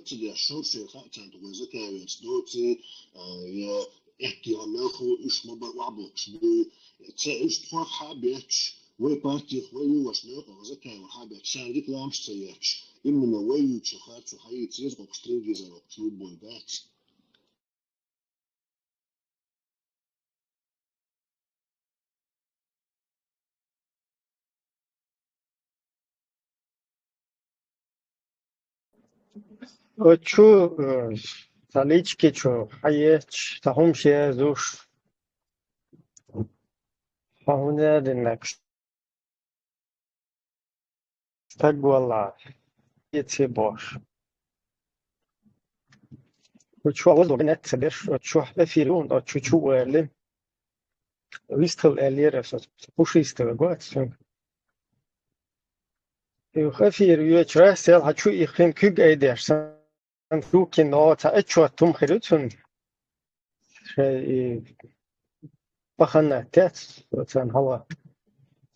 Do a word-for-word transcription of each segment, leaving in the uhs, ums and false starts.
ца деш, шоу шоай хаьа царна тхо закаь ваьча доций, а, я аьттехьа мел хул, уж ма бар охьабохкаш буй. Ца уж тхох хьа а бетташ, вай партех, вай юлаш мел хул закаь вар хьа а бетташ, царна дика ламаш ца етташ. Именно вай юуча харцо хьаийца еза, кхокхаш трин гезар воккхаш любой дац. О, чу, э, цхьа личке чу хьаетташ, цхьа хӀума шезуш. Хьа хӀуна диннекс. Стаг валла, еци бош. Учу воздух нет ца беш, учу эфир юн, учу чу уэли. Вистхал эльера со пушистого гуац. Юх эфир юэч раз сел хачу и хин кюг эйдеш. Сан рукин о ца эчо тум хирюцун. Шей и пахана тец, цан хала.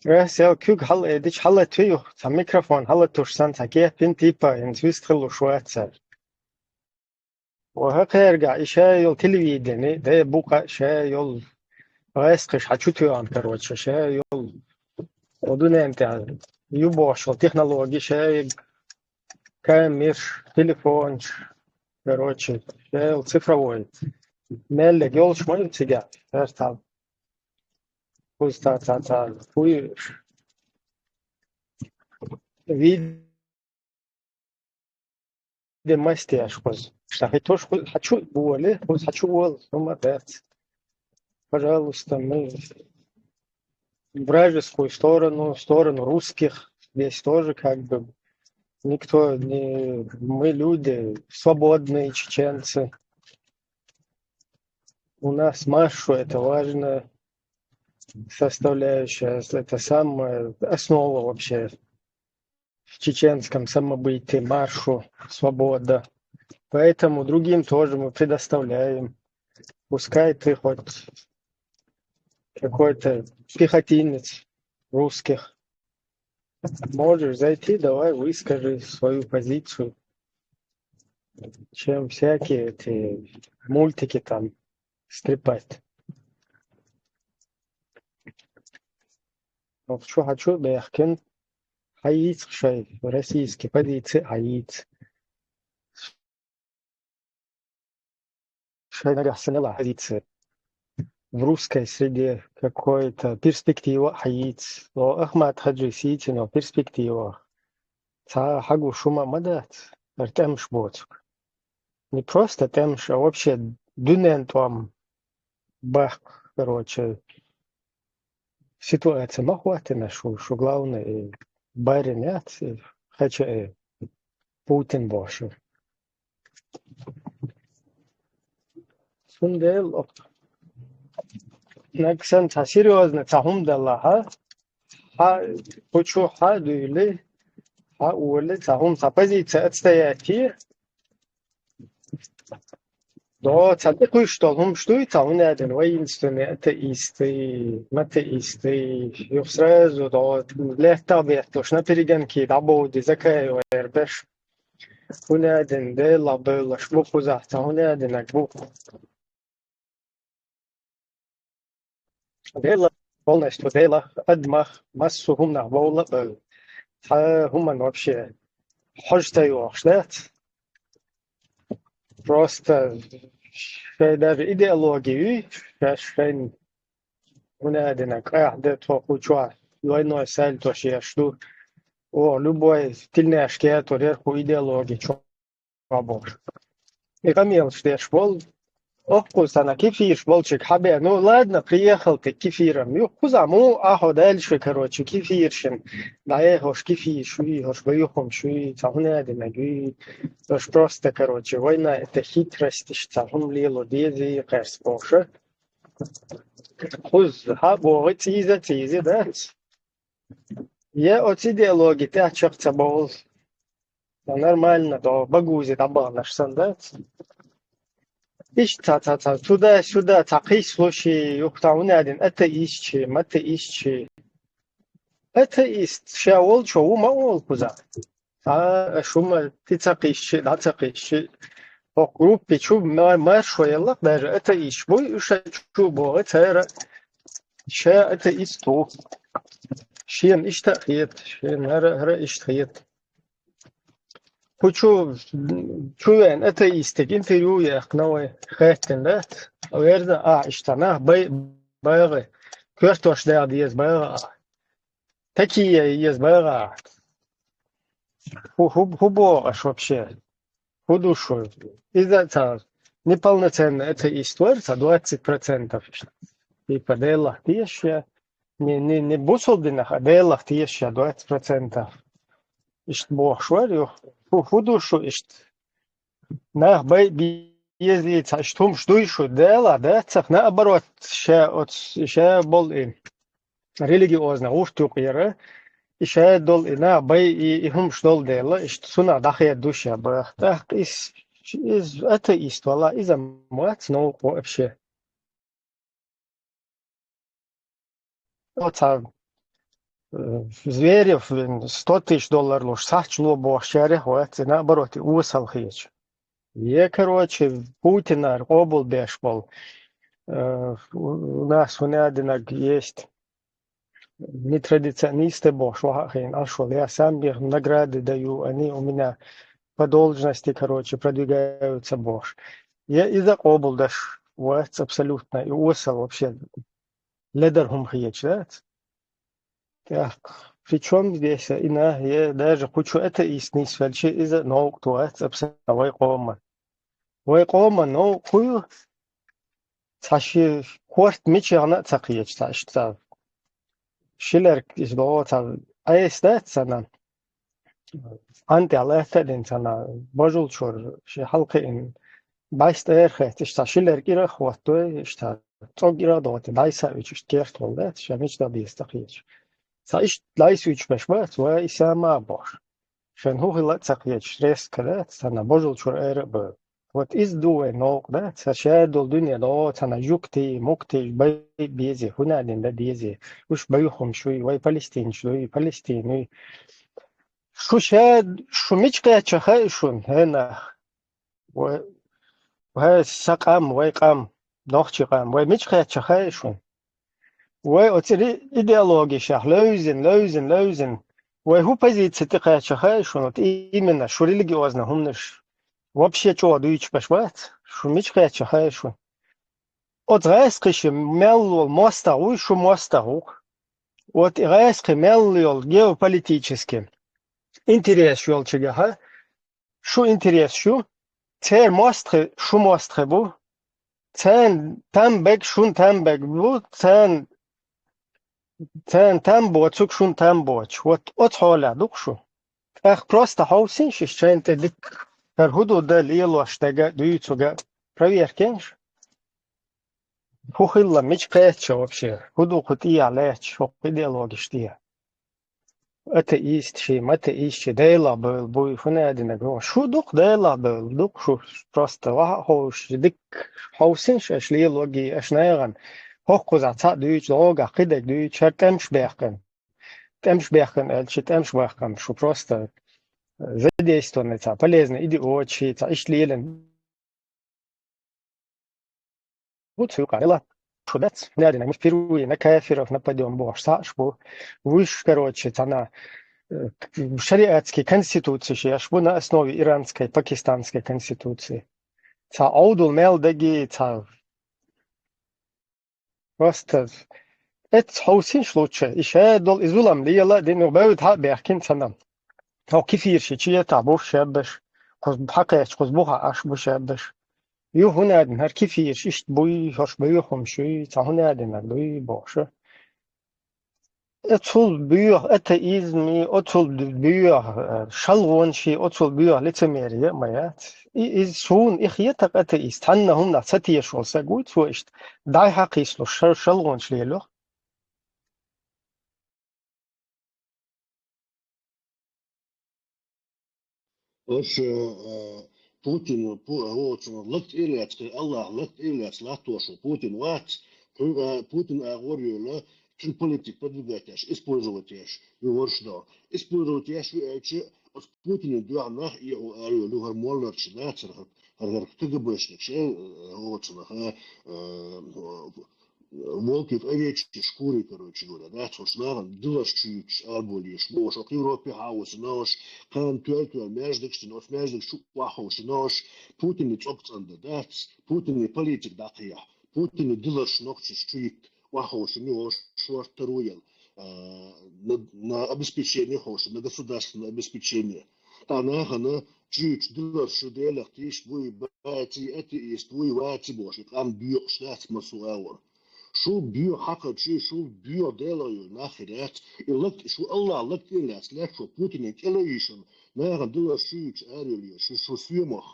Раз сел кюг хал эдич хала тюю, ца микрофон хала туш сан ца кепин типа, ин вистхал ушуаца. Ва хакерга и шей йол телевидение, де бука шей йол. Вайс кыш хачу тюан, короче, шей йол. Одунем тя, юбошо технологии шей камерш, телефонш, короче, шей йол цифровой. Мелле гёлш мой цига, эртал. Пусть та, та, та, хуй. Вид де мастер хуз. Шахи туш хуз хачу буоле, хуз хачу буол, ну, молодец. Пожалуйста, мы в вражескую сторону, в сторону русских, здесь тоже как бы никто не, мы люди свободные, чеченцы. У нас машу это важная составляющая, это самая основа вообще в чеченском самобытии, машу, свобода. Поэтому другим тоже мы предоставляем. Пускай ты хоть какой-то пехотинец русских. Можешь зайти, давай выскажи свою позицию. Чем всякие эти мультики там стрипать. Вот что хочу, да я хкен. Хаиц шай, российский позиции хаиц. Шай нагахсанала позиция. В русской среде какой-то перспектива хаиц. Но Ахмат Хаджи Ситинов перспектива. Ца хагу шума мадац, артемш боцук. Не просто темш, а вообще дунен там бах, короче, ситуация махуатина, шу, шу главный, э, барин яц, э, хача, э, Путин бошу. Сундел, о. Наксан ца серьезно, ца хум дала, ха? Ха, пучу ха дуйли, ха ули, ца хум ца позиция отстоять. До, ца ты куш, что хум штуй, ца хум не один, воинственные атеисты, матеисты, их сразу, до, летал бет, уж на перегонки, да, боди, закаиваешь, беш. Хунядин Дела бевлаш бу кхузахь, ца хунядинаг бу. Дела полностью Дела, адмах, массу хумнах бовла бев. Ца хуман вообще хьожтай вахш, да? Просто шей даже идеологию, шей Унадина къаьхьа де тхо кху чохь, войной сальто шеш ду. О, любой тилнеш кето рерху идеологи чохь бохуш. И къамелаш деш болу, оккхуза санна кефираш болчиг хьабе. Ну, ладно, приехал ты к кефирам. Ю, кхуза му ахьо дальше, короче, кефиршин. ДӀаехьош кефир шуй, хьош баюхум шуй, ца хӀунадинаг юй. Хьош просто, короче, война это хитрость, ца хӀум лело дези, кхерс бохуша. Кхуза хьа боху цӀийза, цӀийза дац. Я оцу идеологи тӀехь чекх ца бовлу. Ца нормально до багузе дӀабаханаш сан дац. Иштта ца, ца, ца, туда-сюда, ца кхийслуши, юха ца хӀунадин атеистчи, матеистчи. Атеист ша волчо ву ма олу кхуза. Цхьа шу ма ти ца кхиссчи, дӀа ца кхиссчи. Хьо группи чу ма-, маршо яллакх даже атеисташ буй, уьш чу богӀи цара ша атеист ву. Шена иштта а хета, шена хӀара, хӀара иштта хета. Кху чу, чу веана атеистиг интервью яьккхина вай, хаьттина дац. Верза а иштта нах бай-, багӀи. Коьртош дагӀа деза багӀа а. Такие еза багӀа а. ХӀу, хӀу, хӀу боху аша вообще? ХӀу ду шу? Иза ца неполноценный атеист вара, ца двадцать процентов. Типа, Делах теша я. Не, не, не бусулба динах, а Делах теша я двадцать процентов. Иштта бохуш вара ю. ХӀу, хӀу ду шу иштта? Нах бай безлица иштта хӀумаш дуй шу? Дела, да? Цах наоборот, ша оц-, ша бол и религиозный гӀурт юкъера. И ша дол и нах бай и, и хӀумаш дол дела, иштта цунах дӀахеда ду ша бах. ТӀаккха из, из атеист вала, иза ма вац новкъа вообще. Оца, э, Зверев, вин сто тысяч доллар луш, сахьча ло бохуш шарех вац, и наоборот, и осал хеташ. Е, короче, Путинара къобал беш болу, э, у нас хӀунда динарг есть. Нетрадиционисты бохуш ваха а хиъна, Ӏаш вала, я сам их награды даю, они у меня по должности, короче, продвигаются бохуш. Я иза къобалдаш вац абсолютно, и осал вообще ледар хӀума хеташ дац. Так, причём здесь и на, я даже кху чу атеист нисвелча, иза новкъа вац абсолютно вай къоман. Вай къоман новкъа хӀу ю? Цхьа ши корта мичахьна а ца кхеташ, цхьа иштта ца. Шилерг иза догӀу ца Ӏеса дац цхьана. Цхьана тӀехь лаьтта а дина цхьана божул чуьра ши хьалкхиъна, бӀаьста эр хетта, иштта шилерг ирах а хӀоттадой, иштта цӀог ирах а догӀу, дӀайса а вича, иштта керта волу дац, ша мича дан беза ца кхеташ. Цхьа иштта дӀайса вича беш бац, вай и сама а бохуш. Шайн хӀу хила а ца кхеташ, резко дац, цхьана божул чуьра эр а бевлла. Вот иза ду вайн новкъа, да? Ца ша долу дуьне догӀу, цхьана жуьгтий, муьгтий, бай безий, хӀунда дина дан дезий. Уьш бай хӀумаш юй, вай палестинаш дуй, Палестин юй. Шу ша, шу мича кхаьчча хаьа шуна, хӀенах? Вай, вай сан къам, вай къам, нохчи къам, вай мича кхаьчча хаьа шуна? Вай оцу ри-, идеологешех левзина, левзина, левзина. Вай хӀу позици тӀе кхаьчча хаьа шуна, вот именно шу религиозный хӀуманаш вообще чӀогӀа дуьйцуш беш бац? Шу мича кхаьчча хаьа шуна? Оцу гӀаьскхи ши мел волу мостагӀа вуй, шу мостагӀа ву-кх. Вот и гӀаьскхи мел йолу геополитически интерес йолчуьнгахьа, шу интерес шу, церан мостагӀий шу мостагӀий бу, церан там бег шун там бег бу, церан, церан там боцург шун там боцуш. Вот оцу хьолехь ду-кх шу. ТӀаккха просто хьовсийша шайна тӀе дика, хӀара хӀу ду дан лелош дага а, дуьйцург а, проверкенаш. ХӀу хилла мича кхаьчча вообще? ХӀу ду кху тӀехь лаьтташ хӀокху идеологиш тӀехь? Атеист ши, матеист ши, Делах бевлла буй, хӀунда динарг ву? Шу ду-кх Делах бевлла, ду-кх шу просто ваха а ховшуш, дика хьовсийша аша лелоге, аша нахана хӀокхузахь цхьаъ дуьйцу, догӀугахь кхидерг дуьйцу, хӀара тӀемаш баьккхина. ТӀемаш баьккхина аьлча, тӀемаш баьккхина шу просто задействованный цхьа полезный идиот ши, цхьа иштта лелина ву цу юкъа. Шу дац, хӀунда динарг, мы впервые на кафиров нападём бохуш цхьаъ аш бу. Вуьш, короче, цхьана, э, шариатский конституци ши аш бу на основе иранской, пакистанской конституции. Цхьа Ӏовдал мел даги, цхьа Просто эццахь хьовсийша лучча, и ша долу и зулам лела а дина, бевдда хьа а баьхкина цхьана. Хьо кефир ши чу ятахь бу шаббаш, кхуза хьакхаьчча, кхуза бухахь Ӏаш бу шаббаш. Ю хӀунда дина хӀара кефирш иштта буй, хӀорш бевхамаш юй, цхьа хӀунда динарг дуй бохуша. Оцул боьха атеизми, оцул боьха, э, шалгӀонаши, оцул боьха лицемерие а ма яц. И, иза суна и хета атеист, цхьанна хӀуманах ца тешаш волу саг вуй цо иштта, дӀай-хьа кхийсалуш ша-, шалгӀонаш лелош. Аша, а, Путин, Пу-, а, воцу лакта ирлаьцкхи, Аллах лакта ирлаьцкхи латтошу Путин вац, хьуьн, а, Путин агӀор йойла, цуьнан политика продвигать еш, использовать еш, ю ворш до. Использовать еш ю аьлча, Оцу Путине дуьхьа нах эгӀо ара йолу хӀара молларча нацара хӀара, хӀара, хӀара КГБшник шел, э, оцунах, э, э, волки в овечьей шкуре, короче говоря, дац, хӀорш нахана диларш чуьйцуш, араболеш, бохуш, оха Европе хьан вусинош, кхана тоьл-тоьл маьждигаш дина, оцу маьждигаш чу охьаховшинош, Путинна цӀогцӀандан дац, Путинна политика дӀакхехьа, Путинна диларш нохчаш чуйитта, охьаховшина йолуш шорта таро яла, а, на, на обеспечение ховшина, на государственное обеспечение. Ткъа нахана чуьйчу диларш шу Делах тийша буй, баций, атеист вуй, ваций бохуш, и къам доькъуш дац массо а агӀор. Шу боьха хьакхарчий, шу боьха Делах йолу нах хир яц, и лаг, шу Аллах лаг тӀе лаьцна лаьтташ волу Путинан кӀела йийшина, нахана диларш чуьйчу арайолу шу, шу соьмах.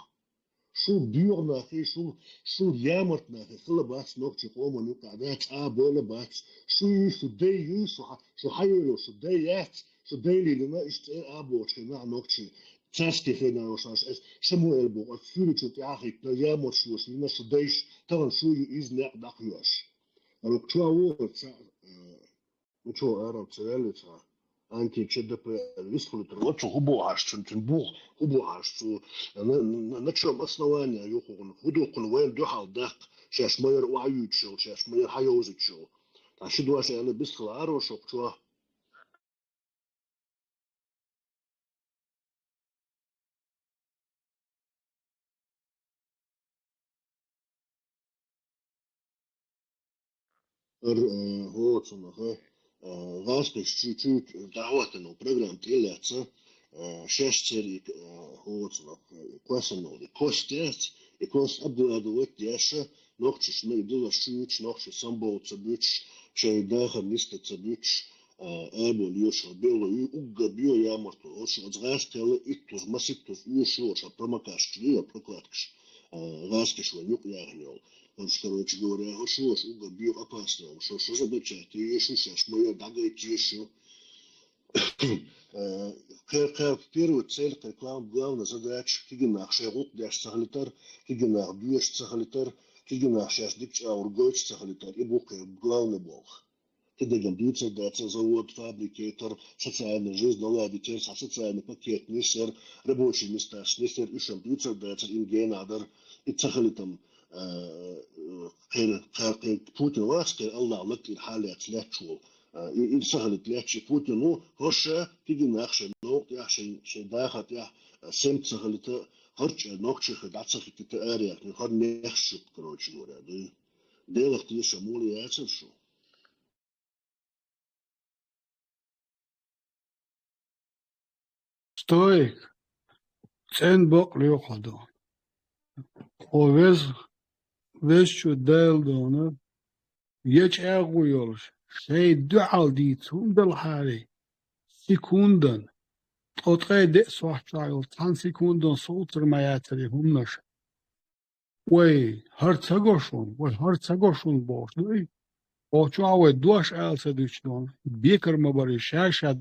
Шу боьха нах и, шу, шу ямарт нах и хила бац нохчийн къоман юкъахь, дац а бойла бац. Шу юй, шу дай юй, шу хьа-, шу хьайолу, шу дай яц, шу дай лелина, иштта цӀе а бохучу хенахь нохчий. Царский хенахь йолуш аш, аш, Шамуэл боху, аш суьрачу тӀаьхьахӀиттина, ямарт шу йина, шу дайш, тахана шу ю иза некъ дӀакхоьхьуш. Амма чу а вогӀу, ца, э, Ну чё, Аарон, ца ваьллий цхьа? Анти ЧДП вистхуьлуьйтур. Вот цо хӀун бохьаш, цуьнан, цуьнан бух хӀун бохьаш, цо на, на, на чём основание ю хӀуна, хӀун ду хӀуна вайна дуьхьал даккха, шаьш ма яра охьаюьйцуш йолу, шаьш ма яра хьайовзуьйтуш йолу. Ткъа ши дош аьлла бистхила Аарон шух чохь. Ар, э, хӀоцунах, э, гӀазкхаша чу-, чу-, дӀахӀоттийна программа тӀелаьцна, э, шаьш церан, э, хӀоцунах, э, кхоьссина волу и кост яц, и кост обгладывать деш, нохчашна и диларш чуьйцуш, нохчий самбовла ца буьтуш, шайн дахар нисдан ца буьтуш, а, аболу йоьшуш белла ю, уггар боьха ямартло. Оцу оцу гӀазкхел иттуза, маситтуза оьшуш ю оцу промокашка, ю прокладкаш, а, гӀазкхаша вайн юкъа яхана йолу. Оцу, короче говоря, оцу оцу уггар боьха опасно, оцу, оцу разоблачать еш ю, шаьш ма яра дӀагайта еш ю. Э, кхе-, кхе-, первая цель, кхе, глав-, главная задача, кегий нах шайн гӀуллакх деш ца хилийтар, кегий нах доьшуш ца хилийтар, кегий нах шаьш дика чӀагӀур гойтуш ца хилийтар. И бу кхе главный болх. Кхидерг-м дуьйцур дацара, завод, фабрика яйтар, социальная жизнь наладить яр, цхьа социальный пакет нисъяр, рабочий месташ нисъяр, уьш-м дуьйцур дацара, и гена а дара, и ца хилийтар-м, э, э, кхеран, кхеран, кхеран Путин вац, кхеран Аллах лаг тӀера хьалаьцна лаьтташ волу. А, и, и ца хилийта лаьтташ и Путин ву, хӀорш а кегий нах шайн новкъа тӀехь, шайн, шайн дахар тӀехь, а, сема ца хилийта, хӀорш а нохчий хир дӀа ца хӀиттийта араяьхна, хӀара нехаш ю, короче говоря, дуй. Делах тешам мула яцара шу. Стоик, цӀен бакъ лоьху хьо ду. Хьо веза, везачу Дала дона, я чӀагӀо йолуш, шайн дуьхьал дийца хӀума далахьарий, секундан, ткъо ткъе деа сохьтехь йолу цхьана секундан совцар ма яцарий хӀуманаш. Вай, хӀара ца го шуна, вай, хӀара ца го шуна бохуш дуй? Оцу чохь вай дош ала ца дуьтуш дуна, бекар ма барий, ша-ша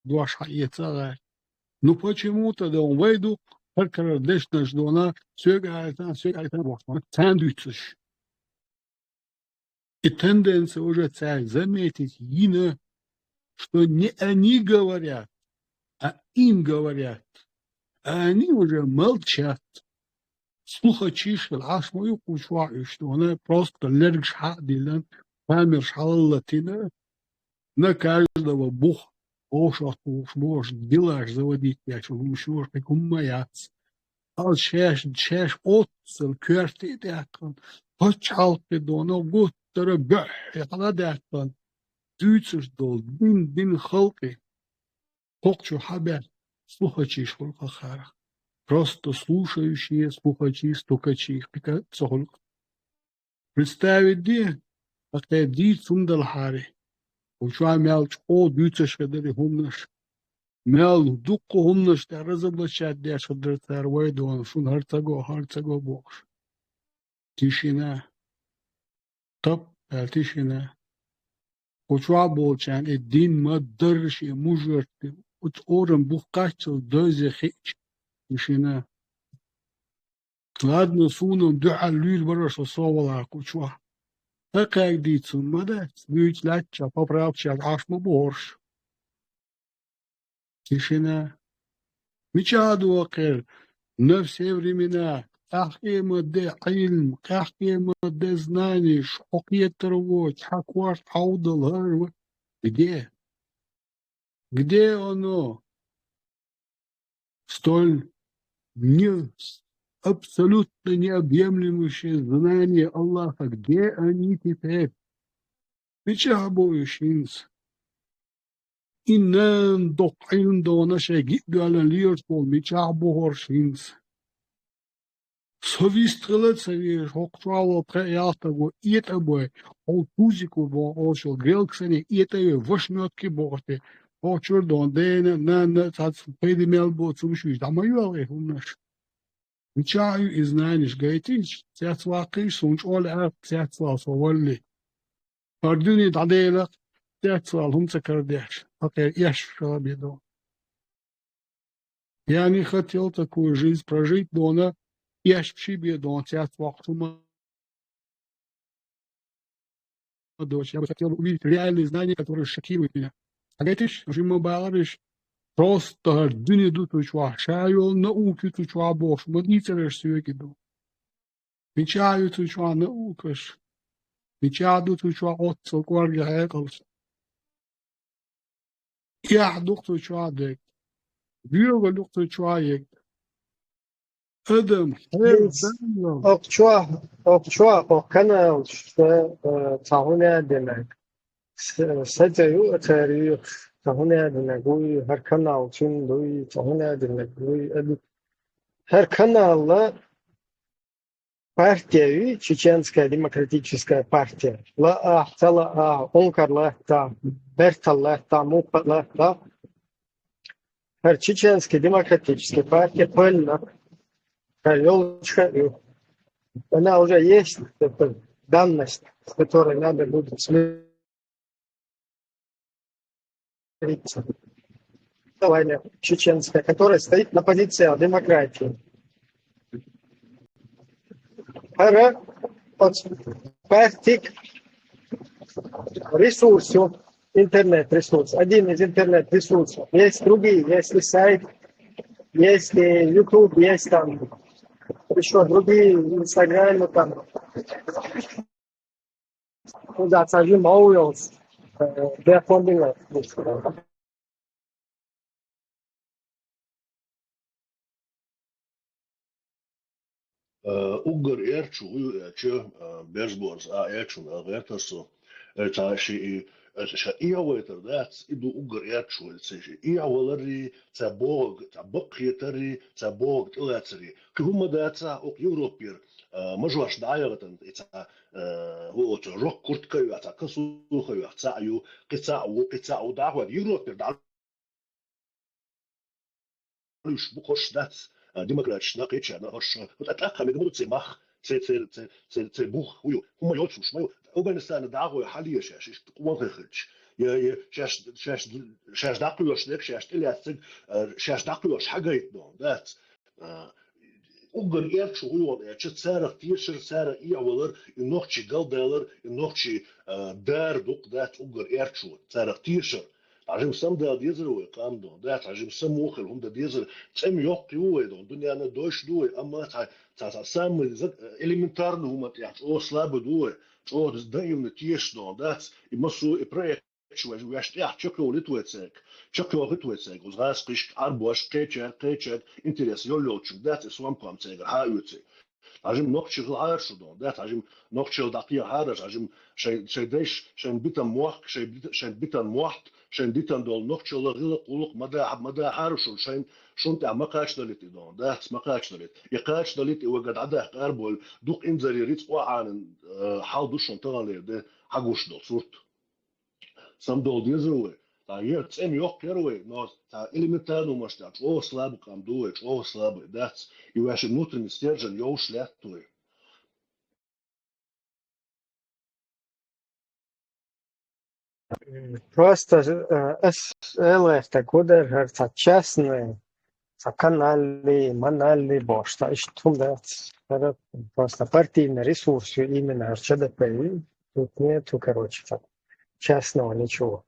дош хьаэца а гӀаьрта. Ну почему-то, да, вай ду, хӀара карара дешнаш дуна, соьга аьлла, соьга аьлла бохуш, царна дуьйцуш. И тенденция уже цаьрга заметить йина, что не они говорят, а им говорят. А они уже молчат. Слухачиш хила Ӏаш ма ю кху чохь уьш дуна, просто лергаш хьа а диллина, камераш хьалалатина, на каждого бух, вовшах тухуш бохуш, дилаш заводить деш, хӀума шуьш кхин хӀумма яц. Хьал шаьш, шаьш оццал коьрте а даьккхина, пачхьалкхе доно гуттара а буьххье хьала даьккхина, дуьйцуш долу дин, дин халкъе. Кхокхучу хьабаьхна слухачиш хуьлу кхахарах. Просто слушающие, слухачи, стукачи, кхин ца хуьлу. Представить де, хӀокхе дийца хӀума далахьарий. Кху чохь мел чӀогӀа дуьйцуш хир дара и хӀуманаш. Мел дуккха хӀуманаш тӀехь разоблачать деш хир дара цара, вай дона, шуна хӀара ца го, хӀара ца го бохуш. Тишина. Тап аьлла тишина. Кху чохь болчарна и дин ма-дарра шен мужарти, оцу орам бух кхаччалц дойзе хиъча, тишина. Ладно, суна-м дуьхьал луьйла бара шо со валахь кху чохь. Ткъа кхаьрга дийца хӀума ма дац, дуьйцу лаьттачохь, поправкаш яц, Ӏаш ма бу хӀорш. Тишина. Мичахь ду хӀокхуьнан на все времена къахкъема де Ӏилма, къахкъема де знанеш, хьо кхетар воцу, хьан корта хьовдал хӀара ву? Где? Где оно? Столь не, абсолютно необъемлющее знание Аллаха. Где они теперь? Мичахь бу уьш хӀинца? И нана доккха Ӏилма дона шайн гиъ доьллина лелаш волу мичахь бу хӀорш хӀинца? Со вист хила а ца везаш, хӀокху чохь волу пхеа-ялх стаг ву, этӀа а бой, хьо пузико боху олуш йолу грелка санна, этӀа а ве, ваша моьттуге бохуш те, хьо чуьра дона дена а, нанна а цхьацца пайда мел боцу хӀумаш вуьйш, дӀа ма йоьлху и хӀуманаш. Мичахь ю и знанеш, гайтийша, цецваккхийша, суна чӀогӀа лаьара цецвала со валале. ХӀара дуьне дӀаделахь, цецвала хӀума ца карадеш, хӀокхеран эшпаш хила бен ду. Я не хотел такую жизнь прожить, дона, эшпаш бен ду, цецвоккхуш хӀума доцуш, я бы хотел бы увидеть реальные знания, которые шокируют меня. Хьагайтиш, жимма бахариш, просто хӀара дуьне ду цу чохь, ша йолу наука ю цу чохь бохуш, ма дийцараш соьга ду. Мичахь ю цу чохь наукаш? Мичахь ду цу чохь оццул кӀорге хьекъалш? Эхь ду-кх цу чохь дерг. ДоьгӀал ю-кх цу чохь ерг. Адам, хьеран Хьинца данлал. Окху чохь, окху чохь, окху каналаш, э, цхьа хӀун а динарг. С-, сацӀа ю а цара юьйхуш, цхьа хӀун а динарг вуй, хӀара канал цуьнан дуй, цхьа хӀун а динарг вуй. Ад-, хӀара каналла партия юй, Чеченская демократическая партия. Лаахь, ца лаахь, ункар латтахь, бертал латтахь, мукха латтахь. ХӀара Чеченская демократическая партия пойла, хӀара йолчуха а ю. Она уже есть, это данность, с которой надо будет смириться. Давай, чеченская, которая стоит на позиции демократии. ХӀара оцу партиг ресурс ю, интернет-ресурс, один из интернет-ресурсов. Есть другие, есть и сайт, есть и YouTube, есть там ещё другие, Instagram, там. Ну да, цхьа жимма а йолуш, э, бехк ма бина. Э, уггар аьрру хӀун ю аьлча, э, Берзборза а аьллачунна гӀертара со. Э, цхьа ши и, э, ша эхьавайтар дац, и ду уггар аьрру хӀун ю, ца ши эхьаваларий, цхьа бохург, цхьа бакъ хетарий, цхьа бохург тӀелацарий. Кхин хӀумма дац, оха Европера, э, мажош дӀа а яхийтина, и цхьа, э, хӀун оцу жок куртка а йоьху, цхьа косуха а йоьху, цхьаъ ю, кхин цхьаъ ву, кхин цхьаъ ву, дӀахӀоьттина Европера дӀа Уьш бу, хӀорш дац, а, демократична кхечарна хӀорш. ТӀаккха тӀаккха мега ма ду церан мах, церан, церан, церан, церан, церан бух, хӀун ю, хӀумма йоцуш ма ю. Афганистанан дӀахо хьалаеш шаьш, иштта къонахий хилча. Я, я, шаьш, шаьш, шаьш дӀакхоьхьуш дерг, шаьш тӀелаьцнарг, а, шаьш дӀакхоьхьуш хьагайта догӀу, дац. А, уггар аьрру хӀун ю аьлча, царах тешар, царах эхьавалар, и нохчий галдалар, и нохчий, а, дар дукха дац уггар аьрру хӀун. Царах тешар. Цхьа жимма самадала дезара вай, къам догӀу, да, цхьа жимма самухула хӀума дан дезара, цӀена йоккха ю вай догӀу, дуьненна дойуш ду вай, амма цхьа, цхьа, цхьа самый за-, элементарный хӀуманна тӀехь чӀогӀа слабый ду вай, чӀогӀа даимна тешаш догӀу, дац, и массо а и проект вай, ваьш тӀехь чекхйолуьйту вай цаьрга, чекхйохуьйту вай цаьрга, оцу гӀазкхашка, Ӏарбошка, кхечаьрга, кхечаьрга интерес йолу йолчуьнга, дац, и сом-кхом цаьргара хьаоьций. Цхьа жимма нохчий хила Ӏара шу догӀу, да, цхьа жимма нохчий хила дӀакхехьа Ӏара, цхьа жимма шайн, шайн дайш, шайн битан мохк, шайн бита-, шайн битан мотт, шайн дитина долу нохчалла гӀиллакх-гӀуллакх ма дахьа-, ма дахьара шуна, шайн, шун тӀехь ма кхачадалийта и догӀу, дац, ма кхачадалийта. И кхачадалийта, и вайгара дӀадаккха ара бовлу, дукха инзаре рицкъа охьанан, э, хьал ду шуна таханлера де хьагуш долу сурт. Самадовла деза вай. Цхьа ер цӀена йоккха яра вай, но цхьа элементарно хӀуманаш тӀехь чӀогӀа слабый къам ду вай, чӀогӀа слабый дац. И ваьшин внутренний стержень йовш лаьтта вай. Просто, э, ас элаьхта кудар хӀара цхьа частный, цхьа каналли, маналли бохуш, цхьа иштта хӀума дац. ХӀара просто партийный ресурс ю именно хӀара Ч Д П ю. Тут нету, короче, так, частного ничего.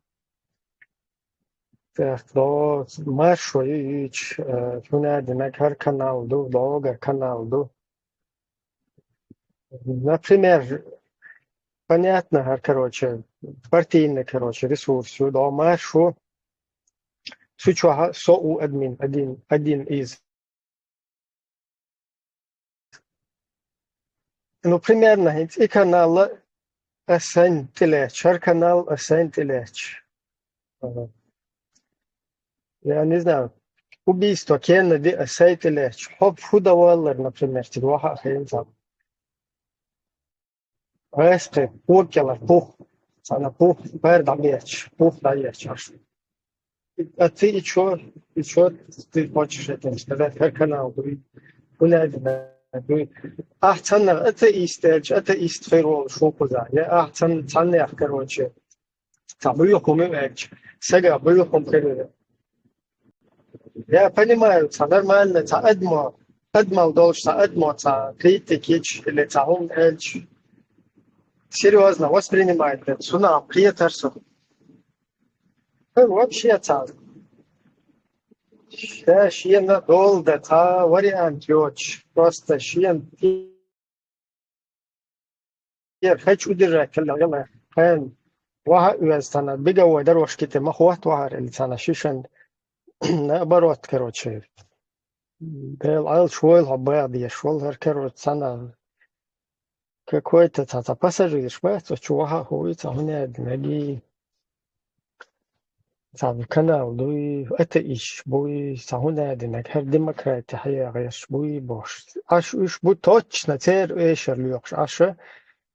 Так, до маршо ю, ю, ч-, э, хӀунда динаг хӀара канал ду, догар канал ду. Например, понятно, хӀара, короче, партийный, короче, ресурс ю, до маршо. Цу чу хьа-, со у админ, один, один из. Ну, примерно, хӀинца и канал а сайн тӀелаьцча, хӀара канал а сайн тӀелаьцча. Ага. Я не знаю, убийство Кеннеди а сайн тӀелаьцча. Хьо фу да валлар, например, цига ваха а хӀинца. Вайсхе, пуккелар, пух. Цана пух, пар дӀабеча, пух дӀаеча. А ты и чё? И чё ты хочешь этим сказать? Хар канал дуй. Унайдина дуй. Ахь цанна атеист эльча, атеист хир волу шукуза. Я ахь цан-, цаннех, короче. Ца буюхум эльча. Сага буюхум хир. Я понимаю, ца нормально, ца адмо, адмал долуш, ца адмо, ца критикич или ца хӀума эльча. Серьёзно воспринимает, суна кхетар со. Э, вообще ца. Ша шена долу да ца вариант йоцуш, просто шена Ер, хочу удержать, калла, калла. Хэн, ваха оьза цхьана беговой дорожки тӀе ма хӀотта вахара или цхьана шишан, наоборот, короче. Дела Ӏалаш войла хьо баха деш, валхара, короче, цхьана какой-то цхьа, цхьа пассажирш бац, оцу чу ваха а хӀуй, цхьа хӀунда аьлла, наги. Цхьа канал дуй, атеисташ буй, цхьа хӀунда аьлла, нагахь хӀара демократи хьеха гӀерташ буй бохуш. Аш уьш бу точно церан эшар лоькхуш. Аша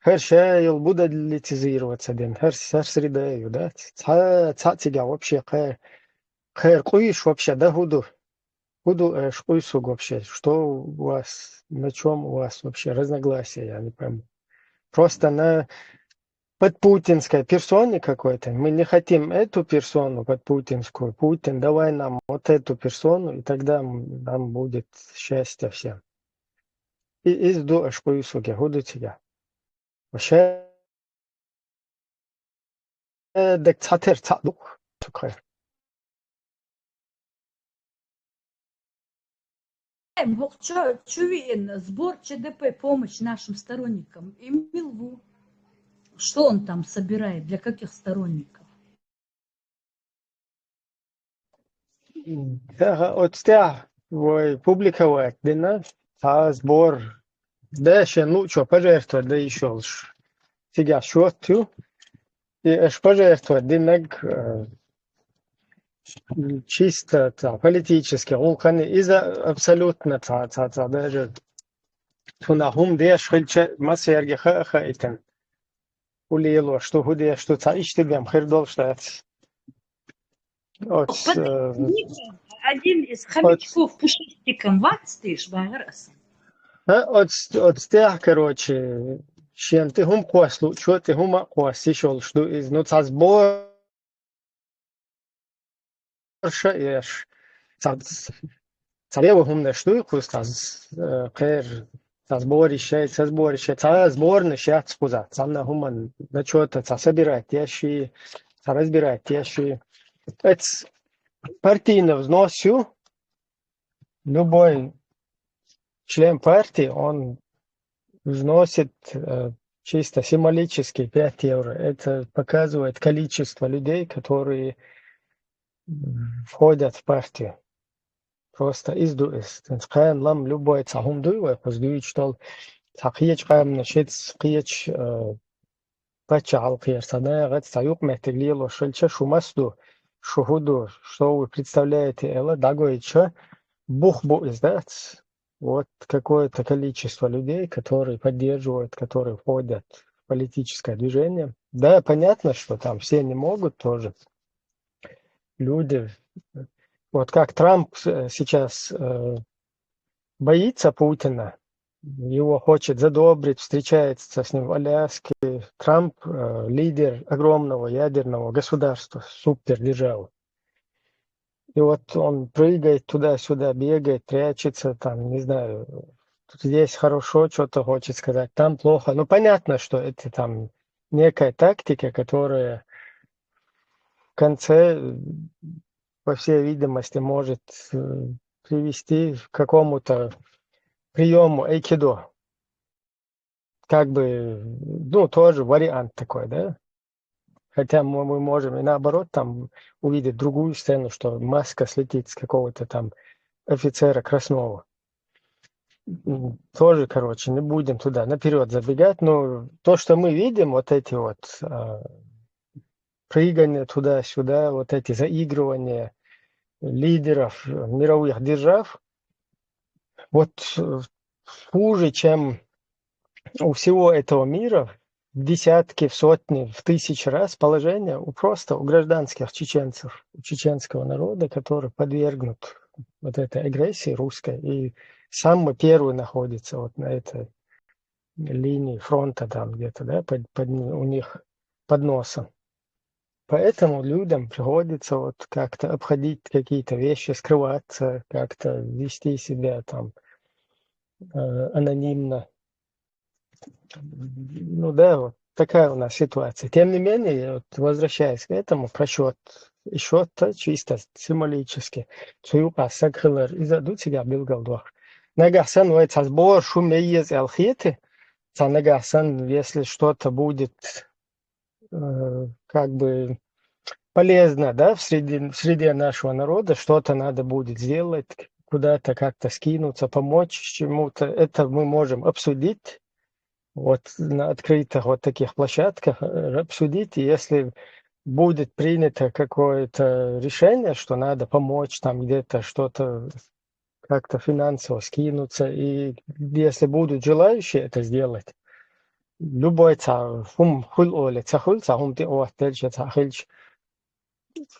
хӀара ша йолу бу даллицизироваться дина, хӀара, хӀара среда ю, да? Цхьа, цхьаъ цигахь вообще кхер, кхер къуьйсуш вообще, да, хӀун ду? ХӀун ду аша къуьйсург вообще? Что у вас, на чём у вас вообще разногласия? Я не пойму. Просто на под путинской персоне какой-то. Мы не хотим эту персону под путинскую. Путин, давай нам вот эту персону, и тогда м-, нам будет счастье всем. И из ду аш къуйсуге, хӀун ду цига? Вообще, э, дак цхьатер цхьаъ ду. Цу кхайр. Эм, хӀокху чу, чу веана сбор Ч Д П, помощь нашим сторонникам. Имел в виду, что он там собирает, для каких сторонников? М, да, оцу тӀехь вай публиковать дина, цхьа сбор, да, шен луъучо пожертвовать дан йиш йолуш. Цигахь счёт ю. И аша пожертвовать динарг, э, чисто цхьа политически гӀуллакхана иза абсолютно цхьа, цхьа, цхьа даже цунах хӀума деш хилча, массаьрга хаа хаийтина. ХӀун лелош ду, хӀун деш ду, цхьа иштта бен хир долуш дац. Оц, э, Один из хомячков пушистиком вац теш бахар аса. Ха, оц, оц тӀехь, короче, шен тӀе хӀума кхосса луучо тӀе хӀума а кхосса йиш йолуш ду иза. Ну, цхьа сбор ша еш. Цхьа, цхьа лева хӀуманаш дуй кхуза, цхьа, э, кхер, цхьа сбориш яй, цхьа сбориш яй, цхьа сборнаш яц кхуза, цхьанна хӀуманна чё-то цхьа собирать еш и, цхьа разбирать еш и. Эц партийный взнос ю, любой член партии, он вносит, э, чисто символически пять евро. Это показывает количество людей, которые, м, входят в партию. Просто из ду эс. Тенц кхайна лам любой цхьа хӀума дуй вай, кхуза дуьйцуш долу. Цхьа кхечу къаьмнаш, шиц кхечу, э, паччахьалкхера цхьа нагӀаца цхьа юкъаметтиг лелош хилча, шу мас ду, шу хӀун ду, что вы представляете, эла дӀагойтуша, бух бу иза дац. Вот какое-то количество людей, которые поддерживают, которые входят в политическое движение. Да, понятно, что там все не могут тоже. Люди, вот как Трамп, э, сейчас, э, боится Путина, его хочет задобрить, встречается с ним в Аляске. Трамп, э, лидер огромного ядерного государства, супердержавы. И вот он прыгает туда-сюда, бегает, прячется, там, не знаю, здесь хорошо, что-то хочет сказать, там плохо. Ну, понятно, что это там некая тактика, которая в конце, э, по всей видимости, может э, привести к какому-то приему айкидо. Как бы, ну, тоже вариант такой, да? Хотя мы, мы можем и наоборот там увидеть другую сцену, что маска слетит с какого-то там офицера Краснова. Тоже, короче, не будем туда наперед забегать, но то, что мы видим, вот эти вот а, прыгания туда-сюда, вот эти заигрывания лидеров мировых держав, вот э, хуже, чем у всего этого мира, в десятки, в сотни, в тысячи раз положение у просто у гражданских чеченцев, у чеченского народа, который подвергнут вот этой агрессии русской и самый первый находится вот на этой линии фронта там где-то, да, под, под, у них под носом. Поэтому людям приходится вот как-то обходить какие-то вещи, скрываться, как-то вести себя там э, анонимно. Ну да, вот такая у нас ситуация. Тем не менее, вот возвращаясь к этому, про счет, счет-то чисто символически. Цу юкъа саг хилар, иза ду цига билгал дох. Нагахь сан вай цас бор шу мейез эл хети, ца нагахь сан, если что-то будет э, как бы полезно, да, в среде, в среде нашего народа, что-то надо будет сделать, куда-то как-то скинуться, помочь чему-то, это мы можем обсудить вот на открытых вот таких площадках, э, обсудить, и если будет принято какое-то решение, что надо помочь там где-то что-то как-то финансово скинуться, и если будут желающие это сделать, любой ца хум хул оле, ца хул ца хум ти о тельче ца хильч.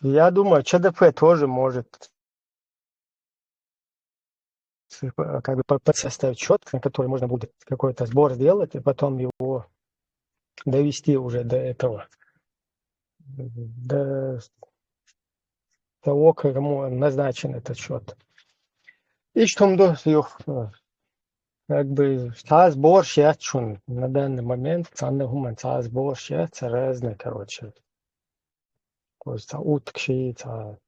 Я думаю, ЧДП тоже может как бы составить счет, на который можно будет какой-то сбор сделать, и потом его довести уже до этого, до того, кому назначен этот счет. Иш тумду юх, как бы цас борщ ячун на данный момент, цанна хуман цас борщ яц, разный, короче. Коз ца утк ши, ца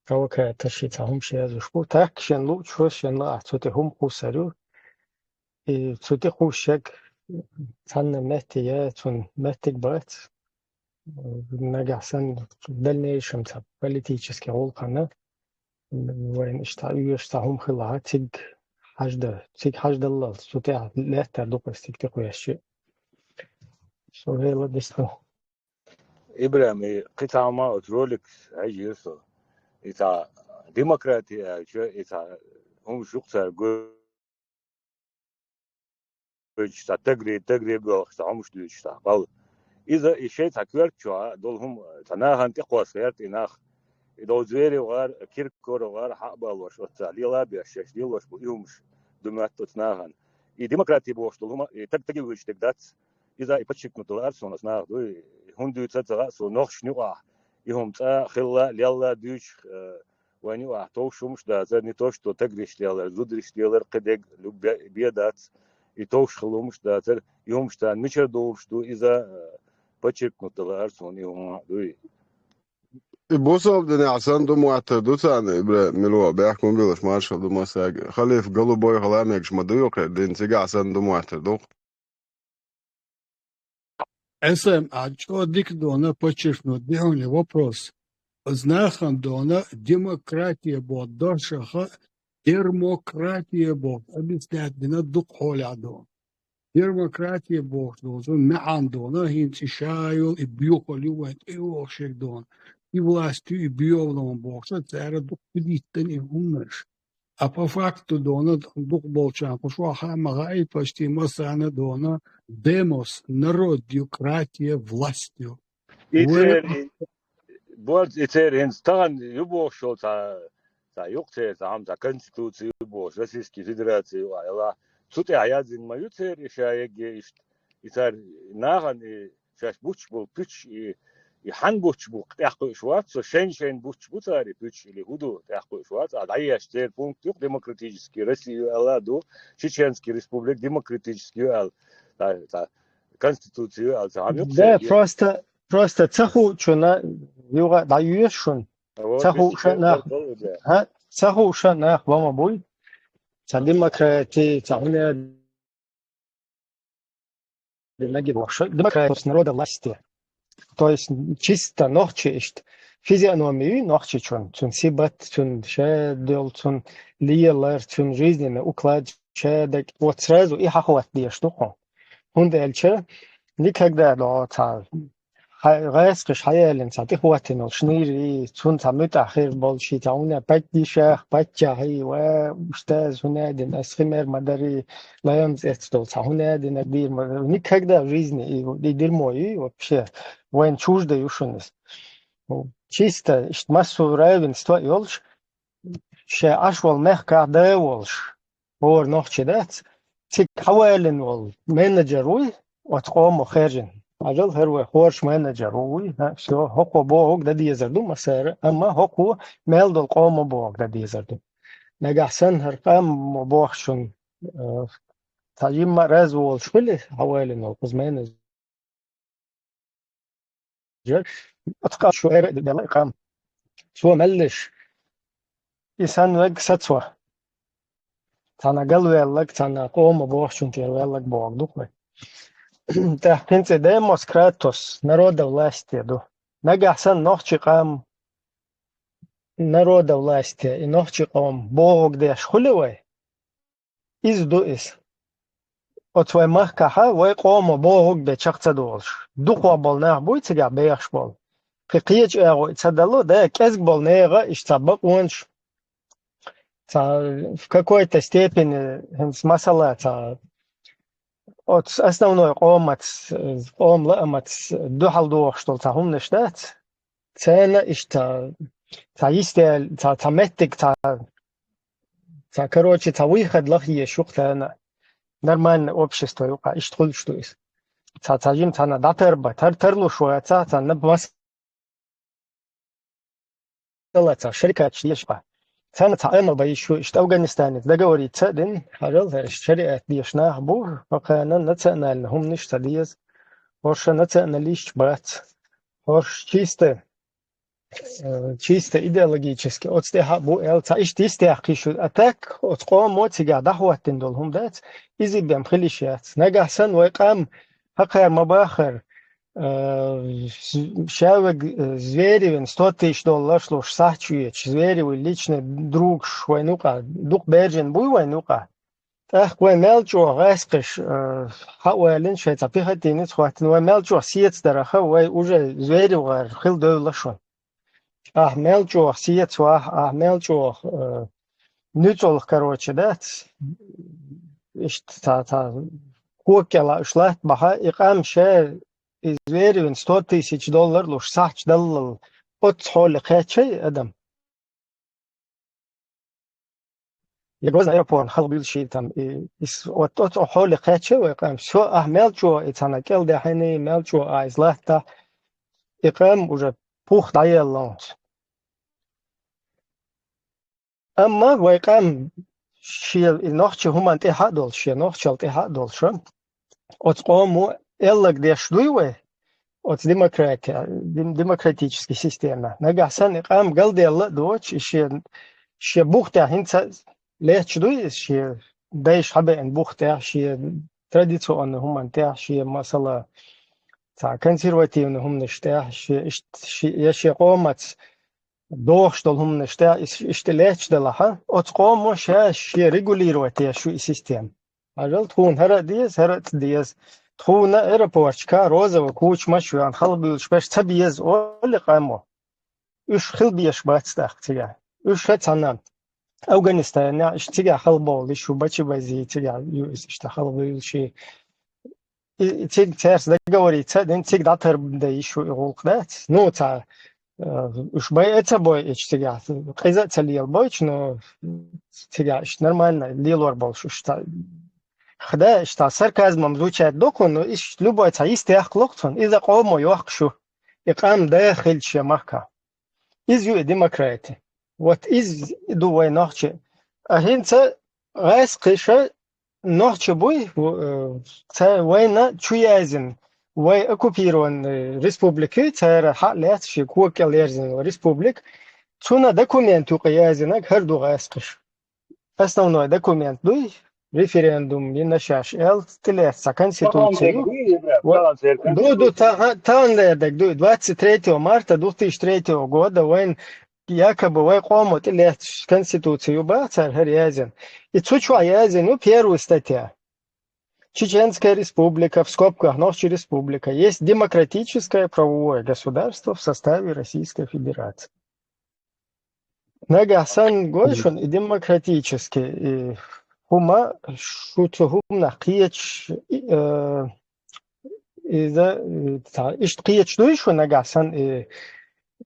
провокатор ши, ца хум ши язушку. Так шен лучше, шен ла, цути хум хусарю. И цути хушек, цанна метти я, цун меттик бац. Нагахсан в дальнейшем ца политический гулхана вайн ишта уеш ца хум хила циг хажда циг хаждаллал сутя летта дукъа стик ти хуяши. Сурела дисто. Ибрам, и кхы цхьа хӀума оцу ролик хьаьжира со. И цхьа демократия аьлча, и цхьа хӀумаш ю-кх цара гойтуш, цхьа тагри, тагри боьлхуш цхьа хӀумаш дуьйцуш цхьа балла. Иза и шайн цхьа коьрта чохь долу хӀума цхьа нахана тӀекхосса гӀерта и нах. И долу звери вахара, киркора вахара, хьа а балош оццахь лела а беш, шаьш лелош бу и хӀумаш ду моьтту оцу нахана. И демократия бохуш долу хӀума, и таг-, таге вуьйцуш дерг дац. Иза и подчеркнуть дала ара суна аса наха дуй, хӀунда дуьйцу ца хаьа суна нохчашна юкъахь, и хӀума цкъа а хилла, лелла а дуьйцуш, э, вайн юкъахь товш хӀумаш дацара, не то что тагриш лелар, зудариш лелар, кхидерг люб-, бе-, бен дац, и товш хилла хӀумаш дацара, и хӀумаш царна мичара долуш ду, иза, э, подчеркнуть дала ара суна и хӀума дуй. И бусалба динехь санна ду моттар ду царна, Ибрахим, мила ван бехк хӀун билаш маршалла ду массаьрга. Халифа Голубой хала мегаш ма ду юкъера дин, цигахь санна ду моттар ду-кх. Эсэм а чӀо дика дона подчеркнуть ди хьуна вопрос. Оцу нахана дона демократия боху дошаха, термократия боху объяснять дина дукха хьолехь дона. Демократия бохуш долчу маьӀна дона, хӀинца цӀе ша йолу и боьхалла ю вайн тӀейогӀуш ерг дона. И власть ю, и боьхалла бохуш, цара дукха хӀуьдиттина и хӀуманаш. А по факту дона, дукха болчарна кху шуьга хаа ма хаьий, почти массарна дона, демос, народократия, власть ю. И Вай- церан, и, бо-, и церан хӀинца тахана ю бохуш йолу цхьа, цхьа юкъа церан, цхьа хӀума, цхьа конституция ю бохуш, Российский Федерация ю а, ила. Цу тӀехь яздина ма ю церан и ша егге иштта. И цара нахана и шаьш буттуш болу пуьчаш, и, и хьан буттуш бу тӀехь кхуьуш вац, со шайн-шайн буттуш бу цара и пуьчаш, или хӀун ду тӀехь кхуьуш вац, а дӀаеш церан пункт ю-кх, демократический Россия ю аьлла а ду, Чеченский республика демократический ю аьлла, цхьа, цхьа конституция ю аьлла, цхьа хӀума ю-кх Да, церан. Просто, просто ца хуучунна юха дӀайоьшу шуна. А вот ца хууша нах, ха, ца хууша нах ва ма буй. Ца демократи, ца хӀуна динагир вахша. Демократи — народа власти. То есть чисто нохчи ишт. Физиономию нохчи чун, цун сибат, цун шедол, цун лиелар, цун жизненный уклад, шедаг. Вот сразу и хахват деш туху. ХӀунда аьлча, никогда до ца гӀайсхаш хьаялин ца тихватинул шнийри, цун ца муьтӀахир болчи, ца уна патдишах, патчахи, ва уштаз хӀунадин, ас химер мадари, лаямз эцдол ца хӀунадин, агдир мадари. Никогда в жизни и, и дерьмо, и вообще вайн чуждо юшунис. Чисто ишт массу равенство йолш, ше аш вол мехках да волш. ХӀора нохчи дац. Циг хьавалин вол менеджер вуй, оц къомо хержин. Ажал хӀер вай хорш менеджер вуй, ха, всё, хӀокхо бохуг да дезар ду масара, амма хӀокхо мел дол къомо бохуг да дезар ду. Нагахь сан хӀар къам бохшун, э, ца жимма раз волш хули хьавалин вол куз менеджер. Жа, оцкъа шу эра дела къам. Цо меллиш. И сан вег сацо. Цана гал веллаг, цана къома бохчун тер веллаг бог духве. Тахкинце демос кратос, народа власти ду. Нагахь сан нохчи къам, народа власти, и нохчи къом богуг деш хули вай? Из ду из. Оц вай махкахьа, вай къомо бохуг бе чах ца долуш. Дукхо бол нах буй цигахь бехаш бол. Кхи кхечу агӀо и ца дало, да, кӀезг бол нега, иш ца бакъонаш. Ца в какой-то степени, хӀинца масала, ца оц основной къомац, къом лаамац дуьхьал дохуш долу ца хӀуманаш дац. Цена ишта, ца йистел, ца, ца меттиг, ца, ца, короче, ца выход лахъеш ю-кх царна. Нормальное общество ю-кх, иштта хуьлуш ду иза. Ца, ца жим царна дӀатарба, тар-, тарлуш ваца, царна масала ца шарикаташ деш-кх. Царна ца амал ба йиш ю, иштта Афганистанец договориться а дина, хьажал, хӀара шариат деш нах бу, хӀокхарна национальный хӀуманаш ца деза. ХӀорш националисташ бац. ХӀорш чисто э, чисто идеологически, оцу тӀехьа а бу аьлла, ца иштта йистехкхиш ю. А так, оцу къомо цигахь дӀахӀоттина долу хӀума дац, иза бен хила йиш яц. Нагахь санна вай къам хӀакхара ма баххара, э, з-, шаверг, э, Зверевин сто тысяч долларш луш сахьт чуьечу, Зверевин личный другаш вайн юкъа, дукха бержина буй вайн юкъа. ТӀаккха вай мел чӀогӀа гӀаьскхиш, э, хьа а валина, шайн цхьа пехотинец хӀоттина, вай мел чӀогӀа сецадараха, вай уже Зверев гӀар хила девлла шуна. Ахь мел чӀогӀа сецавахь, ахь мел чӀогӀа, э, нуьцкъалх, короче, дац. Иштта ца, ца, кога кӀела уьш латта бахьа, и къам ша, и Зверевин сто тысяч доллар луш, сахьташ даллал, оццу хьоле кхеччай адам. Я Грозный аэропорт хала буьйлуш и там, и, и с-, вот оццу хьоле кхеччай вай къам. Всё, ахь мел чӀогӀа и цхьана кӀел даьхьина, мел чӀогӀа а иза латта, и къам уже пух дӀаеллалц. Амма вай къам шен и нохча хӀуманна тӀехьа а долуш, шен нохчалла тӀехьа а долуш, оцу къомо эллаг деш дуй вай, оцу демократи-, дем-, демократический система. Нагахь санна и къам галделла а доцуш, и шен, шен бух тӀехь хӀинца а летташ дуй иза, шен дайша хьабеана бух тӀехь, шен традиционный хӀуманна тӀехь, шен масала, цхьа консервативный хӀуманаш тӀехь, шен ишт-, шен, я шен къомаца дохуш долу хӀуманаш тӀехь, иш-, иштта летташ делахьа, оцу къомо ша шен регулировать еш ю и система. Хьажал, тхуна хӀара а деза, хӀара а ца деза. Тхуна аэропорташка розовый кучамаш а веана, хала буьйлуш берш ца беза, олу и къамо. Уьш хила безаш бац тӀаккха цигахь. Уьш ша цхьана Афганистанехь, уьш цигахь хала бовлу, уьш шу бачи бази, цигахь ю иза иштта хала буьйлуш и. И, и цига цаьрца договориться а дина, цига дӀатарбан дан йиш ю и гӀуллакх дац. Ну, ца, э, уьш байа а ца бойича цигахь, къиза а ца лелабойтуш, но цигахь иштта нормально лелор болуш уьш ца. Хада, иштта сарказмом звучать доккху, но иштта любой цхьа йистехкалуш цунна, иза къомо йохкуш ю. И къам да хилча шен махка. Иза ю и демократи. Вот иза ду вай нохчи. А хӀинца гӀайскхиша нохчи буй, э, ца вайна чу яздина, вай оккупированный республика, цара хьа а лаьцна ши кога кӀел ерзина республика, Цуьнан документ юкъа яздинарг хӀара ду гӀаскхаша. Основной документ дуй, референдум йина шаьш аьлла, тӀелаьцна цхьа конституци ю. Ду, ду, та-, таханлердерг ду, двадцать третьего марта две тысячи третьего года вайн якобы вай къомо тӀелаьцна конституци ю боху цара хӀара яздина. И цу чохь яздина ю первая статья. Чеченская республика, в скобках Нохчи республика, есть демократическое правовое государство в составе Российской Федерации. Нагахь санна гой шуна и демократически, и хӀума, шу цу хӀуманах кхеташ, и, э, иза, э, ца-, иштта кхеташ дуй шу нагахь санна, и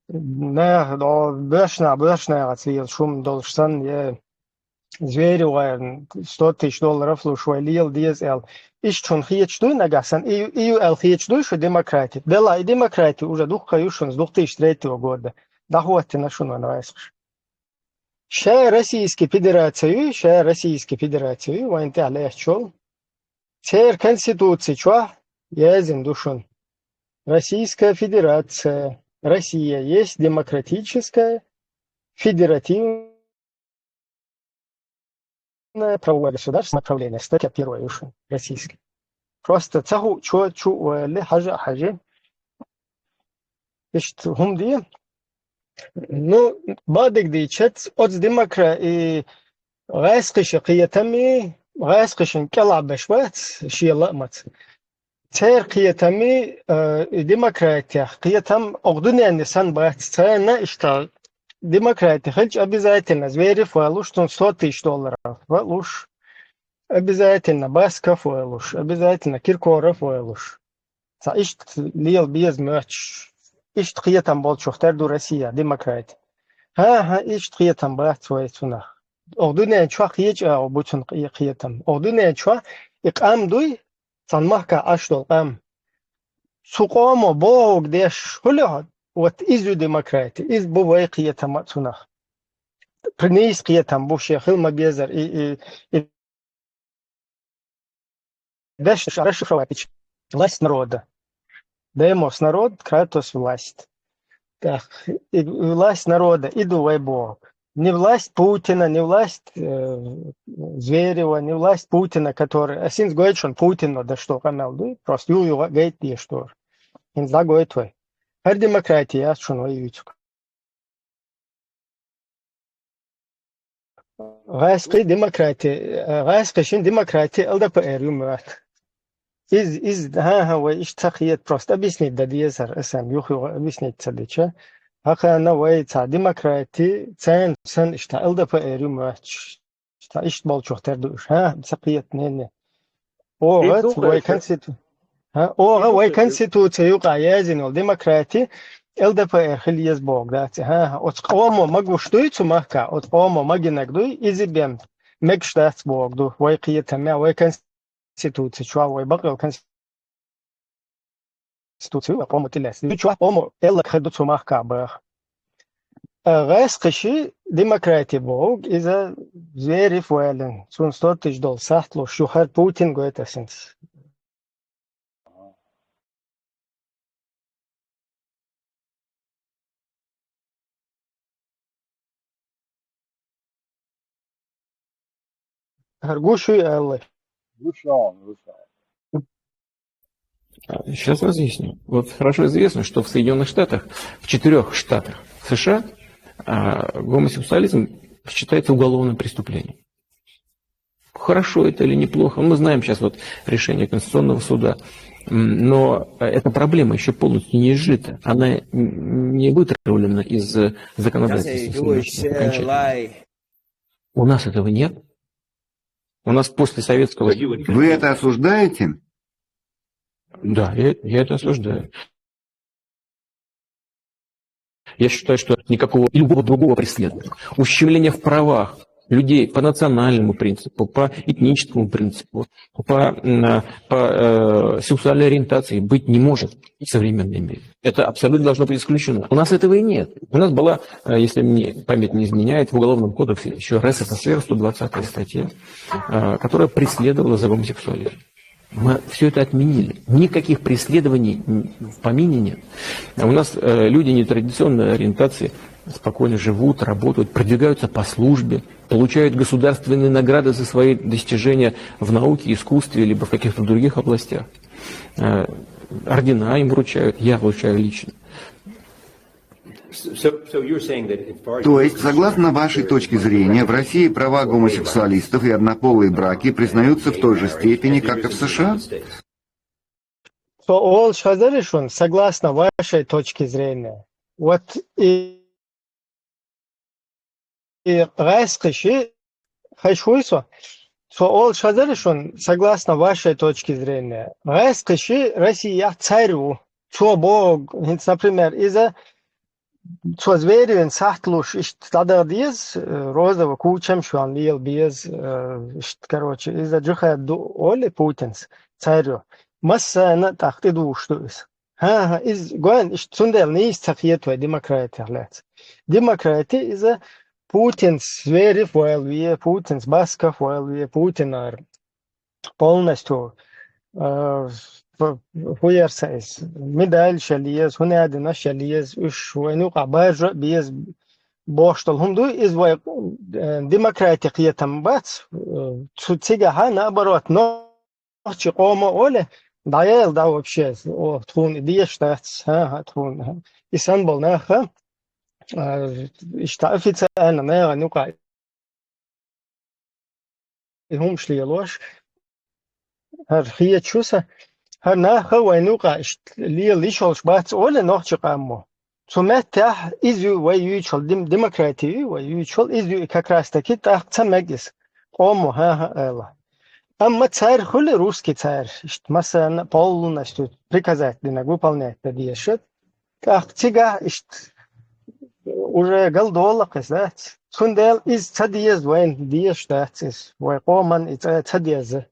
нах, о, боьршнах, боьршнахаца лелаш хӀума долуш санна, я Зверевна сто тысяч долларов луш вай лела деза аьлла. Иштта шуна хеташ дуй нагахь санна, и, и ю аьлла хеташ дуй шу демократи? Делахь и демократи уже дуккха ю шуна с две тысячи третьего года. ДӀахӀоттина шуна вайн гӀаскхаша. Ша Российский Федерация ю, ша Российский Федерация ю, вайн тӀехь лаьтташ йолу. Церан конституци чохь яздина ду шуна. Российская Федерация, Россия есть демократическая, федеративная правовое государство, направление, статья первая ю шуна, российская. Просто ца хӀу чо чу валли, хьажа а хьажи. Иштта хӀума де. Ну, бадиг дийчац, оцу демокра-, и гӀаскхаша кхетам и, гӀаскхашна кӀелахь беш бац, шен лаамаца. Церан кхетам и, э, и демократех кхетам окху дуьненна санна бац. Царна иштта демократи хилча обязательно Зверев валуш, цунна сто тысяч долларов валуш, обязательно Басков валуш, обязательно Киркоров валуш. Цхьа иштта лела беза моьттуш, иштта кхетам болчух тера ду Россия, демократи. ХӀан-хӀа, иштта кхетам бац вай цунах. Окху дуьнен чохь кхечу агӀо бу цунах и кхетам. Окху дуьнен чохь и къам дуй, цхьана махкахь Ӏаш долу къам. Цу къомо бохург деш хӀули хьо, вот иза ю демократи, иза бу вай кхетам а цунах. Нийса кхетам бу шен хила ма-безара и, и, и Дальше расшифровать. Власть народа. Demos народа, kratos власть. Так, и власть народа, и ду вай боху. Не власть Путина, не власть, э, Зверева, не власть Путина, который, а синц гойтуш Путина, да что, къамел дуй, просто ю, ю, гайт деш тор. Хин загойт вай. ХӀара демократи яц шуна вай юьцук. ГӀаскхи демократи, гӀаскхи шин демократи Л Д П Р ю моьтту. Из, из, хӀан-хӀа, вай иштта ца хета, просто объяснить дан дезара, аса юх-юха объяснить ца дича. ХӀокхана вай цхьа демократи, царна санна иштта Л Д П Р ю моьттуш. Ша иштта болчух тера ду уьш, хӀа? Ца кхета, не, не. Оха вай конститу-, хӀа? Оха вай конституция юкъа яздина йолу демократи Л Д П Р хила еза боху дац, хӀа? Оцу къомо магуш дуй цу махка, оцу къомо магинарг дуй, иза бен мегаш дац боху ду, вай кхетамехь, вай конституция чохь, вай бакъйолу конституция. Конституцию къомо тӀелаьцна. Чохь къомо эллаг хир ду цу махка баха. ГӀаскхи ши демократи боху, иза Зверев валина. Цунна сто тысяч доллар сахьт луш, ю хӀара Путин гойту аса хӀинца. ХӀара гуш ю аьлла. Гуш ю, гуш ю. А, сейчас разъясню. Вот хорошо известно, что в Соединённых Штатах, в четырёх штатах С Ш А, а, гомосексуализм считается уголовным преступлением. Хорошо это или неплохо, мы знаем сейчас вот решение Конституционного суда. М, но, э, эта проблема ещё полностью не изжита. Она н-, не вытравлена из, э, законодательства Соединённых Штатов окончательно. У нас этого нет. У нас после советского... Вы это осуждаете? Да, я, я это осуждаю. Я считаю, что никакого и любого другого преследования, ущемления в правах людей по национальному принципу, по этническому принципу, по, м, по, э, сексуальной ориентации быть не может в современном мире. Это абсолютно должно быть исключено. У нас этого и нет. У нас была, э, если мне память не изменяет, в Уголовном кодексе ещё Р С Ф С Р сто двадцатая статья, э, которая преследовала за гомосексуализм. Мы всё это отменили. Никаких преследований н-, в помине нет. А у нас, э, люди нетрадиционной ориентации спокойно живут, работают, продвигаются по службе, получают государственные награды за свои достижения в науке, искусстве либо в каких-то других областях. Э, Ордена им вручают, я вручаю лично. So, so you're saying that in far То есть, согласно вашей точке зрения, в России права гомосексуалистов и однополые браки признаются в той же степени, как и в США? Со олш хазаришун, согласно вашей точке зрения. Вот и, и гӀаскхиши, хешуй со, со олш хазаришун, согласно вашей точке зрения. ГӀаскхиши Россия царь ву. Цо бог, хинц, например, иза цо зверин сахтлуш ишт дадагъ диз, э, розово кучам шуан лил биз, э, ишт, короче, иза джихад ду оли Путинс царю. Массана тахти душ ду из. Ха, ха, из гуан ишт цундел нис цахиет вай демократия лец. Демократия иза Путинс зверев вайлвие, Путинс басков вайлвие, Путинар полностью, э, хуярса из. Медаль шалиез, хунядина шалиез, уш вайну къабажа биез боштол хунду из вай, э, демократия киетам бац, э, цу цига ха, наоборот, но чи къома оле, даел да вообще, о, тхун диеш дац, ха, ха, тхун. Исан бол наха, э, ишта официально наха нука и хӀумаш лелош, хӀара хеташ шу са, хӀара наха вайна юкъа иштта лела йиш йолуш бац олий нохчийн къамо. Цу меттехь иза ю вай юьйцуш йолу дем-, демократия ю вай юьйцуш йолу, иза ю и как раз таки тӀаккха ца мега иза. Къомо, хӀан-хӀа, ала. Амма цара хуьлу русский цара, иштта массарна полностью приказать динарг выполнять дан дезаш. ТӀаккха цигахь иштта уже галдолу кхин дац. Цундела иза ца деза вайна, дезаш дац иза. Вай къоман и цӀа ца деза.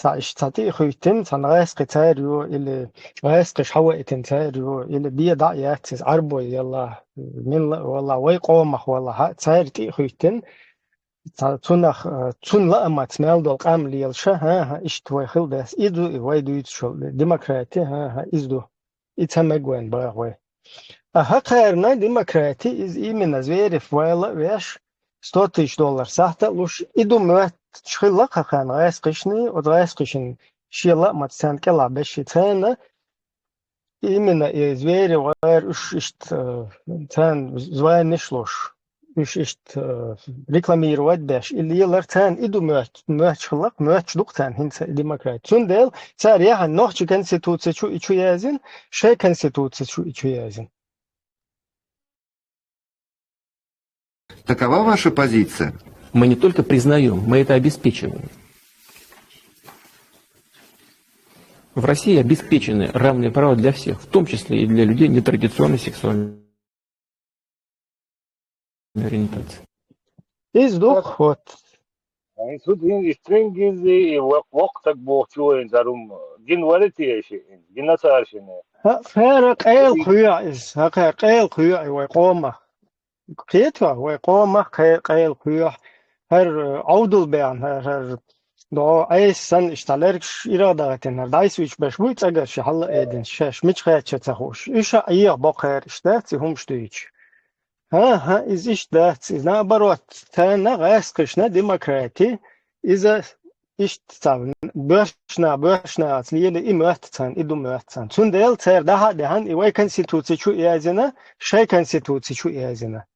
Ца иштта ца тӀе а хуьттина, цхьана гӀаьскхи цара ю, или гӀаьскхиш хьаваийтина цара ю, или бен дӀа а яц иза, Ӏарбой ялла, милла а валла, вай къомах валла, хьа, цара тӀе а хуьттина, ца-, цунах, э, цунна лаамаца мел долу къам лелаша, хӀан-хӀа, иштта вай хила деза. И ду и вай дуьйцуш йолу демократия, хӀан-хӀа, иза ду. И ца мега вайн баха вай. А хӀокхарна демократия, иза именно Зверев вайла а веш, сто тысяч доллар сахьта а луш, и ду моьттуш хилла кхахан гӀаьскхишна, оцу гӀаьскхишна шен лаамаца царна кӀелахь беш ши царна, именно и Зверев гӀайра уьш иштта, э, царна званиш луш, уьш иштта, э, рекламировать беш, и лелар царна и ду моьттуш, моьттуш хилла, моьттуш ду-кх царна хӀинца и демократия. Цундела цара яхьан нохчийн конституция чу и чу яздина, шайн конституция чу и чу яздина. Такова ваша позиция? Мы не только признаем, мы это обеспечиваем. В России обеспечены равные права для всех, в том числе и для людей нетрадиционной сексуальной ориентации. Иза ду-кх, вот. Ай, су дин истрин гизи, и вок-, вокх стаг бохучу вайн зарум. Гин вари теши, гин асаршине. ХӀа, хӀара къел кхоьхьа иза, хӀа, хӀара къел кхоьхьа вай къомах. Кхетахь, вай къомах кхе-, къел кхоьхьа. ХӀара, э, Ӏовдал беана, хӀара, хӀара, до айс сан иштта лергаш ирагӀ дагӀатина, хӀара дӀайсуьйчу беш буй цӀагар ши хьалла а эдина, шаьш мича хача ца хууш. Уьш а Ӏеха боккхара иштта дац и хӀумаш дуьйцуш. ХӀан-хӀа, иза иштта дац. Иза наоборот, царна гӀаьскхишна демократия, иза иштта ца боьршна, боьршна аца лели и моьтту царна, и ду моьтту царна. Цундела цара дахьа а дехьан, и вай конституция чу а яздина, шайн конституция чу а яздина.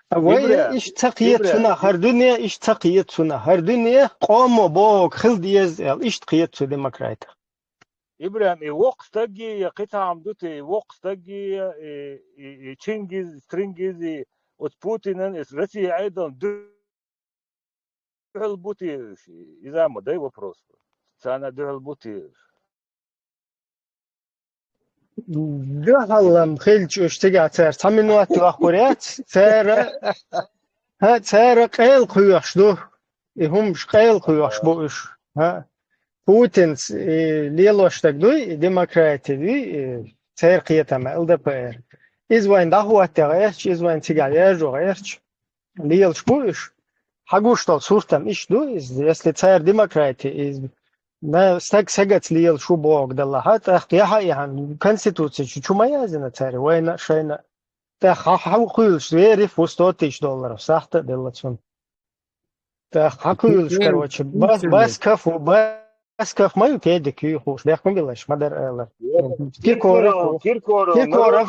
А вай иштта ца кхета цунах, хӀара дуьне иштта ца кхета цунах, хӀара дуьне къомо бохург хила деза аьлла, иштта кхета цу демократах. Ибрахим, и вокх стаги, я кхетахьам ду те, и вокх стаги, и, и, и Чингиз, Стрингиз, и оцу Путинан, и Россия айдан дуьхьал бу те уьш? Иза ма дай вопрос. Царна дуьхьал бу те уьш? Дуьхьал-м хилча уьш цигахь цара цхьа минот йохкур яц, цара, хӀа, цара къел кхоьхьуш ду. И хӀумаш къел кхоьхьуш бу уьш. ХӀа. Путинс, и лелош стаг дуй, и демократия дуй, и церан кхетам, ЛДПР. Иза вайн дӀахӀотта гӀерташ, иза вайн цигахь яжо гӀерташ, лелаш бу уьш. Хьагуш долу суртам иштта ду иза, если цара демократия, иза, на, стаг сагаца лелаш ву бохург далахь, тӀаккха яхьа а яхьан, конституция чу, чу ма яздина цара, вайна а, шайна а. ТӀаккха хьа-, хьа-, хьакхуьйлуш, вери фу сто тысяч долларов, сахьта а делла цунна. ТӀаккха хьакхуьйлуш, короче, бас, бас кафу, бас каф ма ю, кедик ю хууш, бехкун билаш, ма дар ала. Киркоров, Киркоров, Киркоров,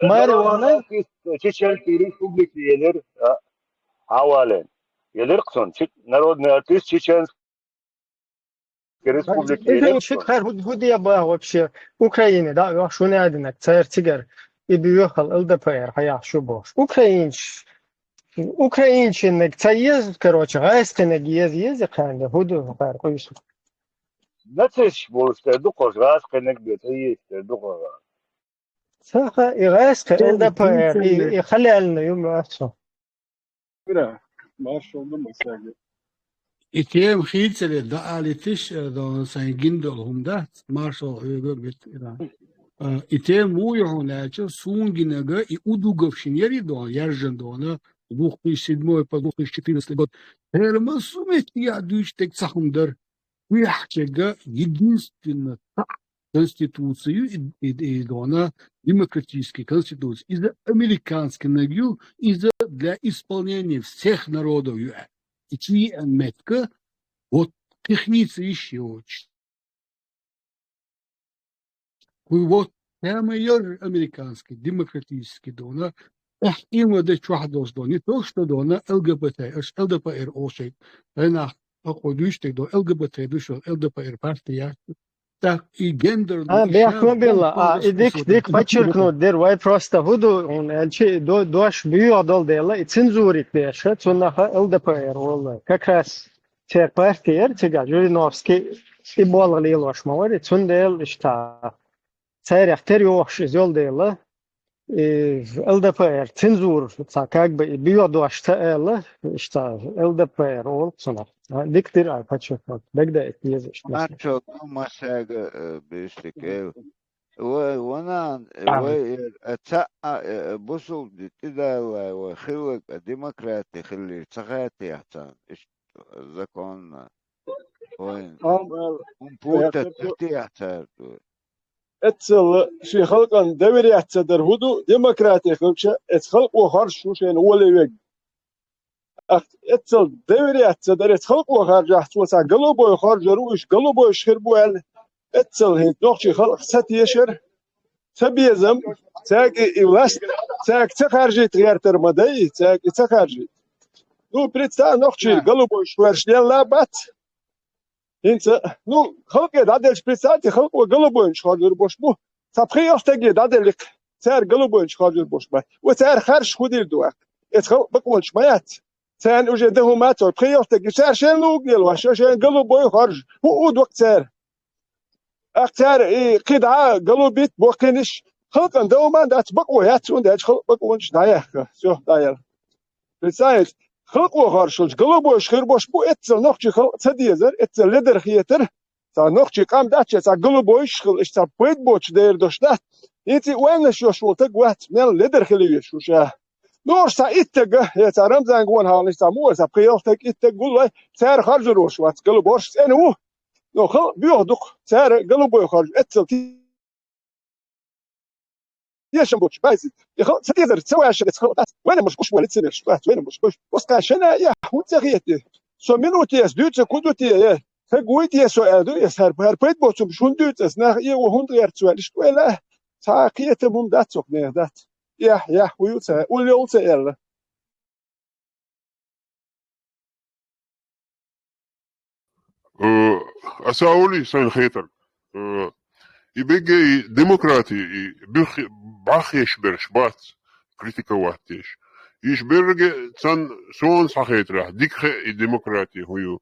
Мариуана. Чеченский республики елир, а, хьавален. Елир цун, чи-, народный артист чеченский республики. Иши хар хӀу-, хӀу де ба вообще? Украине, да, ё, шуна адинак, цар цигар. И бюхал ЛДПР, хаял шу бош. Украинч, украинчиннаг ца ез, короче, гӀайскиннаг ез, ез, ханга, хӀу ду, хар, къуйсу. Нациш бош, тер дукхош, гӀайскиннаг бе, ца ез, тер дукхош. Саха, и гӀайска, ЛДПР, и, и халяльна юм, ацу. Ира, маршал ду масаги. И тема хийцале да алитиш, э, дон сайн гиндол хум да, маршал хьуга бит ира. Э, и тема му ю хьуна аьлча, сун гинага и удугов шин яри дон, яржан дона, две тысячи седьмой по две тысячи четырнадцатый год. Терма сумет я дуч тек цахум дар. Уяхчега единственно та конституцию и, и, и дона демократический конституция. Из-за американский нагю, из-за для исполнения всех народов ю. И чи метка, вот техница ещё очень. Вот прямо ёр американский, демократический дона. Эх, има да чух должно. Не то, что дона ЛГБТ, аш ЛДПР ошей. Вайнах, а кодуш ты до ЛГБТ, душо ЛДПР партия. Так и гендер. А, бехма билла. А, и дик, дик подчеркнуть дер, вай просто худу, он, элчи, до, дош бюя дол дела, и цензурит деша, цунаха ЛДПР, валла. Как раз цер партия, цега, Жириновский, и болга лилош ма вари, цундел ишта. Царех тер йохуш из йол дела, и ЛДПР, цензура, ца как бы, и бюя дош ца эла, ишта, ЛДПР, ол, цунах. А, дик дир, а, подчеркнуть, дагда это не за что. Маршал, ну, масага, э, бистик, э, вай, ванан, э, вай, э, ца, а, э, бусул, ди, ти дала, вай, хилак, э, демократи, хилли, цахати, яхцан, иш, законно. Вай, ам, ам, пута, цахати, яхцар, вай. Эццал ши халкъан доверяться дар хӀу ду, демократи хилча, эц халкъо харж шу шайна оле вег. Ах, эццал доверяться дар эц халкъо харжахь, цо ца голубой харжар ву, иш голубойш хир бу аьлла. Эццал хӀинца нохчий халкъ ца тешар, ца безам, цаьга и власть, цаьга ца харжийта гӀертар ма дай, цаьга и ца харжийта. Ну, представь, нохчий голубойш хӀоьрш лелла бац. ХӀинца, ну, халкъе дӀаделча, представьте, халкъо голубойнаш харжар бош бу. Ца пхи йолтаге дӀаделлик, цара голубойнаш харжар бош бу. Ва цара харж хӀу дийр ду ваьх? Эц халкъ бакъонаш ма яц. Царна уже да хӀума цо пхи йолтаге. Цара шайна луг лел ваша, шайна голубой харж. ХӀу у док цара. Ах цара и кхидӀа голубит боккхиниш. Халкъан да хӀума дац, бакъо яц, цун даьлча халкъ бакъонаш дӀаяхка. Всё, дӀаяла. Представить, халкъо харжалча, голубойш хир бош бу, эццал нохчий халкъ ца дезар, эццал ледар хетар, ца нохчий къам дац, ца голубойш хил, иштта ца пайда боцу дер дош дац. ХӀинца и ойланаш йош волу таг вац, мел ледар хила веш ву ша. Нур ца иттага, я ца Рамзан гон хьалнаш ца мур, ца пхи йолтаг иттаг гуллой, цара харжарош вац, голубойш цӀена ву. Но халкъ боьха дукха, цара голубой харж, эццал ти- Дешам боцуш, байзит. И халкъ ца дезар, ца ваьшар, эца халкъ дац. Вайна муш куш валит ца веш, бац, вайна муш куш. Оскан шена я, хӀун ца хетти? Со минут ес, дуьйца ку ду те, я? Ца гуй те со, аьлла ду, я сар, пар пайд боцум, шун дуьйца, нах, и, о, хӀун гӀерт цо, лиш вайла. Ца кхета мум дац, ок, нех дац. Я, я, уй ца, улле улца, аьлла. Э, аса олий сайн хетар. Э, и бегге и демократи, и бюх-, бахъеш берш бац, критиковать деш. Иш берге цан сон сахетрах, дикхе и демократи хую.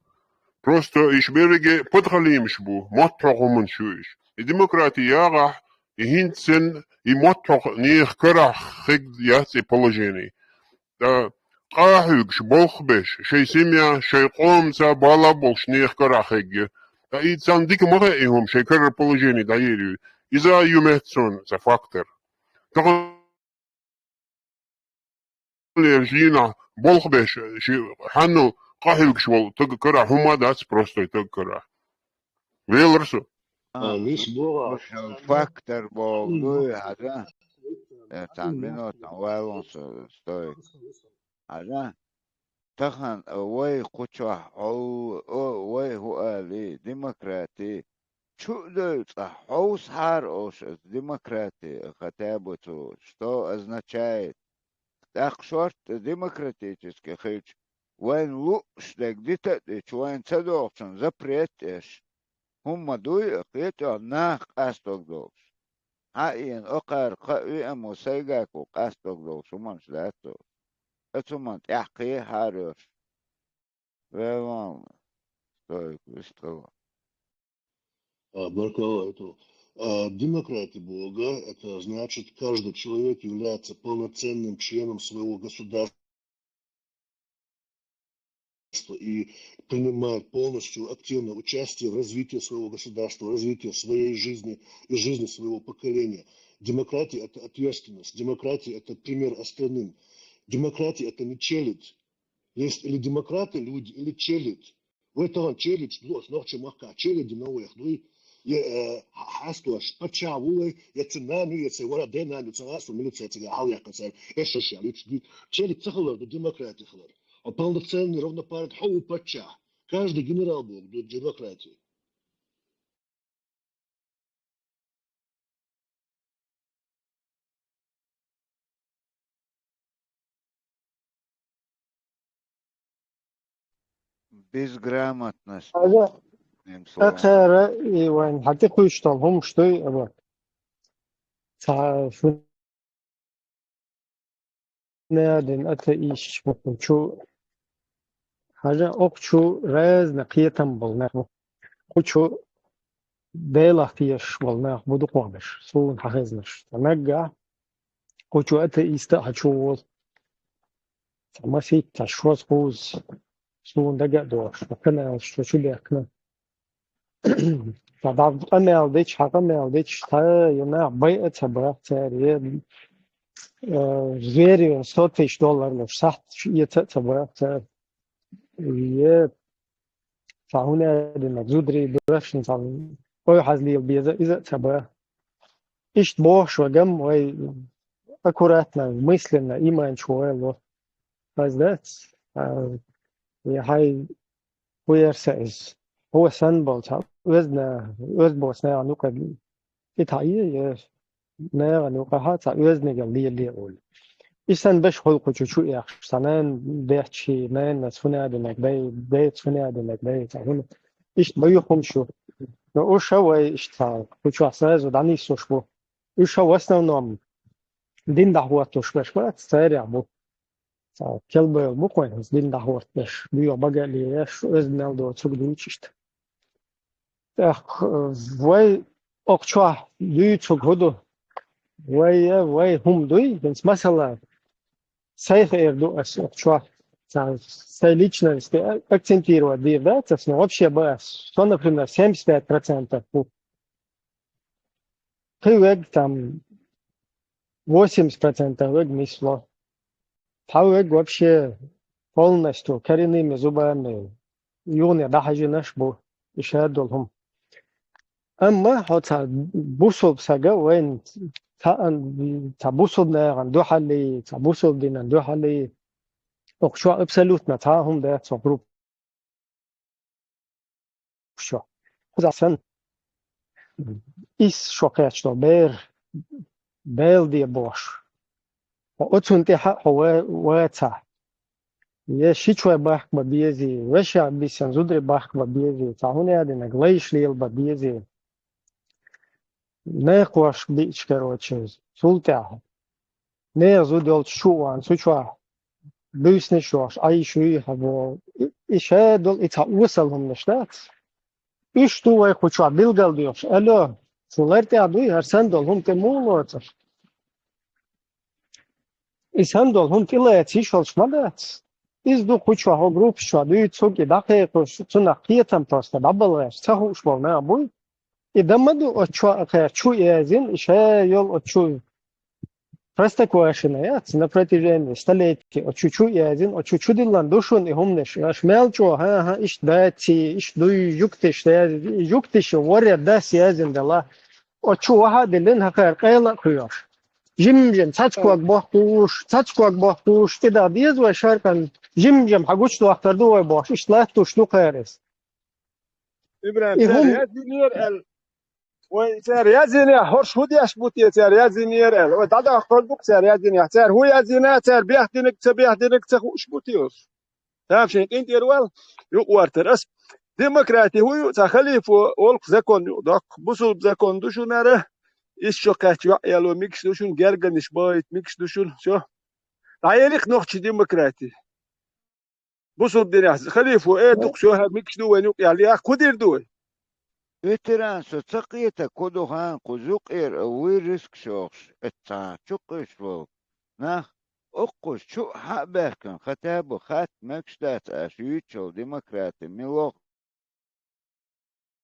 Просто иш берге подхалимш бу, мотт хӀокхуман шу иш. И демократи ягӀахь, и хӀинцен, и мотт хӀокх нех карахь хег яц и положение. ТӀа къахьуьгуш, болх беш, шайн семья, шайн къомца бала болуш нехан карахь хегге. ТӀа и царна дика ма хаьа и хӀума, шайн карара положение дӀаер ю. Иза а ю меттасон ца фактор. Тахана лераш йийна болх беш, ши хьаннал къахьуьгуш волу таг карахь хӀума дац простой таг карахь. Велар со. А, виш богӀа. Фактор богӀу, хьажа. Э, цхьана минутан валун со, стой. Хьажа? Тахан вай кху чохь хьо, о, вай хӀу али, демократи. Чу а дойцахь, хьовсахьара ош аса демократи, хотя бы цо, что означает. ТӀаккха шортта демократически хилча, вайн лууш дерг дита а дича, вайн ца догӀучун запрет а еш. ХӀумма дуй а, кхетӀо нах къастог долуш. Хьаийна окхара кхаа виамо сайгахо къастог долуш хӀуманаш дац долуш. Аса хӀуманна тӀаьхьа кхехьара йош. Веван, стойку, вистхила. А, баркалла, это, а, демократия блога, это значит, каждый человек является полноценным членом своего государства и принимает полностью активное участие в развитии своего государства, в развитии своей жизни и жизни своего поколения. Демократия — это ответственность, демократия — это пример остальным. Демократия — это не челядь. Есть или демократы люди, или челядь. Вай тахана челядь, ну, ас нохча махка челядь, но вай дуй. Я, э, хьастош, пачча ву вай, я цу нану, я цу вара де нану, цу асу милиция цигахь хьал яккха цара, эшшаш я луч дуй. Челядь ца хилар ду, демократи хилар. А полноценный, равноправный, хьо ву пачча. Каждый генерал был ду демократи. Безграмотность. Ага. Одним словом. Цхьаьра и вайн хьатӀекхуьйсуш долу хӀумаш дуй, ава. Цхьа шу- Неа дина атеисташ бу кху чу. Хьажа, окху чу разный кхетам болу нах бу. Кху чу Делах тешаш болу нах бу дукхох берш, суна хьан хезнарш. Ца наггахь, кху чу атеиста а хьан чу волу. Ца масийтта, ца шоза кхуза, суна дага а дохуш, ткъа каналаш чу чу бехкана. Ца дӀа къамел дича, хьан къамел дича, ца я нах байа а ца баха цара, я, э, звери сто тысяч доллар луш, сахьт эца а ца баха цара. Я, ца хӀуна дина, зудри, дурашна, ца ой хьазлийла беза, иза а ца баха. Иштта бохуш вай гам, вай аккуратно, мысленно, иман чу вай ло. Хаза дац? А, я хьай ХӀун яра сан иза? Хьо санна болу цхьа оьзна-, оьзда боцу нахана юкъа и тхьаъе, я нахана юкъахьа цхьа оьзнигал лелае олу. И санна беш хуьлу кху чу чу экхаш, цхьа нана детташ, нанас хӀуна а динарг дай, дайца хӀуна а динарг дай, цхьа хӀуна. Иштта ма ю хӀума шу. Но уьш а вай иштта цхьа кху чохь сразу дӀанисуш бу. Уьш а в основном дин дӀахӀоттуш беш бац, царех бу. Цхьа келбевлла бу кхойн хӀинца дин дӀахӀоттадеш, боьха бага а лелош, оьзда мел доцург дуьйцу иштта. ТӀаккха, э, вай окху чохь дуьйцург хӀун ду? Вай, э, вай хӀума дуй, хӀинца масала, сайн хеар ду ас окху чохь. Цхьа сайн личности а-, акцентировать дийр дац ас, но вообще бан ас. Со, например, семьдесят пять процентов бу. Кхин верг там восемьдесят процентов верг нисло. Цхьа верг вообще полностью коренными зубами юхане дӀахьажийнаш бу, и шадолу хӀума. Амма хьо цхьа бусулба сага вайн цхьа, цхьа бусулба нахана дуьхьали, цхьа бусулба динан дуьхьали, окху чохь абсолютно цхьа а хӀума дац цо группа. Шо. Кхузахь санна, исс шо кхечдо бер, Дела де бохуш. Хьо оцунна тӀехьа а хьо ва-, вацахь. Я ши чой бахка бан безий, вешех биссина зударий бахка бан безий, цхьа хӀуна а динарг лайш лела бан безий. Некхош биъча, короче, цул тӀаьхьа. Нехан зуда йолчу чу а ван, цу чохь буьйсанаш йохуш, Ӏайша юй хьан боху. И, и шадолу, и цхьа осал хӀуманаш дац. Уьш ду вай кху чохь билгал доьхуш. Алло, шу лар тӀехь дуй, хӀара санна долу хӀума тӀе муха лоцуш? И санна долу хӀума тӀелаца йиш йолуш ма дац. Иза ду кху чохь, хӀо группаш чохь дуьйцург, и дӀакхайкхош, цунах кхетам просто дӀабалгӀеш, ца хууш болу нах буй. И дан ма ду оцу чохь а кхаьчча, чу яздина, и ша йолу оцу чу. Простоквашино яц на протяжении столетий, оцу чу, чу яздина, оцу чу, чу диллина ду шуна и хӀуманаш. Аша мел чӀогӀа, хӀан-хӀа, иштта даций, иштта дуй, юкташ язди-, юкташ варе дас яздина дела. Оцу чу ваха а диллина, хӀокхара къайла а кхоьхьуш. Жим-жим, цхьацца ког бохкуш, цхьацца ког бохкуш, кӀида деза вай шаркан, жим-жим, хьагучу дохкар ду вай бохуш, иштта латтуш ду кхарас. ИбрахӀим, цара яздинера аьлла. Вай, цара яздинехь, хӀорш хӀун деш бу те, цара яздинера аьлла. Вай, дӀадахкар ду-кх цара яздинехь. Цара хӀун яздина, цара бехдинарг, ца бехдинарг ца хууш бу те уьш. Цара шайн къинтӀера вал, юкъа вартар ас. Демократи хӀун ю, цхьа халифо олу-кх закон юкъа доккху. Бусулба закон ду шунара, исс шо кхаьчча йоӀ яло мегаш ду шуна, гергарнаш бахийта мегаш ду шуна. Всё. ДӀаели-кх нохчий демократи. Бусулба динехь халифо эр ду-кх, всё, хӀара мегаш ду вайна юкъа аьлла, яхь, кху дийр ду вай? Ветеран, со ца кхета, кху ду хьан кху зукъера а вуй риск шохуш, эццахь чукхуьйсуш волу нах, оккхуш чу а хьа а баьхкина, хатабу хатта мегаш дац аша юьйцуш йолу демократи мила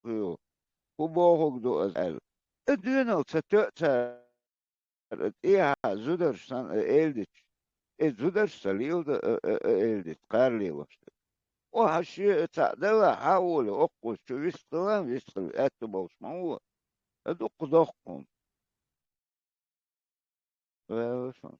ву, хӀун бохург ду аса аьлла. И доьналла ца тоьа цара, тӀехьа зударша санна а эладиташ, и зударша ца леладо а, а, а, эладита, кхара лелош дерг. О, хьан шен а цхьаъ делахь, хьан а волий, оккхуза чу вистхила, вистхила аьтту болуш ма ву. А дуккха доккха хӀума. Ваьлла шуна.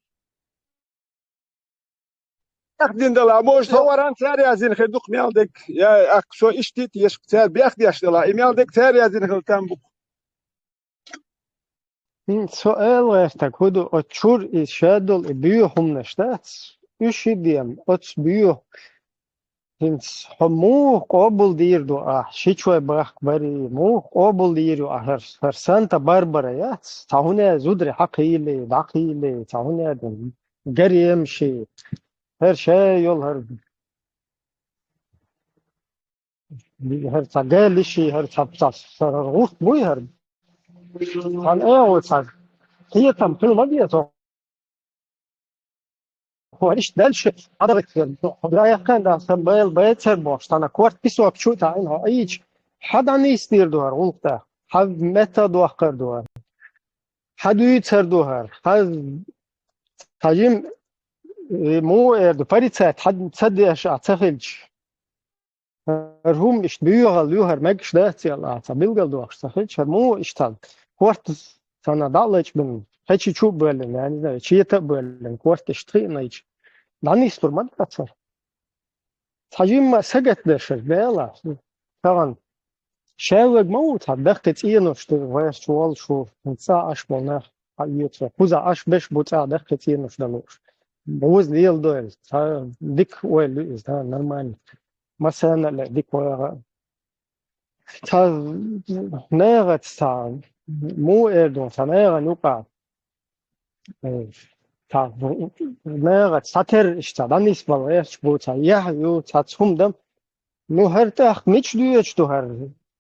Дин дала, может, со варан цара яздина хир ду-кх мел дерг. Я, ак, со иштта тешка цара бехдеш дала, и мел дерг цара яздина хир там бу-кх. Со ала гӀертаг хӀун ду, оцу чуьра и шадолу и боьха хӀуманаш дац? Уьш и дема, оцу боьха. ХӀинца хьо муха къобалдийр ду ахь, ши чой бахка барий, муха къобалдийр ю ахь хӀара, хӀара Санта-Барбара яц? Цхьа хӀуна зударий хьакхийлий, дӀакхийлий, цхьа хӀуна гаремаший, хӀара ша йолу хӀара ХӀара ца галиши, хӀара ца, ца, ца гӀурт буй хӀара. Цхьана а ву ца. Кхетам хила ма деза. ХӀорш дальше хьадагӀийтина. Хьо гаяккхина да, сан байла байцар бохуш, цхьана корта песок чу а таӀийна хьо айча, хьа дӀанийсдийр ду хӀара гӀуллакх тӀаккха. Хьа метта дохкар ду хӀара. Хьа дуьйцар ду хӀара. Хьа, хьа жим, э, муха эр ду, порицать хьа ца деш ахь ца хилча. ХӀара хӀума иштта боьхалла ю, хӀара мегаш дац аьлла, ахьа цхьа билгалдохуш ца хилча, хӀара муха иштта корта санна дӀа а лачкъабина, кхечи чу а боьллина, я не знаю, чета а боьллина, корта иштта хиъна йича, дӀанислур ма дац хӀара. Цхьа жимма а сагатдеш хӀара, Дела, тахана. Шаьллаг ма ву цхьа даккхий цӀенош ду, гӀерташ волуш ву, цӀа Ӏаш болу нах хьаоьцу, кхузахь Ӏаш беш бу цӀа даккхий цӀенош дан лууш. Буза леладойла, цхьа дика ойла ю иза, да, нормально. Массарна а ле дика вагӀа. Цхьа нагӀаца цхьа, муха эр ду, цхьа нагӀана юкъа, э, цхьа нагӀаца цхьа терра иштта дӀанисбала гӀерташ бу, цхьа яхь ю, цхьа цхьа хӀума дан. Ну, хӀара тӀаккха мича доьдуш ду хӀара?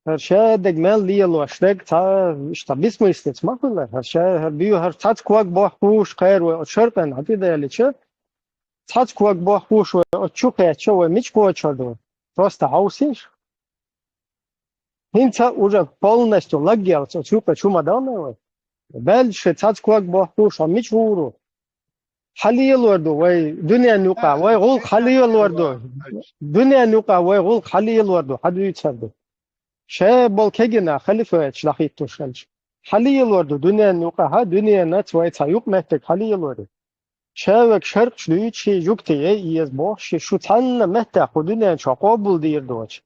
ХӀара шадерг мел лелош дерг цхьа иштта бессмыслица ма хуьлу. ХӀара ша, хӀара бу, хӀара цхьацца ког бохкуш кхара вай оцу шаркъан хьан тӀе далича, цхьацца ког бохкуш вай оцу чу кхаьчча, вай мича кхочур ду? Просто хьовсийша. ХӀинца уже полностью лаггелца оцу юкъа чу ма далла вай. Баьлча ши цхьацца ког бохкуш, хьо мича гӀур ву? Хьан лелор ду вай дуьненан юкъа, вай гӀуллакх хьан лелор ду? Дуьненан юкъа вай гӀуллакх хьан лелор ду, хьан дуьйцур ду? Ша болу кегина халифаташ дӀахӀиттуш хилча. Хьан лелор ду дуьненан юкъа, хьан дуьненаца вай цхьа юкъаметтиг хьан лелор ю? Ша век шаркъаш дуьйцу ши жугтий, эй, еза боху ши, шу цхьанна меттехь кху дуьнен чохь къобалдийр доцуш.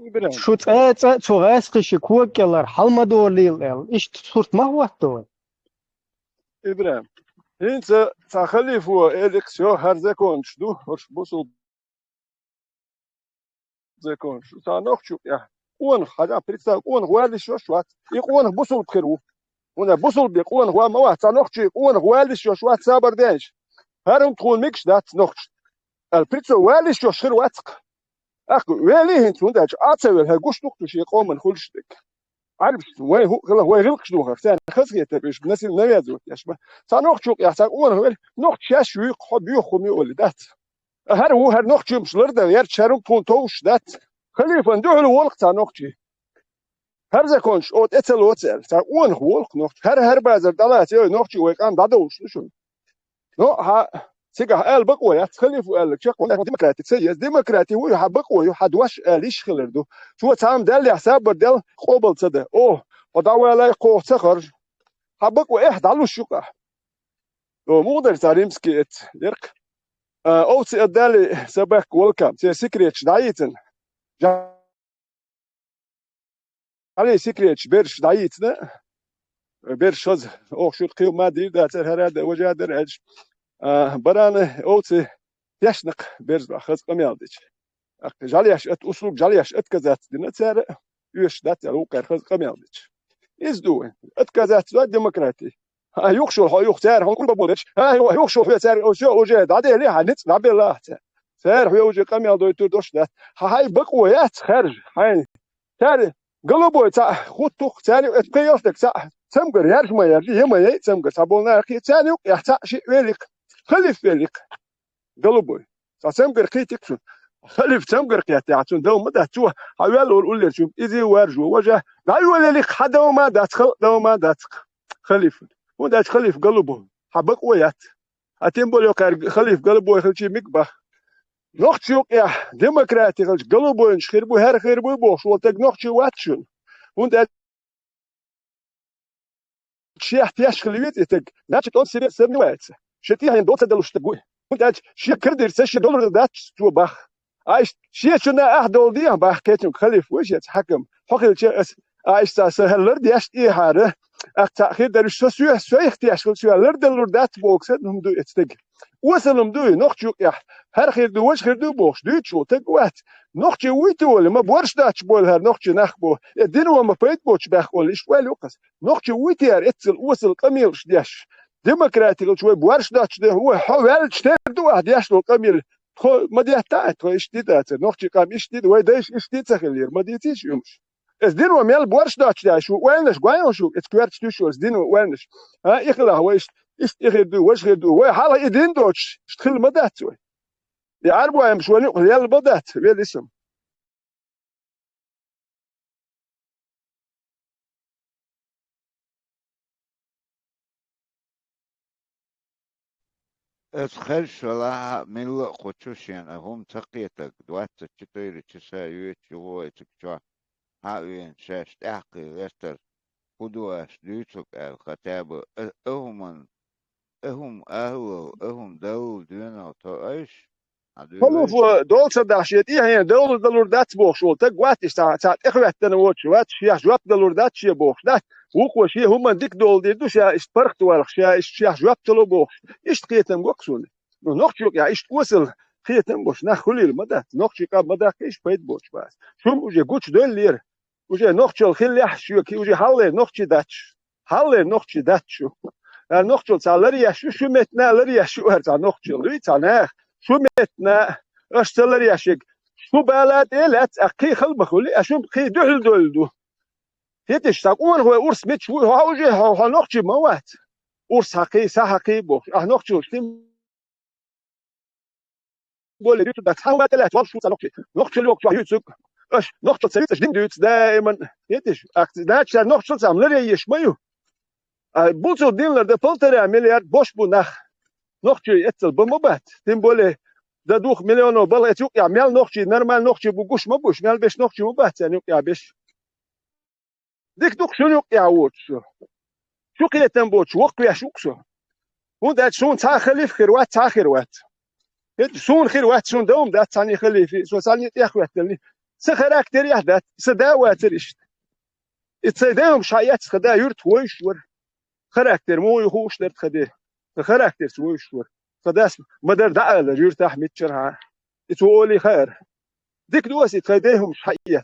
Ибрахим. Шу цӀа, цӀа цу гӀаскхи ши кога кӀелара хьал ма долийла аьлла, иштта сурт ма хӀотту вай. Ибрахим. ХӀинца цхьа халифо эликс йо, хӀара законаш ду, хӀорш бусул законаш ду. Цхьа нохчу юкъехь къонах, хьажа, представь, къонах валлиш йош вац. И къонах бусулба хир ву. ХӀунда бусулба къонах ван ма вац, цхьа нохчий къонах валлиш йош вац, сабар деш. ХӀара хӀума тхуна мегаш дац нохча. Аьлла, прицо валлиш йош хир вац-кх. Ахка вели хӀинца хӀунда аьлча, а ца вели, хӀара гуш ду-кх шу шен къоман хуьлуш дерг. Ӏарбаш, вай хӀу-, хила, вай гӀиллакхаш дохар, царна хазахетар уьш, насил навязывать еш ма. Цхьа нохчу юкъехь цхьа къонах вели, нохча шаьш вуьйкх, хьо боьха хӀума ю олий дац. ХӀара ву, хӀара нохчий муш лардан, ярча хӀара хӀума тхуна товш дац. Халифан дуьхьал волу-кх цхьа нохчий. ХӀара законаш о тӀе ца лоцу аьлла, цхьа къонах волу-кх нохчий. ХӀара, хӀара базар дӀалаца, ой, нохчий вай къам дӀадовлуш ду шуна. Но хьан цигахь аьлла бакъо яц, халифо аьлла, чекх вон демократи ца еза. Демократи вуй, хьан бакъо ю, хьан дош аьлла йиш хилар ду. Цо цхьамма даьллехь сабар дел къобал ца дан. О, хьо дӀавалай кхох ца харжа. Хьан бакъо эхь дӀалуш ю-кх ахь. О, муха дара цхьа римский эц, дерг. А, овци отдали собак волкам, церан секреташ дӀайийцина. Жали секреташ бераш дӀайийцина. Бераш хаза, оха шуьга кхин ма дийр дацара, хӀара да, важа дара аьлча. А, барана овци тешнакх берза хаза къамел дича. ТӀаккха жӀалеш от-, услуг жӀалеш отказаться дина цара, оьшуш дац аьлла, вукхара хаза къамел дича. Иза ду вайн. Отказаться ду демократи. А юха шура хьо юха цара хьуна курба болча. А юха шура хьо цара, всё, уже дӀаделе, хьан ницкъ дӀабелла ахьа цара. Цара хьо уже къамел дойтур дош дац. Хьан хьай бакъо яц, хаьржа, хьайна. Цара голубой цхьаъ хӀуттух, цара юкъе пхи ялх стаг цхьаъ, цамгар яржа ма яржа, е ма яй цамгар, цхьаболу нахе, цара юкъехь цхьаъ шиъ великх, халиф великх. Голубой. Цхьа цамгар кхийтира шуна. Халиф цамгар кхеттехь, цунна дов ма дац, цо хьан ваьлла уллера чу, иза варжо, важа, дӀайолале хьан дов ма дац, халкъ дов ма дац халифа. ХӀунда аьлча халиф голубой, хьан бакъо яц. А тем более кхара халиф голубой хилчий миг баха. Нохчийн юкъехь демократи хилча голубойнаш хир бу, хӀара хир бу бохуш волу стаг нохчи вац шуна. ХӀунда аьлча шех теш хила веза и стаг, значит, он себе сомневается. Шен тӀаьхье доцу ца далуш стаг ву. ХӀунда аьлча шен карадирца шен долур дац цо баха. Айс, шен чунна ахь долу дехьа баха кхечунга халиф ву шеца хьакам. Хьо хилча ас, айс ца са лардеш тӀехьара, ах цхьаъ хир дара, со соьх, соьх теш хила, соьх лардалур дац боху сан хӀума ду эцу стага. Осалла ма дуй, нохчу юкъехь, хӀара хир ду, важа хир ду бохуш, дуьйцуш волу стаг вац. Нохчи вуй те волу, ма борш дац боху хӀара нохчи нах боху. Э, дино ма пайда боцуш баьхна олу, иштта ваьлла юкъас. Нохчи вуй те хӀара эццал осалла къамелаш деш. Демократи хилча вай борш дац де, вай хьо ваьллачу тера ду ахь деш долу къамел. Тхо ма детта а, тхо иштта дацара. Нохчи къам иштта ду, вай дайша иштта ца хиллера, ма дийцийша уьш. Эс дино мел борш доцуш даьш ву ойланаш, гойла шу, эс коьрташ туьйсуш волу дино ойланаш. А, и хилахь вай иштта, иштта и хир ду, важа хир ду. Вай хьалха и дин доцуш, иштта хила ма дац вай. И Ӏарбоймаш вайна юкъа лелла ма дац, велисам. Аса хезаш велахь а, милла а кху чу шена хӀума ца кхетарг, двадцать четыре часа йоьдуш ю гӀо и цига чохь, хьан а веана, шаьш тӀаьхьакхин гӀертар, хӀун ду аш дуьйцург аьлла, хотя бы а, а хӀуманна, а хӀума ахӀлал, а хӀума даллал доьналла тхо айш, хьан дуьйла Халуфо долу ца дахь шен тӀехьенан довла далур дац бохуш волу стаг вац, иштта цхьа, цхьа тӀехӀоьттина воцуш вац, шех жоп далур дац шен бохуш дац. Вукхо шен хӀуманна дика долу дийр ду, ша иштта паргӀатвалахь, ша иштта шех жоп ца ло бохуш. Иштта кхетам го-кх суна. Ну, нохчу юкъехь иштта осалла кхетам бош нах хуьлийла ма дац. Нохчийн къам ма даккхийша пайда боцуш бац. Шуна уже гучудевллера. Уже нохчалла хиллехь а шоьга, уже хьаллера нохчий дац шу. Хьаллера нохчий дац шу. Ара нохчалла цхьа лар еш ю, шу меттана а лар еш ю, ара цхьа нохчалла. Дуй цхьа наха, шу меттана а, аша ца лар еш ерг. Шу бала тӀе а лаьцна, а кхин хала ма хуьлу, а шун кхин дуьхьал долу ду. ХӀеташ, цхьа къонахой урс мичаш ву, хьо уже хьо, хьо нохчий ма вац. Урс хьакхий, са хьакхий бохуш, ахь нохчалла шун более дуьйцур дац, хьан ваьтта лаьцна вал шу ца нохчий. Нохчалла йоккху чохь юьйцург, аша нохчалла ца юьйцу, аш дин дуьйцу даиман. ХӀеташ, аккха, значит, нохчалла цхьа лар еш ма ю. А, буцул дин лар дан полтора миллиард бош бу нах. Нохчий эццал бан ма бац. Тем более, дан двух миллионов бала эцу юкъехь, мел нохчий, нормально нохчий бу гуш ма буш, мел беш нохчий ма бац, царна юкъехь беш. Дика ду-кх шуна юкъехь воцуш со. Шу кхетам боцуш воккхавеш ву-кх со. ХӀунда аьлча суна цхьа а халиф хир вац, цхьа а хир вац. ХӀета суна хир вац, шуна дов-м дац цхьаьна халифе, со цхьаьна тӀехӀоьтталли. Сан характерехь дац, сан да а вацара иштта. И сайн дайхӀумаш хьаэцна, тхан да юьртах вовзаш вара. Характер муха ю хууш дара тхан де. Тхан характерца вовзаш вара. Тхан дас ма-дарра дӀаалара юьртахь миччара хьан. И цо олий хаьара. Дика ду аса и тхайн дайхӀумаш хьаэцна.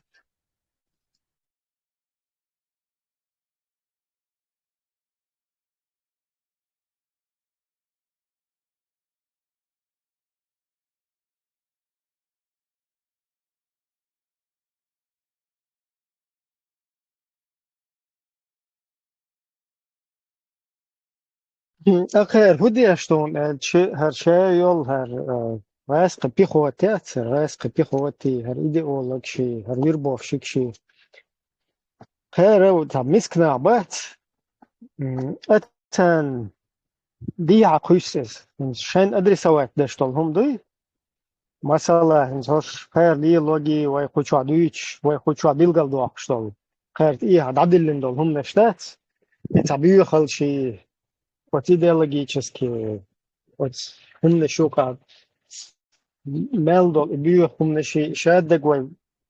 М, акхер, хӀун деш ду аьлча, хӀара ша йолу хӀара, а, гӀаьскхи пехота яц, хӀара гӀаьскхи пехотий, хӀара идеологший, хӀара вербовщикший. Кхера цхьа миска нах бац. М, а царна дехьа кхуьссу иза. ХӀинца шайна адресовать деш долу хӀума дуй? Масала, хӀинца хӀорш кхера лелоги, вай кху чохь дуьйцуш, вай кху чохь билгалдоккхуш долу. Кхерта эхьа дӀадиллина долу хӀуманаш дац? И цхьа боьхалший, оцу идеологически, оцу хӀуманаш юкъа мел долу и боьха хӀуманаш, и шадерг вай,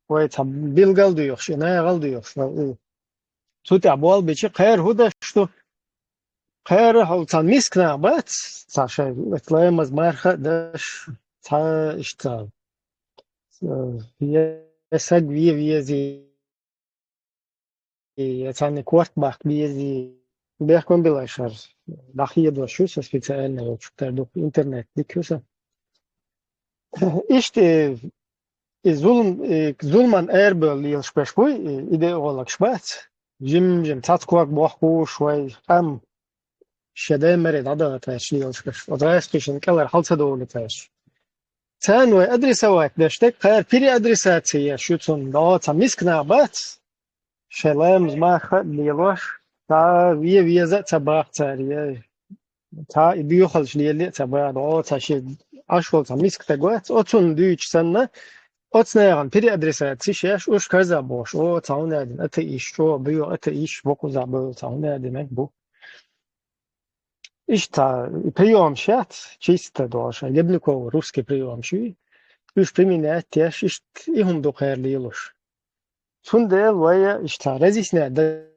вай цхьа билгал доьхуш, и нахал доьхуш, вай и. Цу тӀехь болх бича, кхара хӀун деш ду? Кхара хьо цхьа миска нах бац, цхьа шайн ламаз марха а деш, цхьа иштта, э, я саг ве вези, я царна корта баккха безий, бехкам билла шара, дӀахедош ю со специально, йолчух тера ду, интернет дика ю сан. Иштта и зулам, и зуламан арабевлла лелаш берш буй, и идеологаш бац. Жим-жим цаца ког бохкуш вай къам шен даймаре дӀадахьа тхаьш лелаш берш. Оцу гӀаскхишна кӀелара хьал ца довла тхаьш. Царна вай адресовать деш дерг, кхара переадресация еш ю цунна. ДогӀа цхьа миска нах бац, шайн ламаз марха а лелош, цхьа ве веза а ца баха цара, я цхьа и боьхаллаш лелале а ца баха, догӀа цхьа шен Ӏаш волу цхьа миска стаг вац, оцунна дуьйцуш санна, оцу нахана переадресация еш, уьш карзахбохуш, о, цхьа хӀунда аьлла атеисташ, чӀогӀа боьха атеисташ, боккъузахь бевлла цхьа хӀунда аьлла мега бу. Иштта и приёмаш яц, чисто догӀуш, ледниковый русский приёмаш ю, уьш применять еш, иштта и хӀума ду кхара лелош. Цундела вай иштта разъяснять дан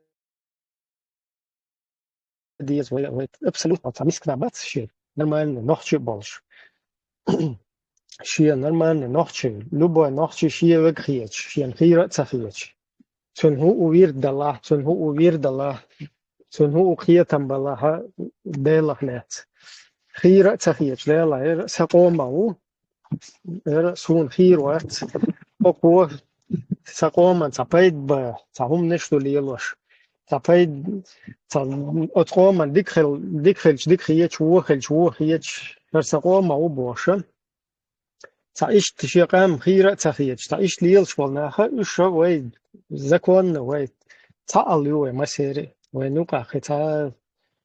деза вай, вай абсолютно цхьа миска нах бац шен нормальный нохчи а болуш. Шен нормальный нохчи, любой нохчи шен вега хеташ, шена хийра а ца хеташ. Цуьнан хӀуъу вирд далахь, цуьнан хӀуъу вир далахь, цуьнан хӀуъу кхетам балахь Делах лаьцна. Хийра а ца хеташ, Делахь, хӀара сан къоман ву, хӀара суна хийра вац. Оцо сан къоман цхьа пайда бан, цхьа хӀуманаш ду лелош. Цхьа пайда, цхьа оцу къоман дика хил-, дика хилча дика хеташ, вон хилча вон хеташ, хӀара сан къоман ву бохуш. Цхьа иштта шен къам хийра а ца хеташ, цхьа иштта лелаш болу наха, уьш а вай законно, вай цхьаалла ю вай массери а, вайна юкъахь кхин цхьа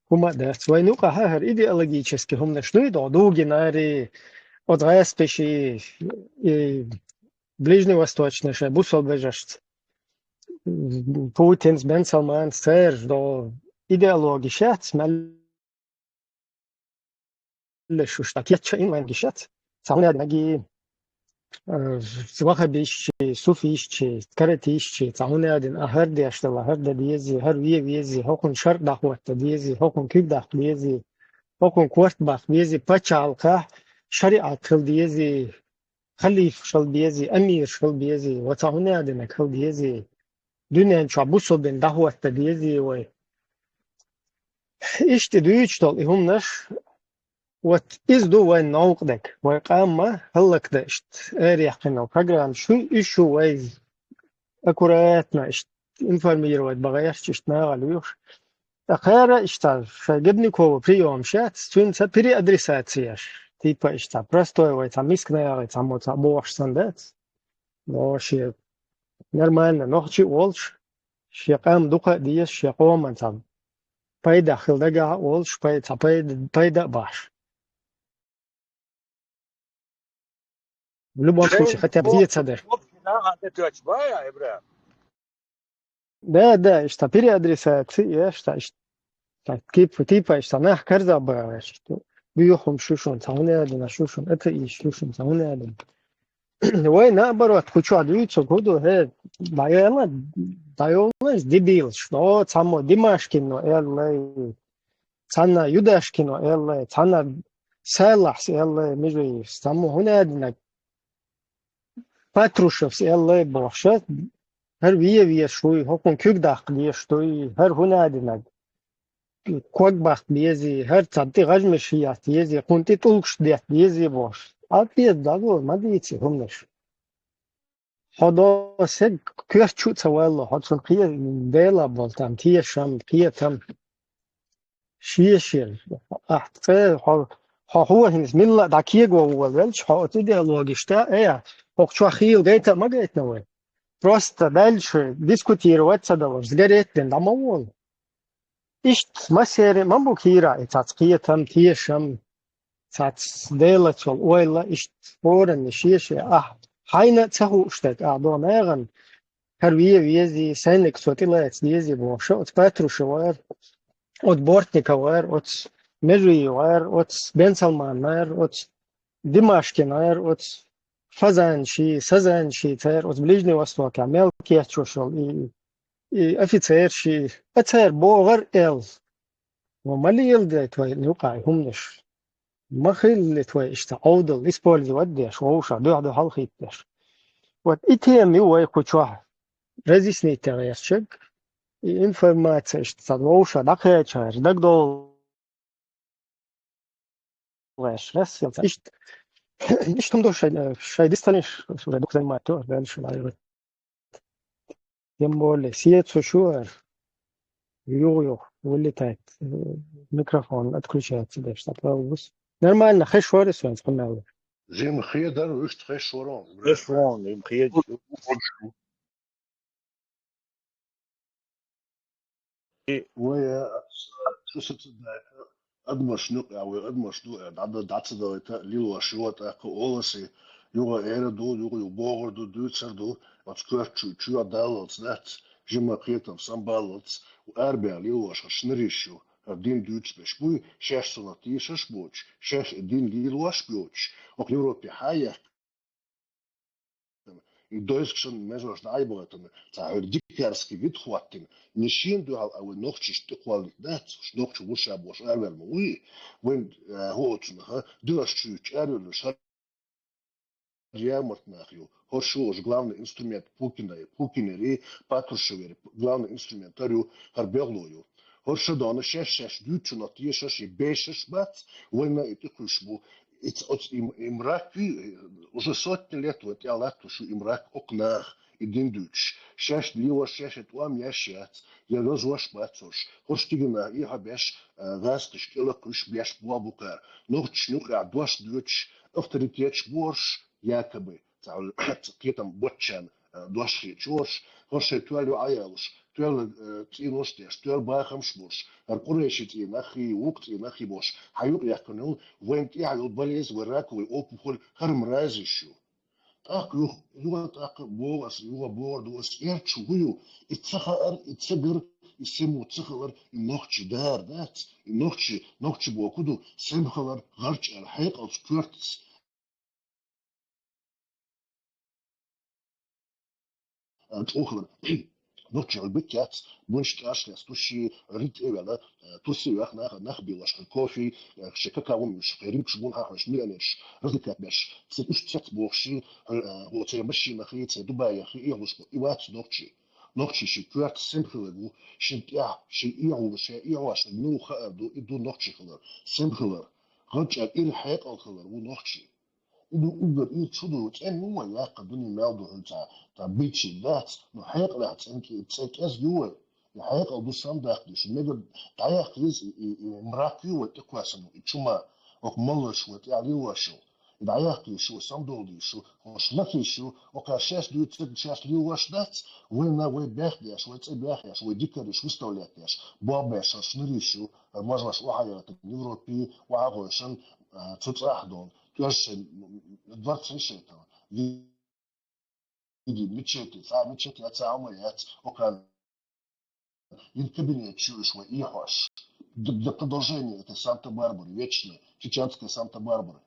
хӀума а дац. Вайна юкъахь а хӀара идеологически хӀуманаш дуй догӀу, Дугинари, оцу гӀаскхиши, и ближневосточный шайн бусалба вежаршца, Путинца, Бен Салманца, цераш догӀу идеологиш яц, мел леш уьш, так, кечъян вайн гишац. Цхьа хӀунда аьлла маги, э, ваххабистчий, суфистчий, каратистчий, цхьа хӀунда аьлла ахӀар деш дала, ахӀар дан дезий, хӀара вен везий, хӀокхунна шарӀ дӀахӀотта дезий, хӀокхунна куьг даккха дезий, хӀокхунна корта баккха дезий, пачхьалкхехь шариӀат хила дезий, халифаш хила дезий, амираш хила дезий, ва цхьа хӀунда аьлла хила дезий, дуьнен чохь бусалба дин дӀахӀотта дезий вай. Иштта дуьйцуш долу и хӀуманаш, вот иза ду вайн новкъа дерг, вай къам ма хӀаллакдан иштта, эр яьккхина программа, шу, уьш шу вай аккуратно иштта информировать бан гӀерташ иштта нахала лоьхуш. Ткъа кхара иштта шайн Ледниковый приёмаш яц, цуьнца переадресация еш. Типа иштта простой вай цхьа миска нахе цхьаммо цхьа бохуш санна дац. Но шен нормально нохчи а волуш, шен къам дукха а дезаш, шен къоман цхьа пайда хила дагахь а волуш, пай-, цхьа пайда, пайда а бахьаш. В любом случае, хотя бы зен ца дар. Да, да, иштта переадресация еш, иштта, иштта, типа, типа, иштта нах карзахбан, иштта, боьха хӀума шу шуна, цхьа хӀунда аьлла шу шуна, атеисташ шу шуна, цхьа хӀунда аьлла. Вай, наоборот, кху чохь дуьйцург хӀун ду, хӀей, дӀаяла, дӀайолалаш дебилаш. О, цхьаммо Димашкино аьлла, цхьанна Юдашкино аьлла, цхьанна Салахьс аьлла, меже, цхьаммо хӀунда аьлла, Патрушевс аьлла бохуш, хӀара вен везаш вуй, хӀокхунна куьг даккха дезаш дуй, хӀара хӀунда аьлла, ког баккха безий, хӀара цхьа тӀе гӀажмаш хӀиятта езий, кхунна тӀе тӀулгаш детта дезий бохуш. Ӏад деза дагадогӀу, ма дийци хӀуманаш. Хьо до саг коьрта чу а ца валло, хьо цунна кхе-, Дела болу там, тешам, кхетам. Шен-шен. Ахь цӀе, хьо, хьо хӀора хӀинца милла а дӀа кего волавелча, хьо оцу идеологиш тӀе, э, хӀокху чохь хийла гайта а ма гайтина вай. Просто дальше дискутировать ца далуш, сигарет дина дӀа ма волу. Иштта массеран а ма бу кийра и цац кхетам, тешам, цац Делаца йолу ойла, иштта хӀоранна шен-шен ахь хьайна а ца хууш дерг, ахь до нагӀана хӀара вен везий, сайниг цо тӀелаца дезий бохуш, оцу Патрушева вара, оцу Бортникова вара, оцу Межи вар, оц Бен Салман вар, оц Димашкин вар, оц Фазанши, Сазанши цар, оц Ближний Восток, а мел кечошол, и, и офицерши, а цар богар эл. Ва ма лелде твой нукай хумнаш. Ма хилли твой ишта овдал, использовать деш, вовша, дух-дух халхит деш. Вот и теми вай кучуа разъяснить тягъясчаг, и информация ишта вовша, дакхачар, дагдол леш, леш, ишт, ишт хумдо шай, шай дистанеш, уже дух занимать, то, дальше, наверное. Тем более, сиет сушуар, юг-юг, вылетает, э, микрофон отключается, да, что-то. Нормально, хешуар, если он сказал. Зим хедар, уж хешуарон. Хешуарон, им хедар. Вай, э, сусуцадай, адмаш нук, а вай, адмаш ду, э, дада, дацадалайта, лилуаш юа, тӀаккха оласи, юга эра ду, юга ю богар ду, дуьйцар ду, оц коьртачу, чу а даллалц дац, жима кхетам самбаллалц, арбя лилуаш, ха шныриш ю, ха дин дуьйцбеш буй, шеш сунат тийшаш боч, шеш дин лилуаш боч, ок Европе хаяк, и дойскшан межош дӀайбагӀатана, цхьа хӀара дикарский вид хӀоттина, нишин дуьхьал а вай нохчиш тӀекхоллийт дац, уж нохча вуша бош арвер ма вуй, вайн, э, хӀоцунаха, дилаш чуьйчу арвер луш, хӀара ямарт нах ю, хӀорш ю уж главный инструмент Путина, Путинери, Патрушевери, главный инструмент хӀара ю, хӀара бегӀло ю. ХӀорш а дона шеш-шеш дуьйцу нах тешаш, и бешаш бац, вайна и тӀекхуьш бу, и ц-, оц-, и м-, и мрак ю, уже сотни лет вай тӀехь латтуш ю и мрак, ок нах, и дин дуьйцуш. Шаьш лелош, шаьш тӀом еш яц, я розош бац уж. ХӀорш дигина и хьабеш, а, гӀазкхиш кӀелакхуьш беш бу букар. Нохчаш нуькъа дош дуьйцуш, авторитеташ борш, якобы, цхьа кхетам боччан, а, дош хеташ орш, хӀорш шайн тоьлла ю Ӏаялуш, тоьлла, а, цӀенош деш, тоьлла бахамаш борш, хӀара къурайши цӀенах хи, вукх цӀенах хи бош, хьаюкъ яьккхина йолу, вайн тӀехь йолу болезнь, вай раковый опухоль, хӀара мразиш ю. ТӀаккха юха, юха тӀаккха боху ас, юха бохур ду ас, эрчу хӀу ю, и ца хаар, и ца гар, и сема ца хилар, и нохчи дара дац, и нохчи, нохчи боху ду, сема хилар, гӀарчӀ аьлла, хьекъалца, коьртаца. А, чӀогӀа хилар. Нохчи хьал битта яц, бунш кӀаш лес туши, ритӀе а вела, а, турси вех наха, нах белаш, хӀара кофе, а, ши какао муьш, хӀара рюкш бун хьахьош, миллионерш, развлекать беш, ца уьш цец боху ши, а, хӀо церан машинах и, церан Дубаях и, и хӀуш бу, и вац нохчи. Нохчи ши коьрта сема хилар ву, шин тӀехь, ши эгӀур, ши эгӀош, ну хаар ду, и ду нохчи хилар, сема хилар. ГӀанчӀар ира хьекъал хилар ву нохчи. И ду уггар и чу ду, цӀен ву вай яккха дуьне мел ду хӀинца, та бичи дац, ну хьекъалехь цӀен кӀе-, цӀен кӀезга ю вай. И хьекъал ду сандаккха ду, шу мегар дӀаяккха еза и, и, и мрак ю вай тӀекхоьссина, и чума, ок маллаш вай тӀехь лилош ю. И дӀаяккха шу, самдолдийш шу, хӀорш лахийш шу, окхар шаьш дуьйцург шаьш лилош дац, вайна вай бехдеш, вай цӀе бехъеш, вай дикариш выставлять деш, боббеш, хӀорш нурийш шу, хӀара мажош охьаялатан Европе, охьагӀойшан, а, цу цӀахь долу, тоьжчан, дворцан шайтан. Види мечети, цхьа мечети яц, цхьа хӀума яц, окхар ин кабинет чуьйш вай ийхьош. Д-, для продолжения этой Санта-Барбары, вечной, чеченской Санта-Барбары.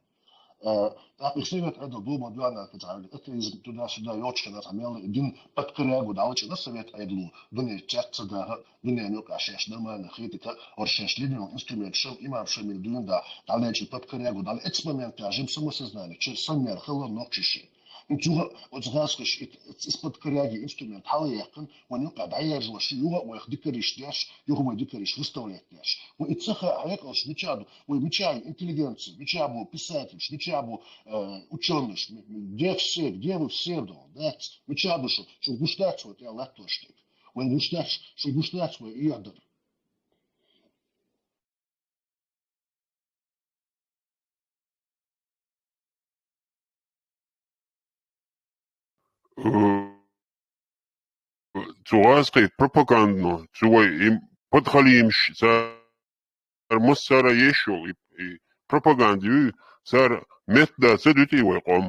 Э, тӀаккха их совет Ӏедал дума дуьхьа нах, это из туда-сюда йолчу хенахь, мел дин под корягу дӀалачкъина совет Ӏедало, дуьне чец ца даха, дуьненан юкъахь шаьш нормально хетийта, хӀорш шаьш лидерал инструмент шам, имам Шамил дуьйна да, дӀалечкъина под корягу, дӀала эцу моментехь жима самосознание, чу саммер хилла нохчи шен. Цуьнга оцу гӀазкхаша и-, из-под коряги инструмент хьалаяьккхина, вайн юкъа дӀаержош, юха а вайх дикариш деш, юха вай дикариш выставлять деш. Вай и ца хаьа хьекъалш мича ду, вай мича ю интеллигенция, мича бу писательш, мича бу, э, учёныйш, м-, м-, где все, где вы все, да, дац, мича ду шу, шу гуш дац вай тӀе латтош дерг. Вайн гуш дац, шу гуш дац вай эгӀадар. Э, цу гӀазкхийн пропагандано, цу вай и подхалимаш, цара массара а еш йолу и, и пропаганда ю, цара метта ца дуьтий вай къом.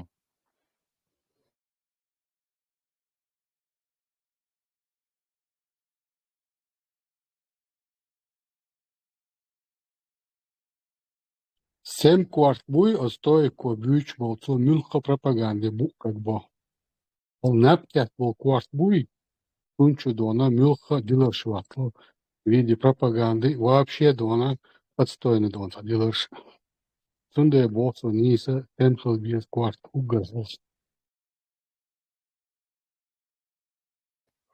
Сем корта буй, оцу Стоико буьйцуш болу цо муьлхха а пропаганде букъ кагбо. Хьо наб кхетта болу корта буй, цунна чу дона муьлхха а диларш ватло, в виде пропаганды, вообще дона, отстойно дона цхьа диларш. Цундела боху со нийса, Сем хила беза корта уггар хьалха.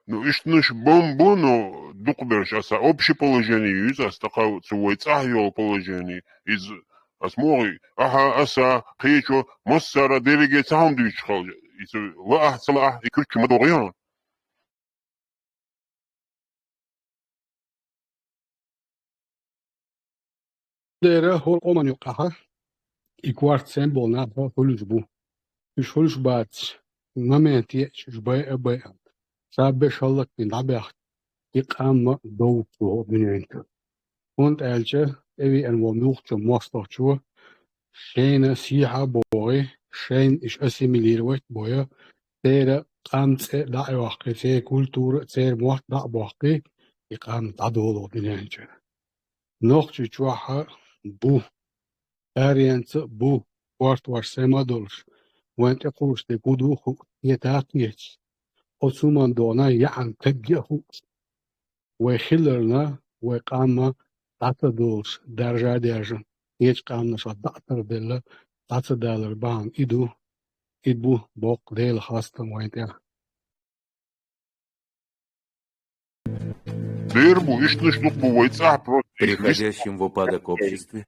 Ну, иштанаш бан бу, ну, дукхаберш аса общее положение юьйцу аса тахана цу вай цӀахь йолу положение. Иза аса могӀий, ахьа, аса, кхечо, массара дерриге ца хьуна дуьйцуш хала. Иза лаахь, ца лаахь, и куьрчу ма догӀу. Дера хӀора къоман юккъахьа и корта Сем болу нах хуьлуш бу. Уьш хуьлуш бац, момент еъча уьш байа а байа. Ша беш хӀаллакбина дӀабаьхна, и къам а довлуш ву хӀокху дуьнен чу. ХӀунда аьлча тӀевеана волу муьлххачу мостагӀчо шайна сехьа а богӀий, шайна иша ассимилировать а бойо, церан къам цӀе дӀа а йоккхий, церан культура а, церан мотт дӀа а боккхий, и къам дӀадолу хӀокху дуьнен чу. Нохчийчохь а бу, аренца а бу, кортош Сема а долуш, вайн тӀекхуллуш дерг хӀун ду хуу, кхета а кхеташ, оцу хӀуманна догӀна яӀан кагге а хуу. Вай хиларна, вай къам а дӀа ца долуш, даржа а даьржина, кхечу къаьмнашха дӀа а тарделла, дӀа ца далар бахьана и ду, и бу боккха Делан хастам вайн тӀехь. Дера бу, иштанаш дукха бу вай цӀахь просто. Приходящим в упадок обществе,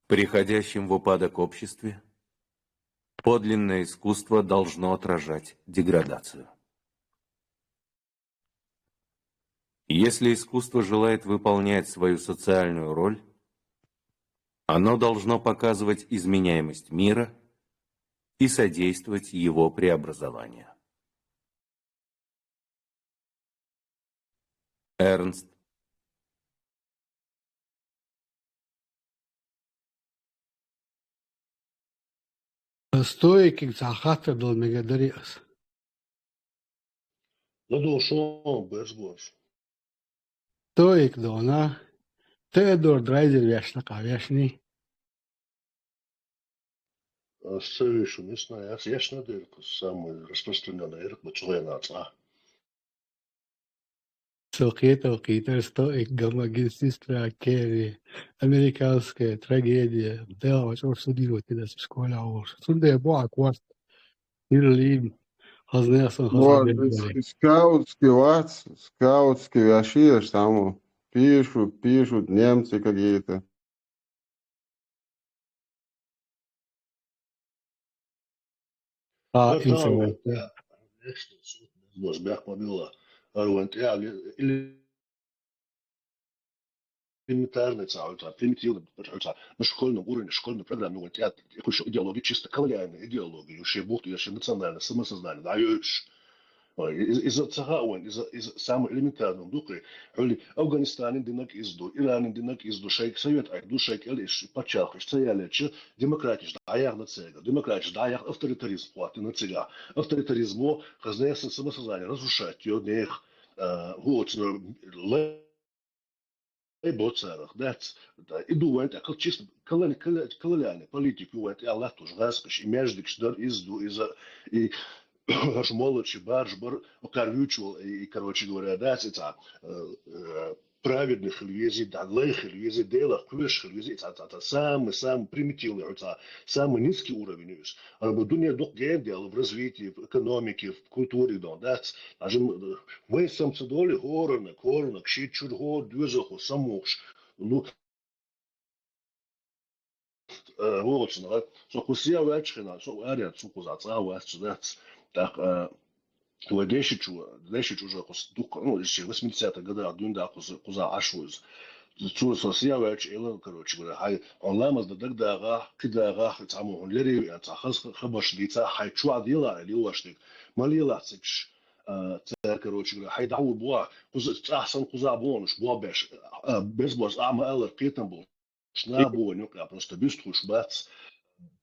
приходящим в упадок обществе, подлинное искусство должно отражать деградацию. Если искусство желает выполнять свою социальную роль, оно должно показывать изменяемость мира и содействовать его преобразованию. Эрнст. Стоикига цхьа хаттар дала мегар дарий ас? ЛадогӀа шуна, бес бош. Стоик дона, Теодор Драйзер вешна, кхавешний? Ас ца вешна, не знаю, ас ешна дерг, самый распространённый эрг, бу чугӀена цӀа. Со кхетал кхетар, Стоик, Гамма, Гильсистра, Керри, Американская трагедия, Делла чӀогӀа штудировать дина аса школехь волуш. Цундела бу хьан корта, Берлин, хазна сан хазна. Вот, Берлин. Скаутский вац, скаутский вешиеш там, пишут, пишут немцы какие-то. А, Ар инсимент. Тау, бехк ма билла. Ар вайн тӀехь элементарный цхьа, цхьа примитивный, цхьа, на школьном уровне, школьной программе вайн тӀехь, кхуьш идеология, чисто колониальная идеология, шен бухт, шен национальное самосознание, да, ю-, ш-, ой, из-, из-, из-, ца хаьа вайн, из-, из-, самый элементарный дукхе, хьули Афганистанин динаг иза ду, Иранин динаг иза ду, шайга совет айхьа ду, шайга кӀел иш паччахьалкхаш ца ялеча, демократиш дӀаяхна цигахь, демократиш дӀаяхна, авторитаризм хӀоттина цигахь. Авторитаризмо хазна сан самосознание разрушать йо нех, а, хӀоцна лай боцарах, дац, да, и ду вайн тӀехь, кал-, чисто колони-, коло-, колониальный политика ю вайн тӀехь латтош гӀазкхаш, и маьждигаш дар иза ду, иза, и хӀорш моллачи баржа бар, кхар вуьйцуш вол, и, и, короче говоря, дац, и цхьа, э, э, праведный хила везий, да, лай хила везий, Делах кхоьруш хила везий, и цхьа, цхьа, цхьа самый, самый примитивный, цхьа самый низкий уровень ю иза. Амма дуьне дукха гена даьлла в развитии, в экономике, в культуре дон, дац. Даже, э, вай сам ца долий, хӀораннаг, хӀораннаг, шийтта шура хӀора доьзалхо самукхуш, ну, э, воцунга, со кху сехьа ваьлча хенахь, со аренца, со кхузахь цӀа а вац, цу дац. ТӀаккха, э, вай дешичо, дешичо уже кхуза дукха, ну, шен восьмидесятых годах дуьйна да кхуза, кхузахь Ӏаш ву иза. Цо со сехьа ваьлча элира, короче говоря, хьайн, хьуна ламаз дан дагадагӀахь, кхидагӀахь, цхьаммо хьуна лереве, цхьа хаза хабарш дийцахь, хьайн чохь делахь, лелош дерг. Ма лелахь цига. А, цара, короче говоря, хьайн дӀахьур боху, кхуза, цӀахь санна кхузахь бохуш, боху беш, а, беза боза а ма аллара кхетам болуш. Шна бу вайн юкъахь просто буьстхуш бац,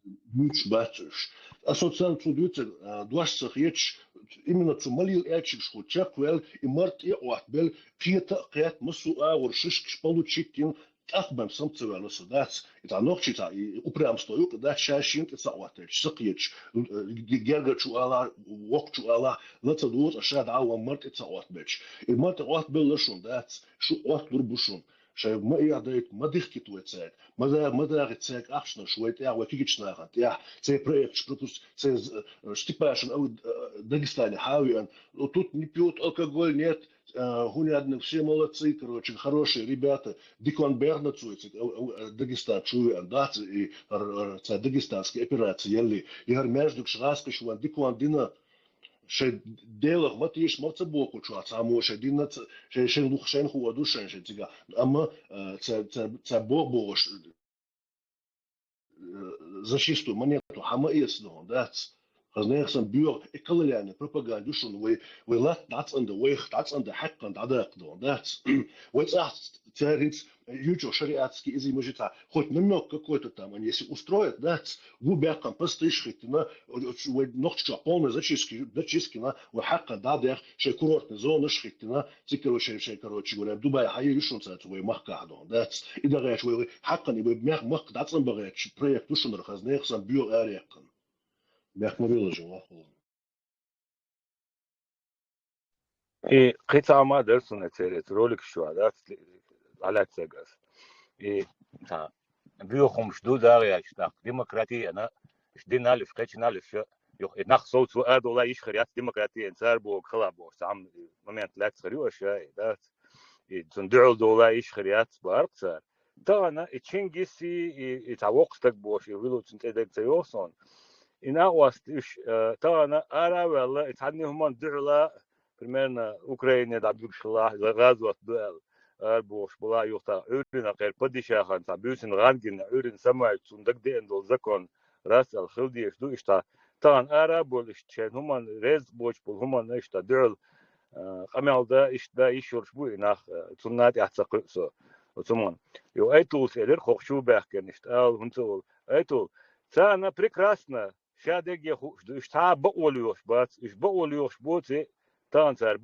буьйцуш бац уьш. А со царна цу дуьйцург, а, дош ца хеташ, именно цу малийла аьлчигаш хӀу чекхваьлла, и мард тӀе а Ӏоттабелла, кхета а кхетта, массо а агӀор шишкаш получить йина, тӀаккха бен сам ца ваьлла со, дац, и цхьа нохчи цхьа, и упрямство юкъа дац, ша шийна тӀе ца Ӏоттаьча, сакхеташ, э, гергара чу ала, воккха чу ала, ла ца дувца, ша дӀа ван мар тӀе ца Ӏоттабелча. И мар тӀе Ӏоттабелла шун, дац, шу Ӏотталур бу шун. Шай ма эхь дайта, ма дихкита вай цаьрга, ма да-, ма дагӀи цаьрга ахчанаш вай тӀехь, вай кегийча нахана тӀехь, цай проекташ пропуск-, цай з-, э, Степашин, а, э, Дагестане хьавиан, тут не пьют алкоголь, нет, э, хӀунда аьлча все молодцы, короче, хорошие ребята, дикон баьхна цо, цигга, а, а, а, Дагестан чу виан, дац, и, р-, р-, цай дагестанский операция ялли, яр между гӀазкхаша ван дикон дина, шай Делах ма тийша, ма ца боху чу, цхьаммо шай дина ца, шай, шай лух шайна хӀу а ду шайн шай цига. Амма, э, ца, ца, ца бо-, бохуш, э, за чистую монету хьама эца догӀун, дац. Хаза нехан сан боьгӀу, и калалаьнна пропаганда ю шуна, вай, вай латта дӀацӀанда, вайх дӀацӀанда, хьаьккхана дӀадаккха догӀун, дац. Вай цӀахь цаьринца Ючо шариатский изы мужица, хоть намёк какой-то там, они если устроят, да, ц-, гу бяхкан пастыш хитина, вай нохчо полная зачистки, зачисткина, вай хьакка да дэх, шей курортный зонаш хитина, ци, короче, шей, короче говоря, Дубай хьайи юшун цац, вай махка хадон, да, ц-, и дагъяч, вай, вай хьаккан, и вай мях махка дацан багъяч, проект юшунар хазнех, сан бюр ареккан. Мях мобила же, вахула. И кхин цхьа хӀума дара суна церец ролик чу, да, ц-, Ӏалаьццаг ас. И, цхьа, боьхамаш ду дагӀа яьча нах, демократияна, ш-, динал ш-, кхечинал ш-, юх-, и нах совцо а дола йиш хир яц демократияна, цар боху хала боху, цхьа хӀума момент лаьцна хир ю аша, и, да, ц-, и цун дуьхьал дола йиш хир яц боху цар. Тахана и Чингиси, и, и цхьа воккха стаг бохуш, и вилуцун тӀе даг ца йоху суна. И накъост уьш, э, тахана ара а ваьлла, и цхьанна хӀуманна дуьхьала, примерно, Украине дӀабуьгуш хилла, гӀазот ду аьлла, ара бохуш бала юхта, Ӏуьйрина кхер падишахан цхьа буьйсина гӀан гина, Ӏуьйрина самай цунна дагадеана долу закон, рас аьлла хила дезаш ду, иштта. Тахана ара а болу, иштта шайн хӀуманна, реза боцуш болу хӀуманна, иштта дуьхьал а, къамел дан, иштта дан йиш йолуш бу и нах, а, цунна тӀехь ца кхуьу со, оцу ман. Йо, Айтулс элира, хӀокху чу баьхкина иштта ала, хӀунца волу. Айтул, царна прекрасно, ша дегге хууш ду, уьш цхьа а бакъо лоьхуш бац, уьш бакъо лоьхуш боций, тахана цара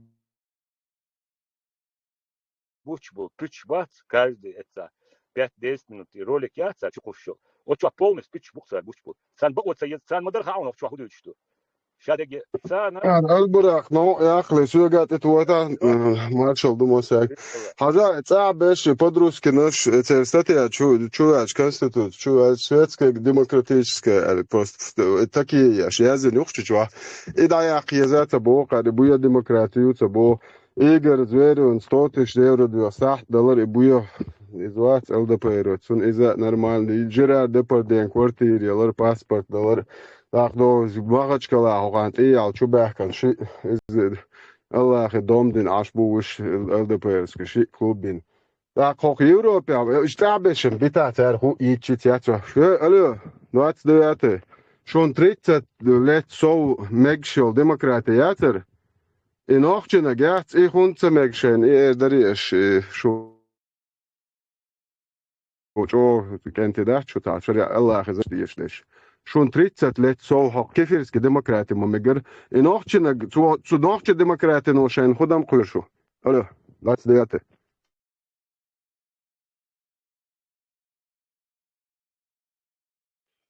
буч бу, пуьчуш бац, каждый эца пять-десять минут и ролик яц цара чу кхуш йолу. Оцу чохь полностью пуьчуш бу цара буч бу. Царна бакъо ца еза, царна ма дара хаьа, оцу чохь хӀун дуьйцуш ду. Ша дегге царна. Ан Албурах, ну, яхле, соьга тӀе тота, э, маршал ду мосяг. Хьажа, цӀа беш, подрусткинаш, э, церан статья чу, чу ваьлча, конституция чу ваьлча, светская, демократическая, али просто, э, такие еш, язын юхчу чу. И да яхъ еза ца боху, али буя демократию ца боху. Игорь Звереван сто тысяч евро дуьхьа сахьт далар и буя. Иза вац ЛДПР, цун иза нормально. И Жерар Депарден квартира ялар, паспорт далар. Нах догӀуш Махачкала хьокхан тӀеял чу баьхкан ши, иза Аллахи дом дин Ӏаш бу вуш ЛДПР-ска ши клуб бин. ТӀаккха хӀокху Европехь, уьш тӀаьхьабешан бита цара хӀу ийчи цецо. Шо, алло, двадцать девятое. Шун тридцать лет сов мегаш йолу демократия яцара? И нохчинаг яц, и хӀунда ца мега шайна, и эр дари аш, и шу чӀогӀа кӀентий дац шу, цхьа шариа Аллахьа заш дезаш деш. Шун тридцать лет сов хьо кефирский демократи ма мегар. И нохчинаг, цо, цу нохча демократино шайна худам кхуьр шу. Алло, двадцать девятое.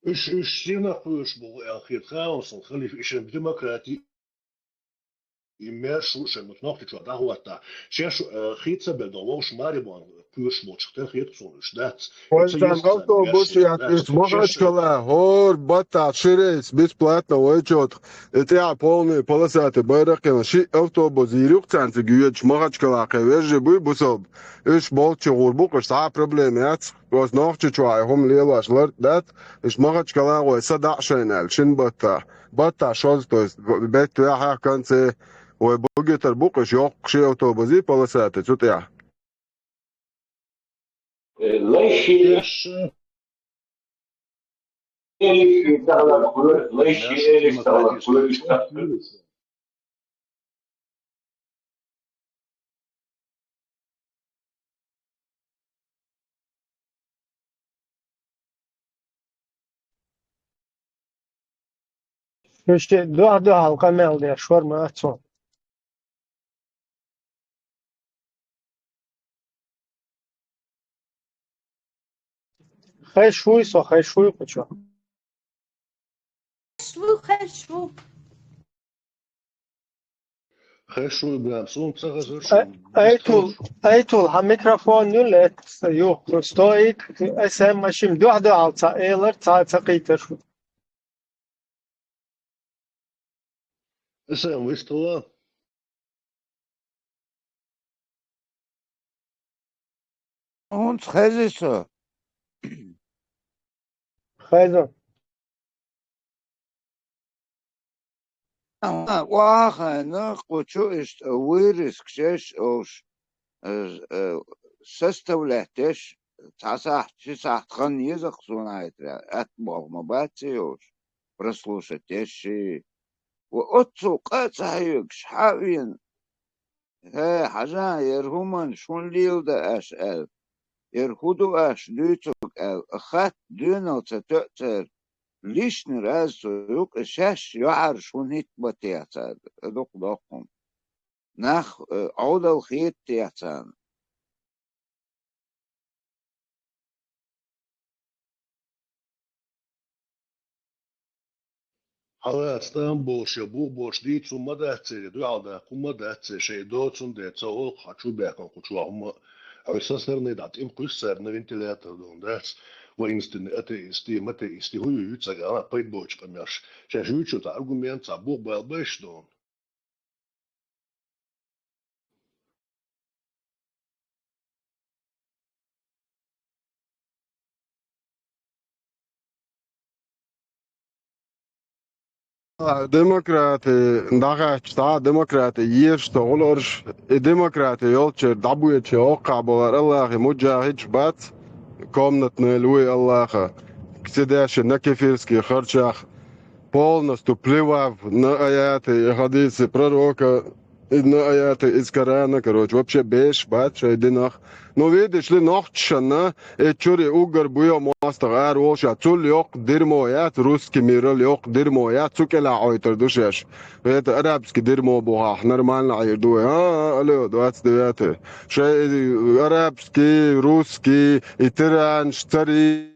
Уьш, уьш сенах кхуьуш бу аьлла хета хаалсан, халиф ишан демократи и мер шу шен мут нохчичо дӀахӀотта. Шен шу, э, хи ца бер до вовш мари бон кхуьуш болчух тел хетах суна уьш дац. Вай сан автобус яц, иш Махачкала, хӀор батта ширейс бесплатно вайчотах. И тӀехь полный полосатый байракхна ши автобус йийр юкъ цаьнца гуьйдаш Махачкала кхе вежжи буй бусалба. Уьш болччу гӀур бу, къуш цхьа а проблема яц. Оцу нохчичохь и хӀума лелош лар дац, уьш Махачкала гӀой са даӀа шайна аьлла, шин батта. Батта шоза, то есть бетта ваьхьа конце, вай бугитар бу, къуш йоккха ши автобуси полосатый цу тӀехь. Лайши, лайши, лайши, лайши, Иштта дуьхьа-дуьхьал къамел деш хӀор ма ац хьо. Хеш вуй со, хеш вуй кху чу. Хеш ву, хеш ву. Хеш ву, Ибрам, суна ца хазар шу. Айтул, Айтул, хьа микрофон ю лет, юх, стоит, эс эм машин, дуьхь-дуьхьал ца элар, ца, ца кхийтар шу. Эс эм вистала. Унц хези со. Хеза. Ама, вахана, кху чу иштта вырезка шеш олуш, э, э, составлять деш, цхьа сахьт, ши сахьт хан еза-кх суна айтра, атта болх ма бац йолуш, прослушать деш ши. Ва оццул къа а ца хьоьгуш, хьа а вена, хӀе, хьажа, яра хӀуманаш хӀунда леладо аша аьлла, яра хӀун ду аша дуьйцург аьлла, хатта доьналла ца тоьа цара, лишний раз цо юкъа шаьш йоӀараш хӀунда хӀитта бан техьа цара, дукха доккхун. Нах, э, Ӏовдал хета техьа царна. Хьалаца там болуш я бух болуш дийца хӀума ма дац церан, дуьхьал даккха хӀума ма дац церан, шайн доцун ден ца олу хьан чу баьхкина кху чохь хӀума. Хьо сацарний дӀа тӀе ма кхуьссу цара, на вентилятор долу дац, воинственный атеисты, матеисты, хӀун ю, ю ца гана, пайда боцу къамелаш. Шаьш юьйцу цхьа аргумент, цхьа бух бала байш долу. Демократи дӀахаьчча, цхьа а демократи езаш ца гӀуларш, и демократи йолччара дӀабоьдучу хӀокхахь болар Аллахе муджахидаш бац, комнатный луй Аллаха, кседящий на кефирских харчах, полностью плевав на аяты и хадисы пророка, и на аяты из Корана, короче, вообще беш бац шайн динах. Ну, видишь ли, нохчашна, э, чуьра уггар буйо мостагӀа ара волуш а, цул йоккха дерьмо яц, русский мирал йоккха дерьмо яц, цу кӀелахь Ӏойтар ду шаьш. Это арабский дерьмо бохахь, нормально Ӏийр ду вай. А, а, алло, двадцать девятое. Шайн, э, арабский, русский, и тиранаш, цари-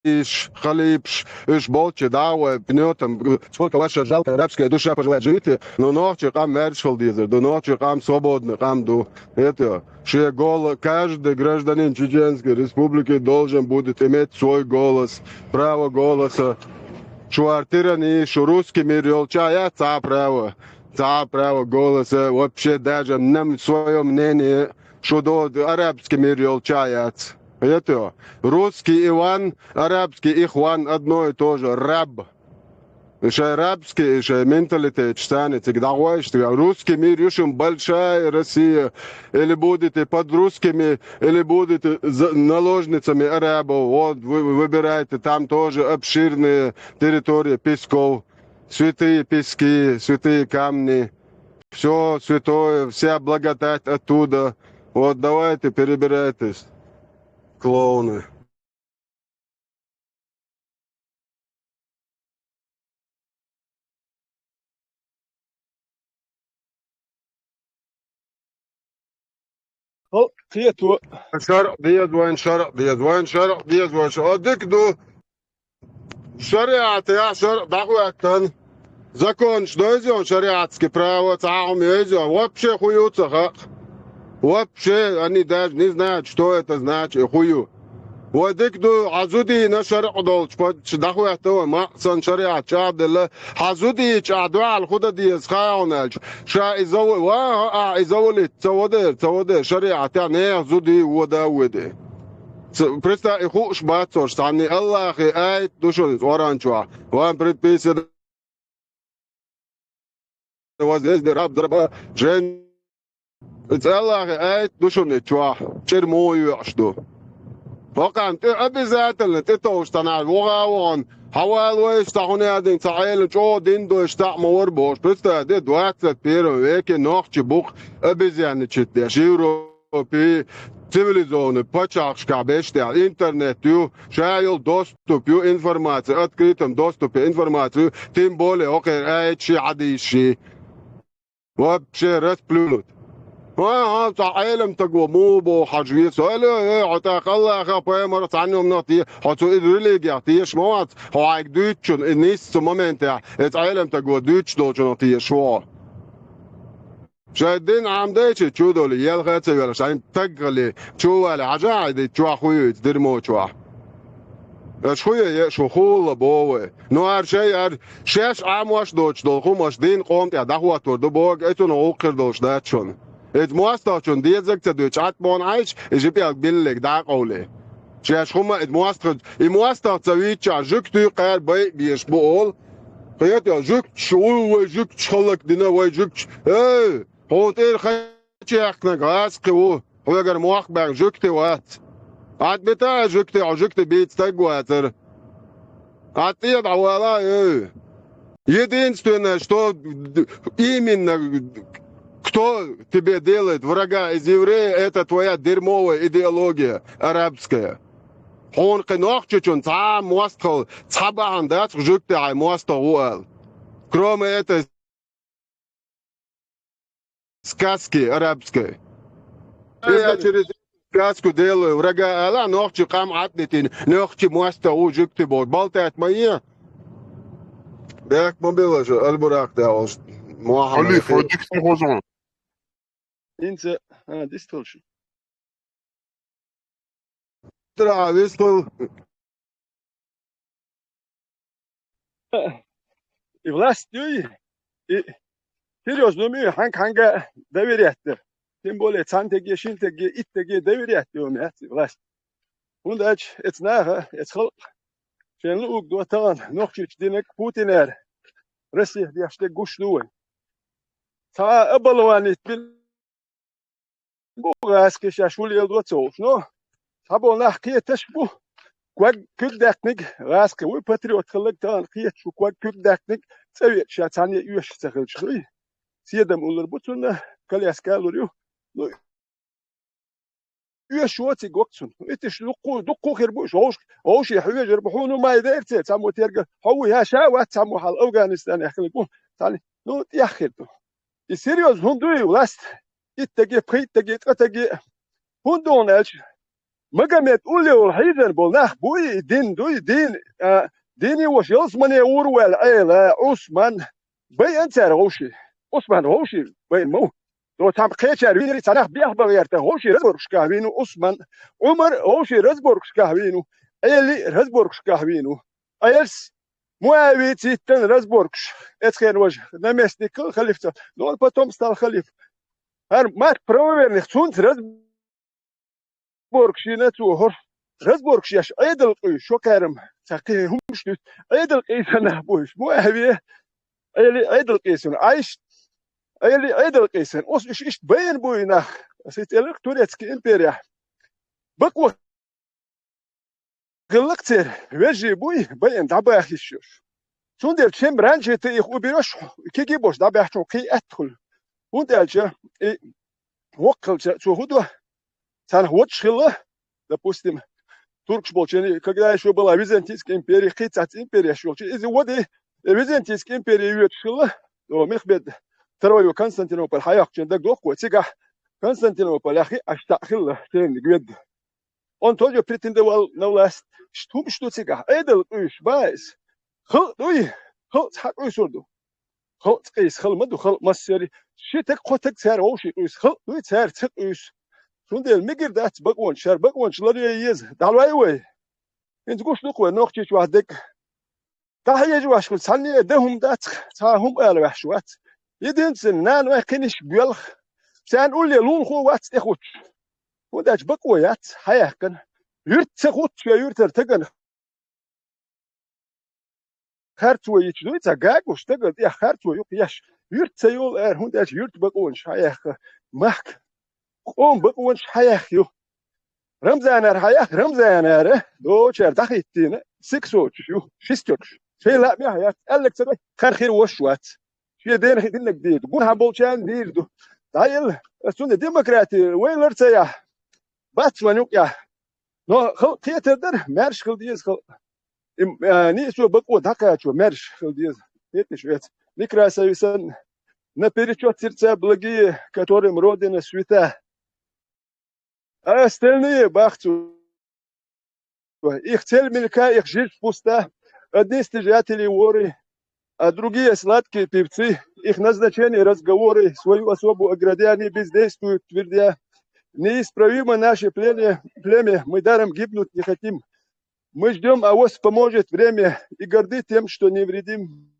иш, халипаш, уьш болчу дӀа а вай, пнётам, сколько ваша жалкая арабская душа пожелает, живите, но нохчийн къам маьрша хила дезар ду, нохчийн къам свободный къам ду. Это, шен гола-, каждый гражданин Чеченской Республики должен будет иметь свой голос, право голоса. Шу ара тирани, шу русский мир йолча яц цхьа а право, цхьа а право голоса, вообще даже нам своё мнение, шу до арабский мир йолча яц. Это, русский Иван, арабский Ихван, одно и то же, раб. Шайн рабский, шайн менталитеташ царна цига дӀагӀойш, русский мир, ю шуна большая Россия, или будете под русскими, или будете за-, наложницами арабов. Вот, вы выбираете, там тоже обширные территории песков, святые пески, святые камни. Всё святое, вся благодать оттуда. Вот давайте, перебирайтесь, клоуны. Хо, кхето. ШарӀ деза вайн, шарӀ деза вайн, шарӀ деза вайн, шарӀ. О, дика ду. ШариӀатехь шарӀ дӀахӀоьттина. Законаш дойза йон шариатский право, цхьа а хӀума йойза йон. Вообще хӀун ю ца хаьа. Вообще, они даже не знают, что это значит, и хӀун ю. Вай дика ду, хьан зудийна шарӀ долчу паччахьа дӀахӀоьттина вай, маьӀ санна шариӀат чӀагӀделла. Хьан зудийчу ахь дуьхьал хӀун дан деза хаьа хьуна аьлча. Ша и зав-, ва, ахь и завалит, ца вадер, ца вадер, шариӀатехь нехан зудий вода а воьдий. Ца-, представь, и хууш бац цо цхьанне, Аллахе аят ду шуна иза Къуръан чохь. Вам предписано возлюбить раб, раба, жен-, Иза Аллахе аят ду шуна и чохь, чӀир муха йоьӀуш ду. ХӀокхарна тӀе обязательно тӀетовжуш цхьанхьа вогӀа а вогӀана, хьан вала вайша цхьа хӀун яздина, цхьа Ӏела чӀогӀа дин дойш цхьаъ ма вара бохуш. Представь, де, двадцать первом веке нохчий бу-кх обезьянничать деш, Европе, цивилизованный пачхьалкхашкахь беш тӀехь интернет ю, ша йолу доступ ю, информация, открытом доступе информация ю, тем более хӀокхеран аяташ а, хьадисаш а. Вообще расплюнуть. ХӀа, хӀа, цхьа Ӏеламстаг ву, муха боху хьажа веза. Ала, э, хьо тӀаккха Аллахах, пайхамарах цхьанна хӀуманах те, хьо цу и религиях тешаш ма вац, хьо хьайга дуьйцучунна, и нийса цу моментехь, и цхьа Ӏеламстаг ву дуьйцуш долчунах тешаш ву хьо. Шайн дин Ӏамадайчи чу долу, елха а ца велаш, шайн таг хили, чу вали, хьажахьа, и ди чохь хуьйцу, дирмо чохь. Аша хуьйе шу хулла боху вай. Ну, ара шай, ара шаьш Ӏамош доцуш долу хӀумаш дин къоман тӀехь дӀахӀоттор ду боху, и цунах гӀуллакх хир долуш дац шуна. Иза мостагӀчунна дезарг ца дуьйцу, Ӏатмон Ӏайш, и жи пӀелг биллиг дӀа а къовлий. Шаьш хӀума иза мостагӀ, и мостагӀ ца вийцчахь, жуьгтий кхара байа безаш бу олу. Кхетий, жуьгташ ву вай, жуьгташ хӀаллакдина вай, жуьгташ. Эй, хьуна тӀера хан чекхнарг гӀазкхи ву, хьоьгара мох баьхна жуьгти вац. Ӏад бита хьайн жуьгти, хьо жуьгти бийца стаг вацара. Ӏад тӀе дӀавала, эй. Единственное, что именно, кто тебе делает врага из еврея, это твоя дерьмовая идеология арабская. Хьуна кхин нохчичунна цхьа а мостагӀалла, цхьа бахьана дац жуьгти хьайн мостагӀа ву ала. Кроме этой сказки арабской. Я через сказку делаю врага ала, нохчи къам Ӏад битина, нохчи мостагӀа ву жуьгти боху. Болтать ма е. Бехк ма билла шу, Аль-Буракъ тӀехь волуш. Мохьаммад Халиф, хи- хьо дика ма хоза. ХӀинца, а, дистхуьлуш. Тра вистхуьлу. И власть юй, и серьёзно ю, хьанга-хьанга доверять дар. Тем более, цхьана теге, шина теге, итт теге доверять ю, яц и власть. ХӀунда аьлча эца наха, эца халкъ шайна луург до тахана, нохчийчу динарг Путинера, Россия деш дерг гуш ду вай. Цхьа а балван итт бин бу гӀазкхи шаьш хӀун леладо ца хууш, но цхьаболу нах кхеташ бу. Ког куьг даьккхиниг гӀазкхи вуй, патриот хилларг тахана кхеташ ву, ког куьг даьккхиниг цӀа веача ша цхьанне а оьшуш ца хилча дуй. Седам уллур бу цунна, коляска а лур ю. Ну, оьшуш воций гок цунна. Итиш дуккху, дуккху хир бу уьш, вовш-, вовшийн хьоьжур бу, хьуна ма дерца, цхьаммо терга, хьо ву, я ша вац, цхьаммо хьал Афганистанехь хилла бу. Цхьана, ну, тӀех хир ду. И серьёзно хӀунда ду и власть? Иттаге, пхийттаге, цкъатаге. ХӀунда ду аьлча, Магомед улле волу хьийзар болу нах буй, и дин дуй, дин, а, дийне ваша ялсамане ур ваьлла Ӏела, Ӏусман, байъан цара вовший. Ӏусман вовший байъан ма ву. До цхьамма кхечара вийри цхьа нах бехбан гӀерта, вовший разборкашкахь вийну Ӏусман. Ӏумар вовший разборкашкахь вийну. Ӏели разборкашкахь вийну. Ӏелас Муавица йиттан разборкаш, эцхен важа, наместник халифца, но он потом стал халиф. ХӀара мотт правоверных цунца разборкаш йина цо хӀора. Разборкаш еш Ӏедал къуьйсу, шо кхерам, ца кхин хӀумаш дуьйцу. Ӏедал къийсанах буйш, Муавия, Ӏели Ӏедал къийсана, Ӏайш, Ӏели Ӏедал къийсана. Оцу уьш иштта байна буй нах, аса и цӀеларх турецкий империя. Бакъо гӀиллакх церан вежарий буй, байъина дӀабаха йиш йолуш. Цундела чем раньше ты их уберёшь, кегий болуш дӀабаьхча кхин аьтту хуьлу. ХӀунда аьлча и воккхалча цо хӀун до? Царнах водаш хилла, допустим, туркаш болчу, когда ещё была Византийская империя, кхин цхьацца империяш йолчу, иза води, и Византийская империя йоьдуш хилла, о, Мехмед второй Константинополь хьаяккхучун дагадохку, цигахь Константинополь яхи аш таӀ хилла, шениг ведда. Он тоже претендовал на власть. Иштта хӀумаш ду цигахь, Ӏедал къуьйсуш баьс. Халкъ дуй, халкъ цхьа къуьйсур ду. Халкъ цкъийса хала ма ду, халкъ массери. Ши таг, кхо таг цара вовший къуьйсу. Халкъ дуй, цара ца къуьйсу. Цундела мегар дац бакъонаш, шара бакъонаш ларъян еза. ДӀалой вай. ХӀинца гуш ду-кх вай нохчийчохь дерг. ДӀахьежа вашкахула цхьанне а дан хӀума дац, цхьа а хӀума ала ваьхьаш вац. Единственное, нана вайн кхиниш боьлха. Царна улле лулахо вац тӀехуттуш. ХӀунда аьлча бакъо яц, хьаяьккхина. Юьрта ца хӀуттуш, я юьртара тагана харцо йича дуй, цхьа гагуш тагана тӀехь харцо юкъ еш. Юьрта ца йолу ара, хӀунда аьлча юьрта бакъонаш хьаяьккха. Махка къоман бакъонаш хьаяьккха ю. Рамзанара хьаяьккха, Рамзанара дочара дӀахӀиттийна, сиксочуш ю, шестёркаш. Шайн лаамехь яц, аьлларг ца дуй, хар хир вуш вац. Шен дена хи-, диннарг дийр ду, гунахь болчарна дийр ду. ДӀаелла, ас цунна демократи вайлар ца яхь, бац вайн юкъехь. Но халкъ кхетар дара, маьрша хила деза халкъ. И, а, нийсо бакъо дӀакхачо маьрша хила деза. Хеташ веца. Некрасови санна, наперечёт сердца благие, которым Родина свята. А остальные, бах цо, их цель мелка, их жизнь пуста. Одни стяжатели воры, а другие сладкие певцы. Их назначение разговоры, свою особу оградя, они бездействуют, твердя: «Неисправимо наше племя, племя, мы даром гибнуть не хотим. Мы ждём, авось поможет время, и горды тем, что невредим».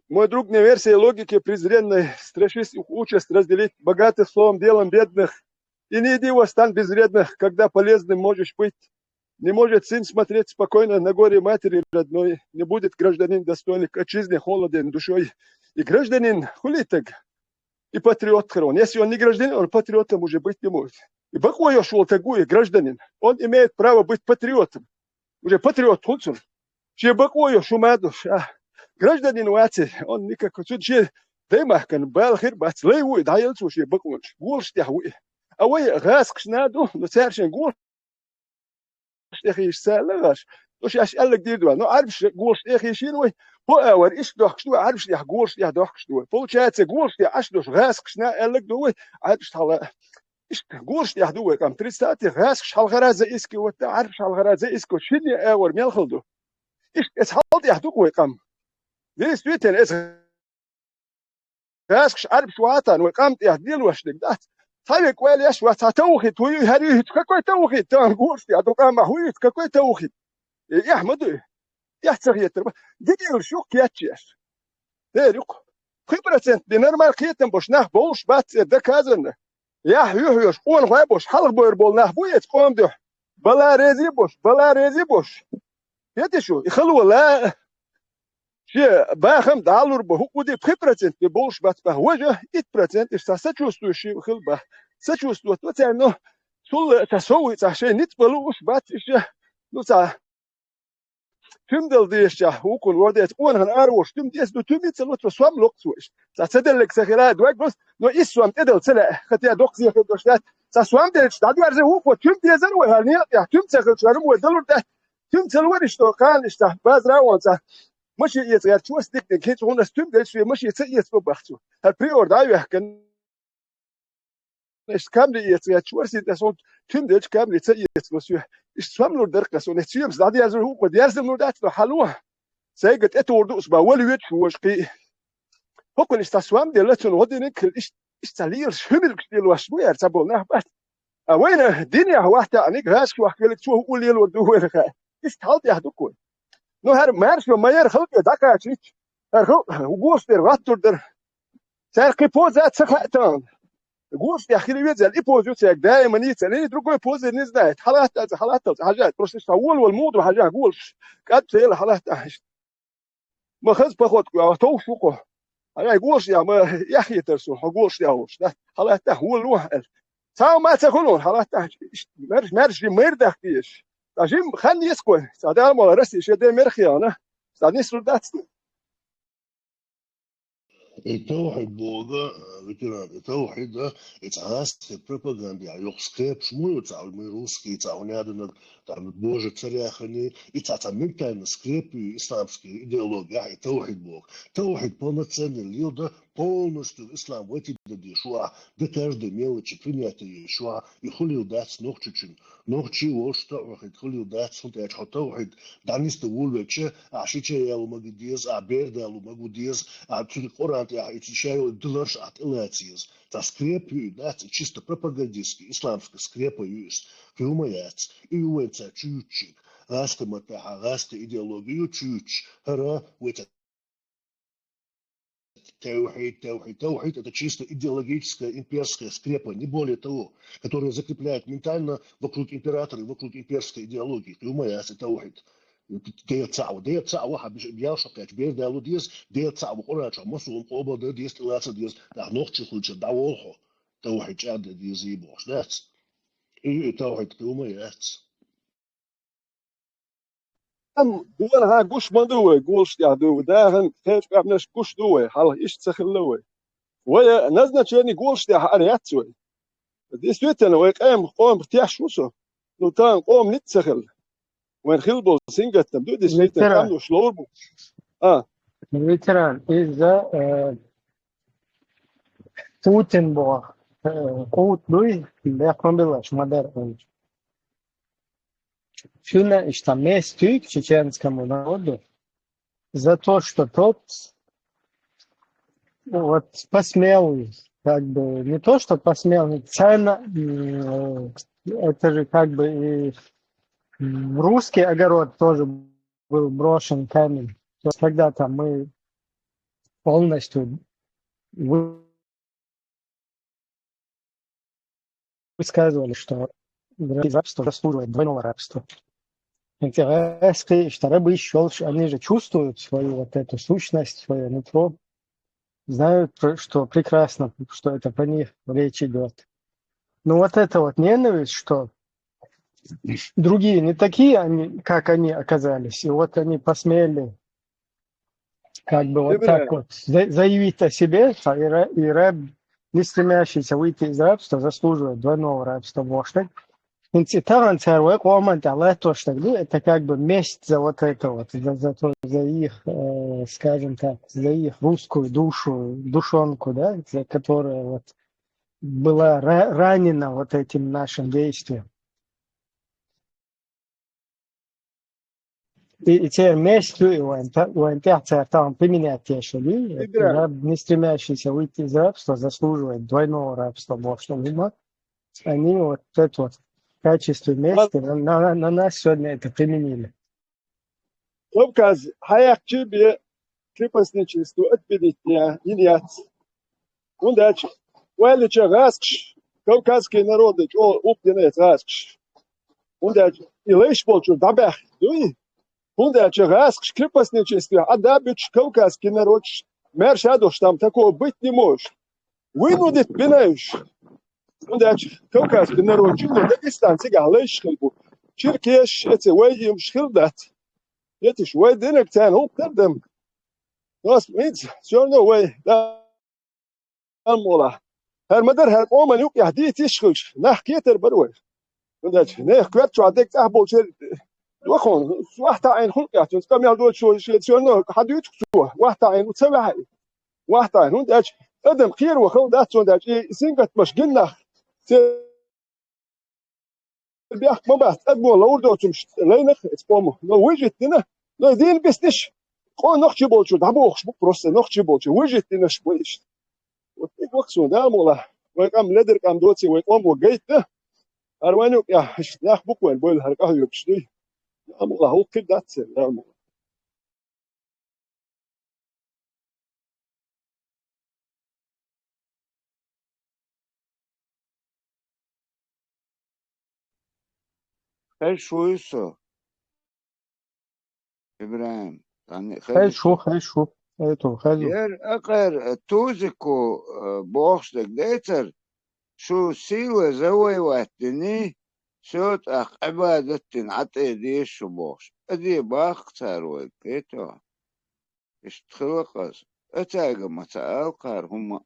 Мой друг, не верь сей логике презренной, страшись их участь разделить, богатых словом, делом бедных. И не иди в стан безвредных, когда полезным можешь быть. Не может сын смотреть спокойно на горе матери родной, не будет гражданин достойный, к отчизне холоден душой. И гражданин хулиток, и патриот хрон. Если он не гражданин, он патриотом уже быть не может. И бакъо йолуш волу стаг ву и гражданин. Он имеет право быть патриотом. Уже патриот хуьлу цунна. Шен бакъо йолуш хӀума а долуш, а гражданин вац и, он никак, цуьнан шен даймахкана бала хир бац, лай ву и, дӀаелла цо шен бакъонаш, голаш тӀехь ву и. А вай гӀазкхашна а ду, но цара шайн голаш тӀехь йийшина ца аьлла гӀаш, но шаьш аьлларг дийр ду вай, но Ӏарбаш голаш тӀехь йийшина вай, хӀо а вара иштта дохкуш ду вай, Ӏарбаш тӀехь голаш тӀехь дохкуш ду вай. Получается, голаш тӀехь Ӏаш долуш гӀазкхашна аьлларг ду вай, Ӏарбаш хьала. Иштта голаш тӀехь ду вай къам. Представьте, гӀазкхаш хьалхара заискивать, Ӏарбаш хьалхара заискивать, шинне а вара мел хала ду. Иштта эца хьал тӀехь ду-кх вай къам. Действительно, эца гӀазкхаш Ӏарбаш ватан вай къам тӀехь лелош дерг дац. Цхьа векъ ваьлла еш вац, цхьа тавхид хӀу ю, хӀара ю, хӀинца какой тавхид, тахана голаш тӀехь ду къам, хӀу ю, хӀинца какой тавхид? И эхь ма ду и. Эхь ца хетар бац. Дегилла шух кечъеш. Дера юкъа. Пхи процент де нормально кхетам болуш нах болуш бац, цӀе доказано. Яхь юьхьоьшу, къонахой болуш, хьалха бевр болу нах бу эца къоман дуьхьа. Бала рези болуш, бала рези болуш. Хети шу, и хало ла, шен бахам дӀалур бу, хӀуъу де пхи процент де болуш бац баха. Важа итт процент иштта сочувствующий хила баха. Сочувствовать ву царна, цул цхьа сов, цхьа шайн ницкъ бан лууш бац иштта. Ну, цхьа туьма дала дезачохь вукхунна вара деза, къонахана араволуш туьма деза, ну, туьма ца ло, цо сом локху цо иштта. Цхьа ца делларг ца хила а дог ло, но иза сом тӀедала ца лаьа, хӀетте доккха зен хир долуш дац. Цхьа сом делча, дӀадоьрзур ву, вай туьма дезар вай, хӀара некъа тӀехь туьма ца хилча, хӀара мо далур дац. Туьма ца лора иштта, кхана иштта, базара а вон цхьа машен эца гӀерташ ву, стикниг, хӀинца хьуна аса туьма делча, шен машен ца эцабо баха цо. ХӀара приор дӀа а ваьхкина, иштта камри эца гӀерташ вара, синтӀа сон туьма делча камри ца эцабо соьга. Иштта сом лур дара-кх аса, сон эца соьмас дӀадерзар хӀуъа, дерзам лур дац, но хьан ло? Сайга тӀетухур ду аса бан, вала воьдуш вожа кхин. ХӀокхуьнан иштта сом делла, цунна гӀо динарг хила, иштта, иштта цхьа лелаш, хӀуьмилгаш лелош бу яра ца болу нах бац. А вайна динехь вахтаьӀниг гӀазкхаш вахка веллиг цо хӀуъа лелор ду вайна хаьа. Иштта хьал тӀехь ду-кх вай. Ну, хӀара маршо ма яра халкъе дӀакхачийча, хӀара халкъ гуш дерг гӀаттур дара. Цаьрга кхин поза а ца хаьа тахана. Гуш тӀехь хила веза аьлла, и поза ю цаьрга даима нийса, и другой позы не знает. Хьалатта, хьалатта, хьажа, просто иштта волавала муха ду хьажа, голаш. КӀад ца яла хьалатта иштта. Ма хаза походка, а товш ву-кх. Хьажа, голаш тӀехь ма яхъетара со, хьо голаш тӀехь волуш, да? Хьалатта, волало аьлла. Цхьа хӀума а ца хуьлу, хьалатта, иштта, маьрша, маьрша жима майра дахка дезаш. Цхьа жима хан еза-кх вай, цхьа Дала мукъ лахь, Россия шен ден мерхи яхана, цхьа ниср дац. И тавхьид бохург, э, ветеран, и тавхьид, э, и цхьа гӀазкхийн пропагандехь йоккхуш кхеташ ма ю цхьа, мы русские, цхьа хӀун аьлла, там, Боже, царяхани, и цхьа, цхьа ментально скрепа ю исламский идеологехь и тавхьид бохург. Тавхьид полноценный лело дан полностью ислам вайтина дан дезаш ву ахь, бекарш дан мелочи принять еш ву ахь, и хуьлийла дац нохчочун. Нохчи волуш тавхьид хуьлийла дац, хӀунда аьлча хьо тавхьид дӀанисдан вуьйлавелча, ахь шича яло магу деза, ахь бер далу магу деза, ахь цуьнан Къуръан тӀехь и ша йолу диларш ахь тӀелаца еза. Цхьа скрепа ю и дац, и чисто пропагандистский, исламская скрепа ю иза. Кхин хӀума яц. И ю вайн цара чуьйчуьйг. ГӀазкхийн маттахь, гӀазкхийн идеология ю чуьйчуьйг. ХӀара вай цара Тавхьид, тавхьид, тавхьид — это чисто идеологическая имперская скрепа, не более того, которая закрепляет ментально вокруг императора и вокруг имперской идеологии. Кхин хӀума яц и тавхьид. Дела цхьаъ ву, Дела цхьаъ ву, хьан биш-, ял шо кхечу бер далу деза, Дела цхьаъ ву, Къуръан чохь массо а къобал дан деза, тӀелаца деза, нах нохчи хуьлучу дӀаволу хьо, тавхьид чӀагӀдан дезий бохуш дац. И, и тавхьид кхин хӀума яц. Амма гонахьа гуш ма ду вай, голаш тӀехь ду вай. Дахана кхечу къаьмнаш гуш ду вай, хьалха иштта ца хилла вай. Вай назначение голаш тӀехь ара яц вай. Действительно, вай къем-, къомах теш ву со. Ну, тахана къоман ницкъ ца хилла. Вайн хилла болу сингаттам ду, действительно, Виктор, къаьмнаш ловр бу. А. Ветеран из-за, э, Путин боху, э, къут дуй, бехк ма биллаш, ма дара хӀума. Цуьнан иштта месть туьйцу чеченскому народу за то, что тот вот посмел, как бы, не то, что посмел, цена, м, это же как бы и в русский огород тоже был брошен камень. То есть когда-то мы полностью вы-, высказывали, что из рабства заслуживает двойного рабства. Эти гӀаскхи, что рабы ещё, они же чувствуют свою вот эту сущность, своё нутро, знают, про-, что прекрасно, что это про них речь идёт. Но вот эта вот ненависть, что другие не такие, они, как они оказались, и вот они посмели как бы вот так вот за-, заявить о себе, что и ра-, и раб, не стремящийся выйти из рабства, заслуживает двойного рабства бохуш дерг. ХӀинца и тахана цара вай къоман тӀехь латтош дерг ду, это как бы месть за вот это вот, за, за то, за их, э, скажем так, за их русскую душу, душонку, да, за которая вот была ра-, ранена вот этим нашим действием. И, и церан месть ю и вайн та-, вайн тӀехь цара тахана применять деш ю. Игра. Раб, не стремящийся выйти из рабства, заслуживает двойного рабства бохуш долу хӀума. Они вот это вот в качестве мести на, на, на нас сегодня это применили. Кавказ хьаяьккхича бен крепостничество отменить ян йина яц. ХӀунда аьлча вай леча гӀаскаш, кавказский народы чӀогӀа укх дина эца гӀаскаш. ХӀунда аьлча и лайш болчуьра дӀабаьхна дуй. ХӀунда аьлча гӀаскаш крепостничестве Ӏа да а буьтуш, кавказский народаш маьрша а долуш, там такого быть не может. Вынудить бина уьш. ХӀунда аьлча кавказский народ чу Дагестан цигахь лайш хилла бу. Черкеш, эца вай иймаш хилла дац. Еташ вай динарг царна гӀуллакх тардам. Нос, хӀинца, всё равно вай, да, амма ала. ХӀара ма дара, хӀара къоман юкъехь дийца йиш хилча, нах кхетар бара вай. ХӀунда аьлча нехан коьрта чохь дерг тӀехь болчеран дохуна, вахьа таӀийна хӀунда кхетта, цунца къамел доцуш вай шен, всё равно хьан дуьйцу цо, вахьа таӀийна ву ца ваьхьа и. Вахьа таӀийна, хӀунда аьлча адам кхеро хала дац, цунна аьлча и сингаттамаш гина нах. Церан бехк ма бац, адамо ловр доцурш лайнах эца къомо. Но выжить дина, но дийна бисниш, къо нохчи болчуьра дӀабохуш бу просто, нохчи болчуьра выжить динарш бу иштта. Вот и вахсун, да, мола, вай къам ледара къам доций, вай къомо гайта, хӀара вайн юкъехь иштта нах бу-кх вайн бойла хӀара къахьоьгуш дуй. Да, мола, хӀокхуьр дац церан, да, мола. Хезаш вуй со, ИбрахӀим? Хезаш ву, хезаш ву. Ай, ту, хезаш ву. Яр акхар Тузико, э, бохуш дерг дацара, шу сила завоевать дина, всё, тӀаккха Ӏибадат дина Ӏа тӀе деша шу бохуш. Аде баккха цара вайга, кхетий хьо? Иштта хилла-кх аса. Ацаьрга ма ца ала кхара хӀума.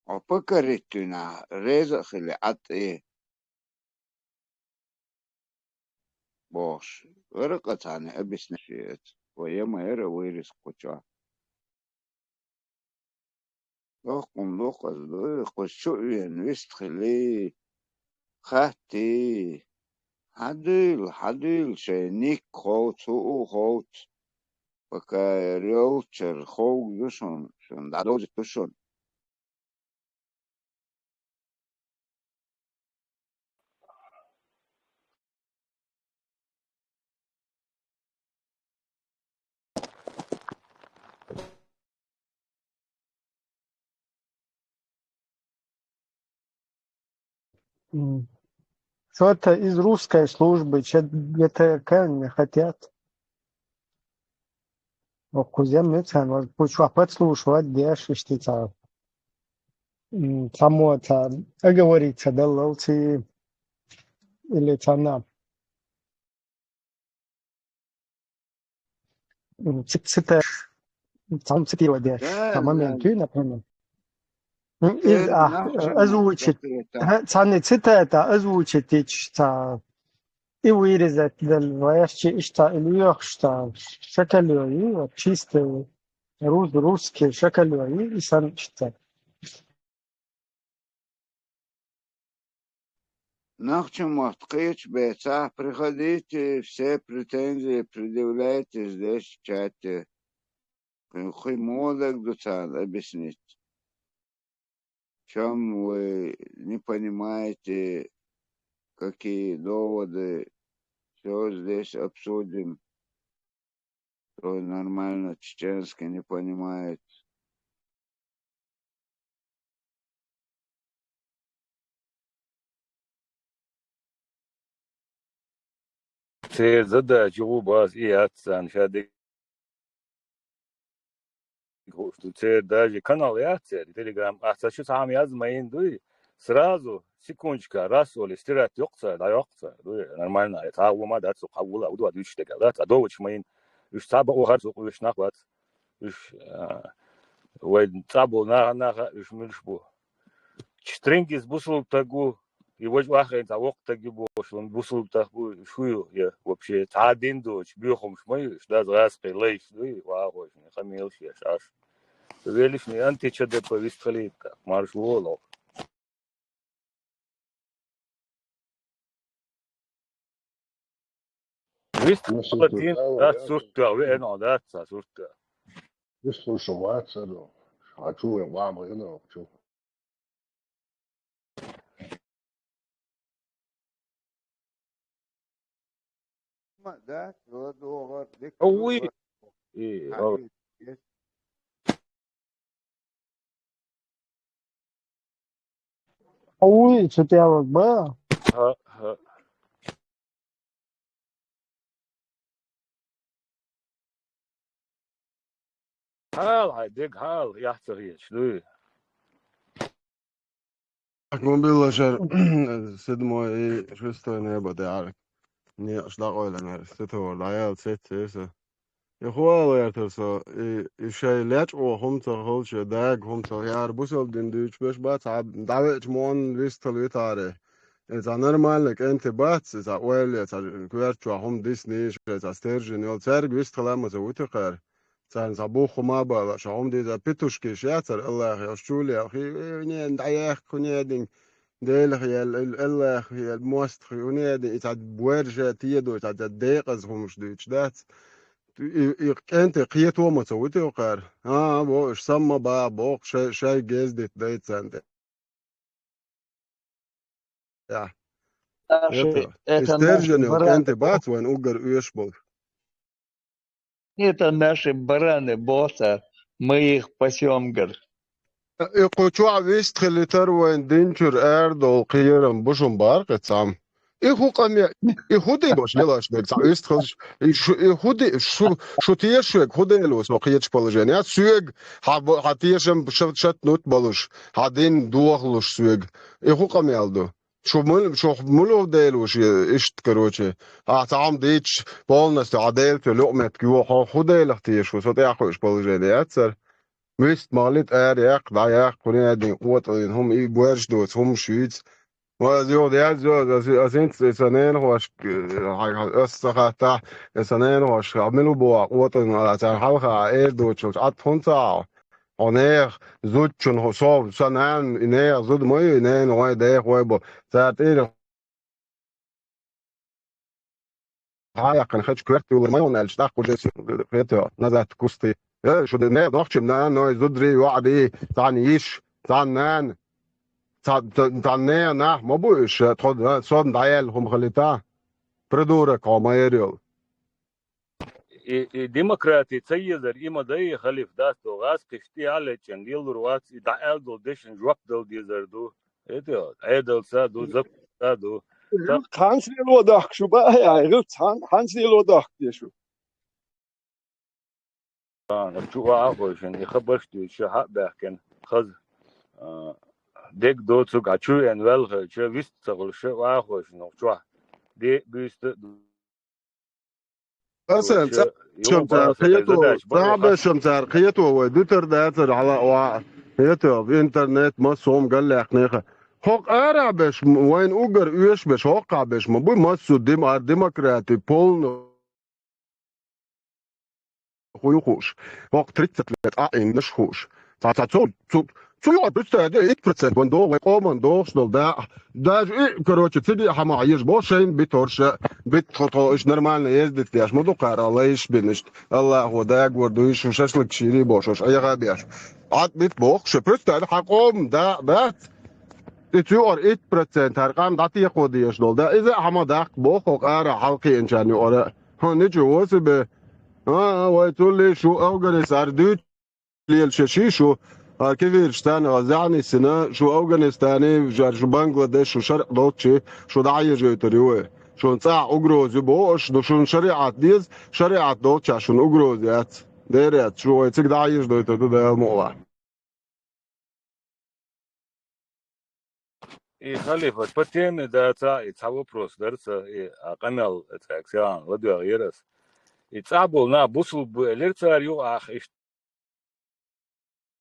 Хьо покорить дуьйна реза а хили Ӏа тӀе бохуш. Вара-кх царна объяснять эца. Вай я ма яра вайрис кху чохь. Доккхун дукхаза дуй, кхуза чу а вена вист хили, хаттий, хьан дуьйла, хьан дуьйла, шайн никка ховца, хӀуъу ховца, пока йолччара ховга ду шуна, шуна дӀадовзийта ду шуна. М. Что-то из русской службы, че-, Г Т Р К не хотят. Оху кхуза муьлхха, вай кху чохь подслушивать деш, иштта ца, м, цхьаммо ца оговориться даллалц или цхьанна, м, ци-, циташ, цхьамма цитировать деш, цхьа момент ю, например. М, из, а, озвучить, цхьанна цитата озвучить йича, ца, и вырезать делла, вайхчи иштта и лоьхуш стал. Шакал йой, вот чисто рус-, русский шакал йой, и сан иштта. Нахчамахт кхечу бецахь, приходите, все претензии предъявляйте здесь в чате. Кхин муха дага ду царна объяснить? В чём вы не понимаете, какие доводы? Всё здесь обсудим. Кто нормально чеченский не понимает. Церан задача ю бу база и яц царна ша дерг хууш ду. Церан даже канал яц церан, Telegram. Ахьа ца шу цхьа хӀума язма йина дуй, сразу, секундочка, раз олий, стирать йоккху цара, дӀайоккху цара, дуй, нормально, цхьа а хӀума дац, цу хьан вула, удо дуьйцуш дегал дац, а доводаш ма йина. Уьш цхьа бакъо хӀара цу къоьшнах вац. Уьш, а, вай цӀа болу наха-наха уьш муьлш бу. Стрингис бусулба стаг ву, и важа ваххийна цхьа воккха стаг ю бохуш, бусулба стаг ву, шу ю, я вообще цхьа а дин доцуш, боьхамаш ма ю, уьш даза гӀазкхий лайш дуй, вахошна, хамелаш еш Ӏаш. Велишна антича де повист хилийта, марш волу. Вист Ну, слушай, палатин, да, дац я сурт тоьхна, веана дац цхьа сурт тоьхна. Вист хӀума шу вац ца ду. Хьан чу вайн вама гӀина чу. Ма дац, ладогӀар, дика Ой. Ой. И, Хьан ой. Ой, цу тӀе ваг ба? ХӀа, хӀа. Хьала, хьайн дега хьала, яхь ца хеташ дуй? Гумбилла шер, седмой и шестой небо тӀехьара. Некъаш дӀакъойланера, сетовар дӀаяла сеццеса. И хӀун ала гӀертара со, и, и шайн лечкъо хӀума ца хилча, дага хӀума ца яра бусалба дин дуьйцуш беш бац, хьан дӀавеача муонна вистхила витаре. И цхьа нормальный кӀентий бац, и цхьа ойла, цхьа коьрта чохь хӀума диснийша, цхьа стержень йолу, цаьрга вистхила ма ца ву текхара. Царна цхьа бух хӀума а бала, ша хӀума дийза, петушкиш яцара, Аллахе, ош чуле, хи, нен дӀаехка, хӀун единг, Делах ел, Аллах ел, мостах, хӀун единг, и цхьа буьржа тедо, цхьа декъаза хӀумаш дуьйцуш дац. И, и кӀентий кхето ма ца ву текхара. А, а, бо, уьш самма баха, боху, шай, шай гездит дай царна тӀе. Я. Аша Это, это стержень, наши бараны кӀентий бац вайн уггар оьшуш болу. Это наши бараны, боху цара, мы их пасём, говорит. И кху чохь вист хилийтар вайн динчуьра арадолу кхерам бу шун бара кхин цхьамма. И хӀун къаме, и хӀун дийбаш лелаш дерг цхьа вист хилча, и шу, и хӀун ди, шу, шу теша шуьга хӀун дела ву со кхечу положение? Соьга хьан бо-, хьан тешам ша-, шатнут болуш, хьан дин дохалуш соьга. И хӀун къамел ду? Шу муьл-, шу муьлха дела ву шу иштта, короче? Ахьа цхьа хӀума дийцча, полностью хьан Дела цу луъметка йо, хьо хӀун Делах теша ву, со тӀехь а кхуьуш положение яцара. Вист ма хилийта, ара яккха, дӀа яккха, хӀун единг, къотӀаллина хӀума, и боьрша доцу хӀумаш юьйцу. Ма аса юха язйо, аса, аса хӀинца и сан ненахошка, э, хьайга аса ца хаттахь, и сан ненахошка, хьан мила ву боху, къотӀаллина, царна хьалха эр доцучулчу атта хӀунда ца Ӏа? Хьо нехан зудчун хӀу со, сан нана, и нехан зуда ма ю, и нена вай, деха вай бу. Цара тӀера хьаяьккхина хечу коьрта юллур ма ю аьлча, тӀаккха уже хетоьгӀу назад кусти. Э, шу де-, не, нохчим нана, ной, зударий, йоӀарий, цхьана йиш, цхьана нана, цхьа-, цхьа-, цхьана ненан нах ма бу уьш, тхо, а, сонна дӀаяьлла хӀума хилийта. Придурок хьо ма яр йолу. И, и демократи ца езар, и ма дай, халиф дац, до гӀазкхиш тӀе а леччан, лелур вац, и дӀааьлла долу дешан жоп дала дезар ду. Это Ӏедалца ду, законца ду. Ца- Хьанца лело дахка шу баьхьа, хӀинца хьан-, хьанца лело дахка те шу? А, чу а хойшина, и хабарш дуьйцу, ша хьа а баьхкина, хаза, а, дег доцург, а чу веана ваьлла хилча, вист ца хуьлуш, ша а хойшина, чохь де а буьйста а ду. Асан, ца-, шамцара кхето, цхьа бешамцара кхето вай, дуьтар дацара хьала а ваӀа. Хето, интернет, массо хӀума галлаьккхинеха. хӀокху арахь беш, м, вайна уггар оьшуш беш, хӀокхахь беш ма буй массо а дим-, ар-, демократи полно хуй хууш. ХӀокху тридцать лет а Ӏиннаш хууш. Цхьа, цхьа цо, цу, цу юкъа представь де, итт процент вайн догӀу, вайн къоман догӀуш долу даа. Даже и, короче, цига а хьама хьежа бо шайна биторша, бит тхо, тхо, иштта нормально ездить деш ма ду кхара, лайш бинаш. Аллахо дагор дуй, шу шашлык шири бо, шуш Ӏеха беш. Ӏад бит боху, шу представь, хьан къоман даа бац. И цу юкъара итт процент хӀара къам дӀатекхо дезаш долу даа. Иза а хьама даккха боху хӀокху ара хьалкхиъначарна юкъара. ХӀун, ничего себе. А, а, вай цулли шу Афганистан дуьйцу лелаш ши шу, а, кефирш царна а зӀе нисина, шу Афганистане, жар шу Бангладеш, шу шаръ долчу, шу дӀахьежойтур ю вай. Шуна цӀахь угроза ю боху аша, ну шуна шариӀат деза, шариӀат долчохь шуна угроза яц. Дера яц, шу вай цига дӀахьежойтур ду Дала мукъалахь. И халифа, по теме, да, ца, и цхьа вопрос дара ца, и а къамел, цхьаьг селан, ладоьгӀа яра ас. И цӀахь болу нах бусулба бу элира цара юкъахь, иштта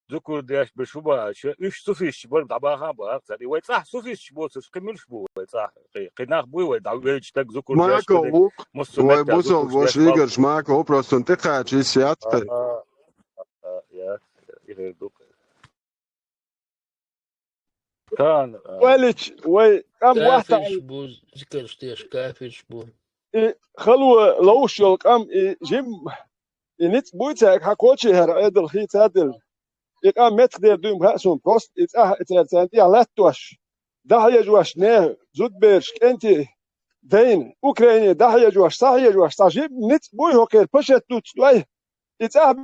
зукур деш беш бу баьлча, уьш суфисташ бара дӀабаха а баха цара. И вай цӀахь суфисташ боцурш, кхин муьлш бу вай цӀахь? Кхин, кхин нах буй вай дӀавелча стаг зукур деш, Мако вук, массо а вай меттехь бусулба зукурш бош деш бал- Игорь Шмако, просто он тӀекхача, и сятта. А, а, а, я, и хир ду. Тан, а, Валич, вай, къам вахта. Кафирш бу, зикарш деш, кафирш бу. И хало ловш йолу къам, и жим, и ницкъ буй цаьрга, хьан коча хӀара Ӏедал хийца а делла. И къам меттахдер дуй ма хаьа суна, просто и цӀахь а церан царна тӀехь латтош, дӀахьежош, нехан зудбераш, кӀентий дайна, Украине дӀахьежош, схьахьежош, цхьа жим ницкъ буй хӀокхеран пашет дуц дой. И цӀахь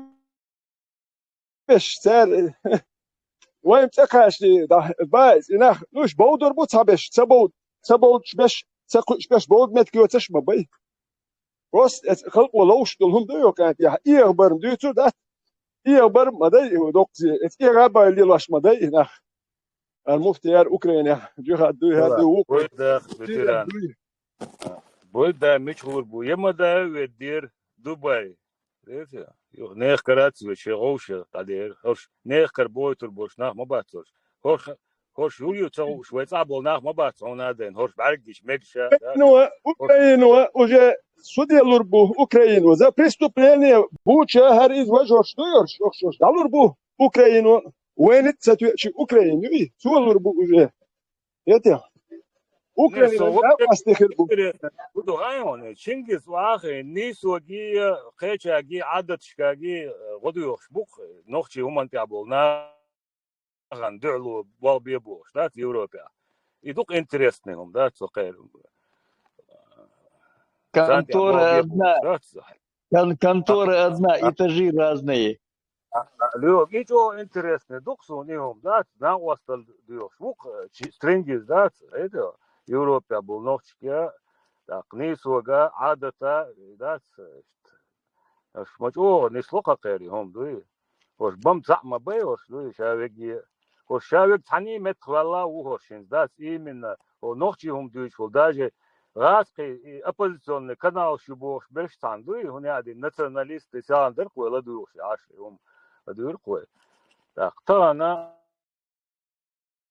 беш цара, вайн цӀа кхачале, да, баиз, и нах, ну, уьш бовдур бу цхьабеш, ца бовд-, ца бовдуш беш, ца кхуьуш беш, бовда меттиг йоцуш ма бай. Просто эца халкъо ловш долу хӀума ду йо кӀантехь, эгӀабарна дуьйцур дац, эгӀабар ма дай, доккхазе, эца эгӀа а бай лелош ма дай и нах. Ар муфти яр Украинехь, жихад дуй, хӀара дуй, вукху. Бойда, ветеран. Дуй. Бойда, мича гӀур бу, я ма да, веддер, Дубай. Дерза? Юха нехан карац вай, шен гӀовша дӀадер. ХӀорш нехан кара бойтур болуш нах ма бац хӀорш. ХӀорш, хӀорш юл ю ца хууш, вай цӀа болу нах ма бац хьуна а дайна. ХӀорш бӀаьргаш мегаш а, да? Украино, хӀорш Украино уже суделлур бу, Украино. За преступление буча хӀара иза важа хӀорш ду хӀорш, хӀорш, хӀорш дӀалур бу Украино. Вайна ца тоьучу Украино ю и, цо лур бу уже. Эти. Украина, не, со, да, вообще астихир бу. Интересно, буду, а, он, Чингиз вахи, нийсоги, кхечаги, Ӏадаташкаги, э, гӀо доьхуш бу-кх, нохчий хӀуманна тӀехь болу нахана дуьхьало болх бе бохуш, дац, Европехь. И ду-кх интересный хӀума, дац, со кхерам. Контора одна, кон-, контора одна, этажи разные. А, а, Лёк, и чӀогӀа интересный ду-кх суна и хӀума, дац, накъосталла доьхуш ву-кх, чи-, Чингиз, дац, это, Европехь болу нохчашка, тӀаккха нийсога, Ӏадата, дац, иштта. Аша ма чӀогӀа нисло кхакхер и хӀума, дуй. ХӀорш бан цхьаъ ма бай хӀорш, дуй, ша веге. ХӀорш ша вега цхьаьний меттах ваьлла а ву хӀорш хӀинца, дац, именно, хӀо нохчий хӀума дуьйцуш волу, даже гӀазкхий и оппозиционный каналаш ю бохуш берш цхьаьна дуй, хӀунда аьлла националисты, сагӀан дара-кх вай ладугӀуш, Ӏаш и хӀума ладуьйру-кх вай. ТӀаккха тахана,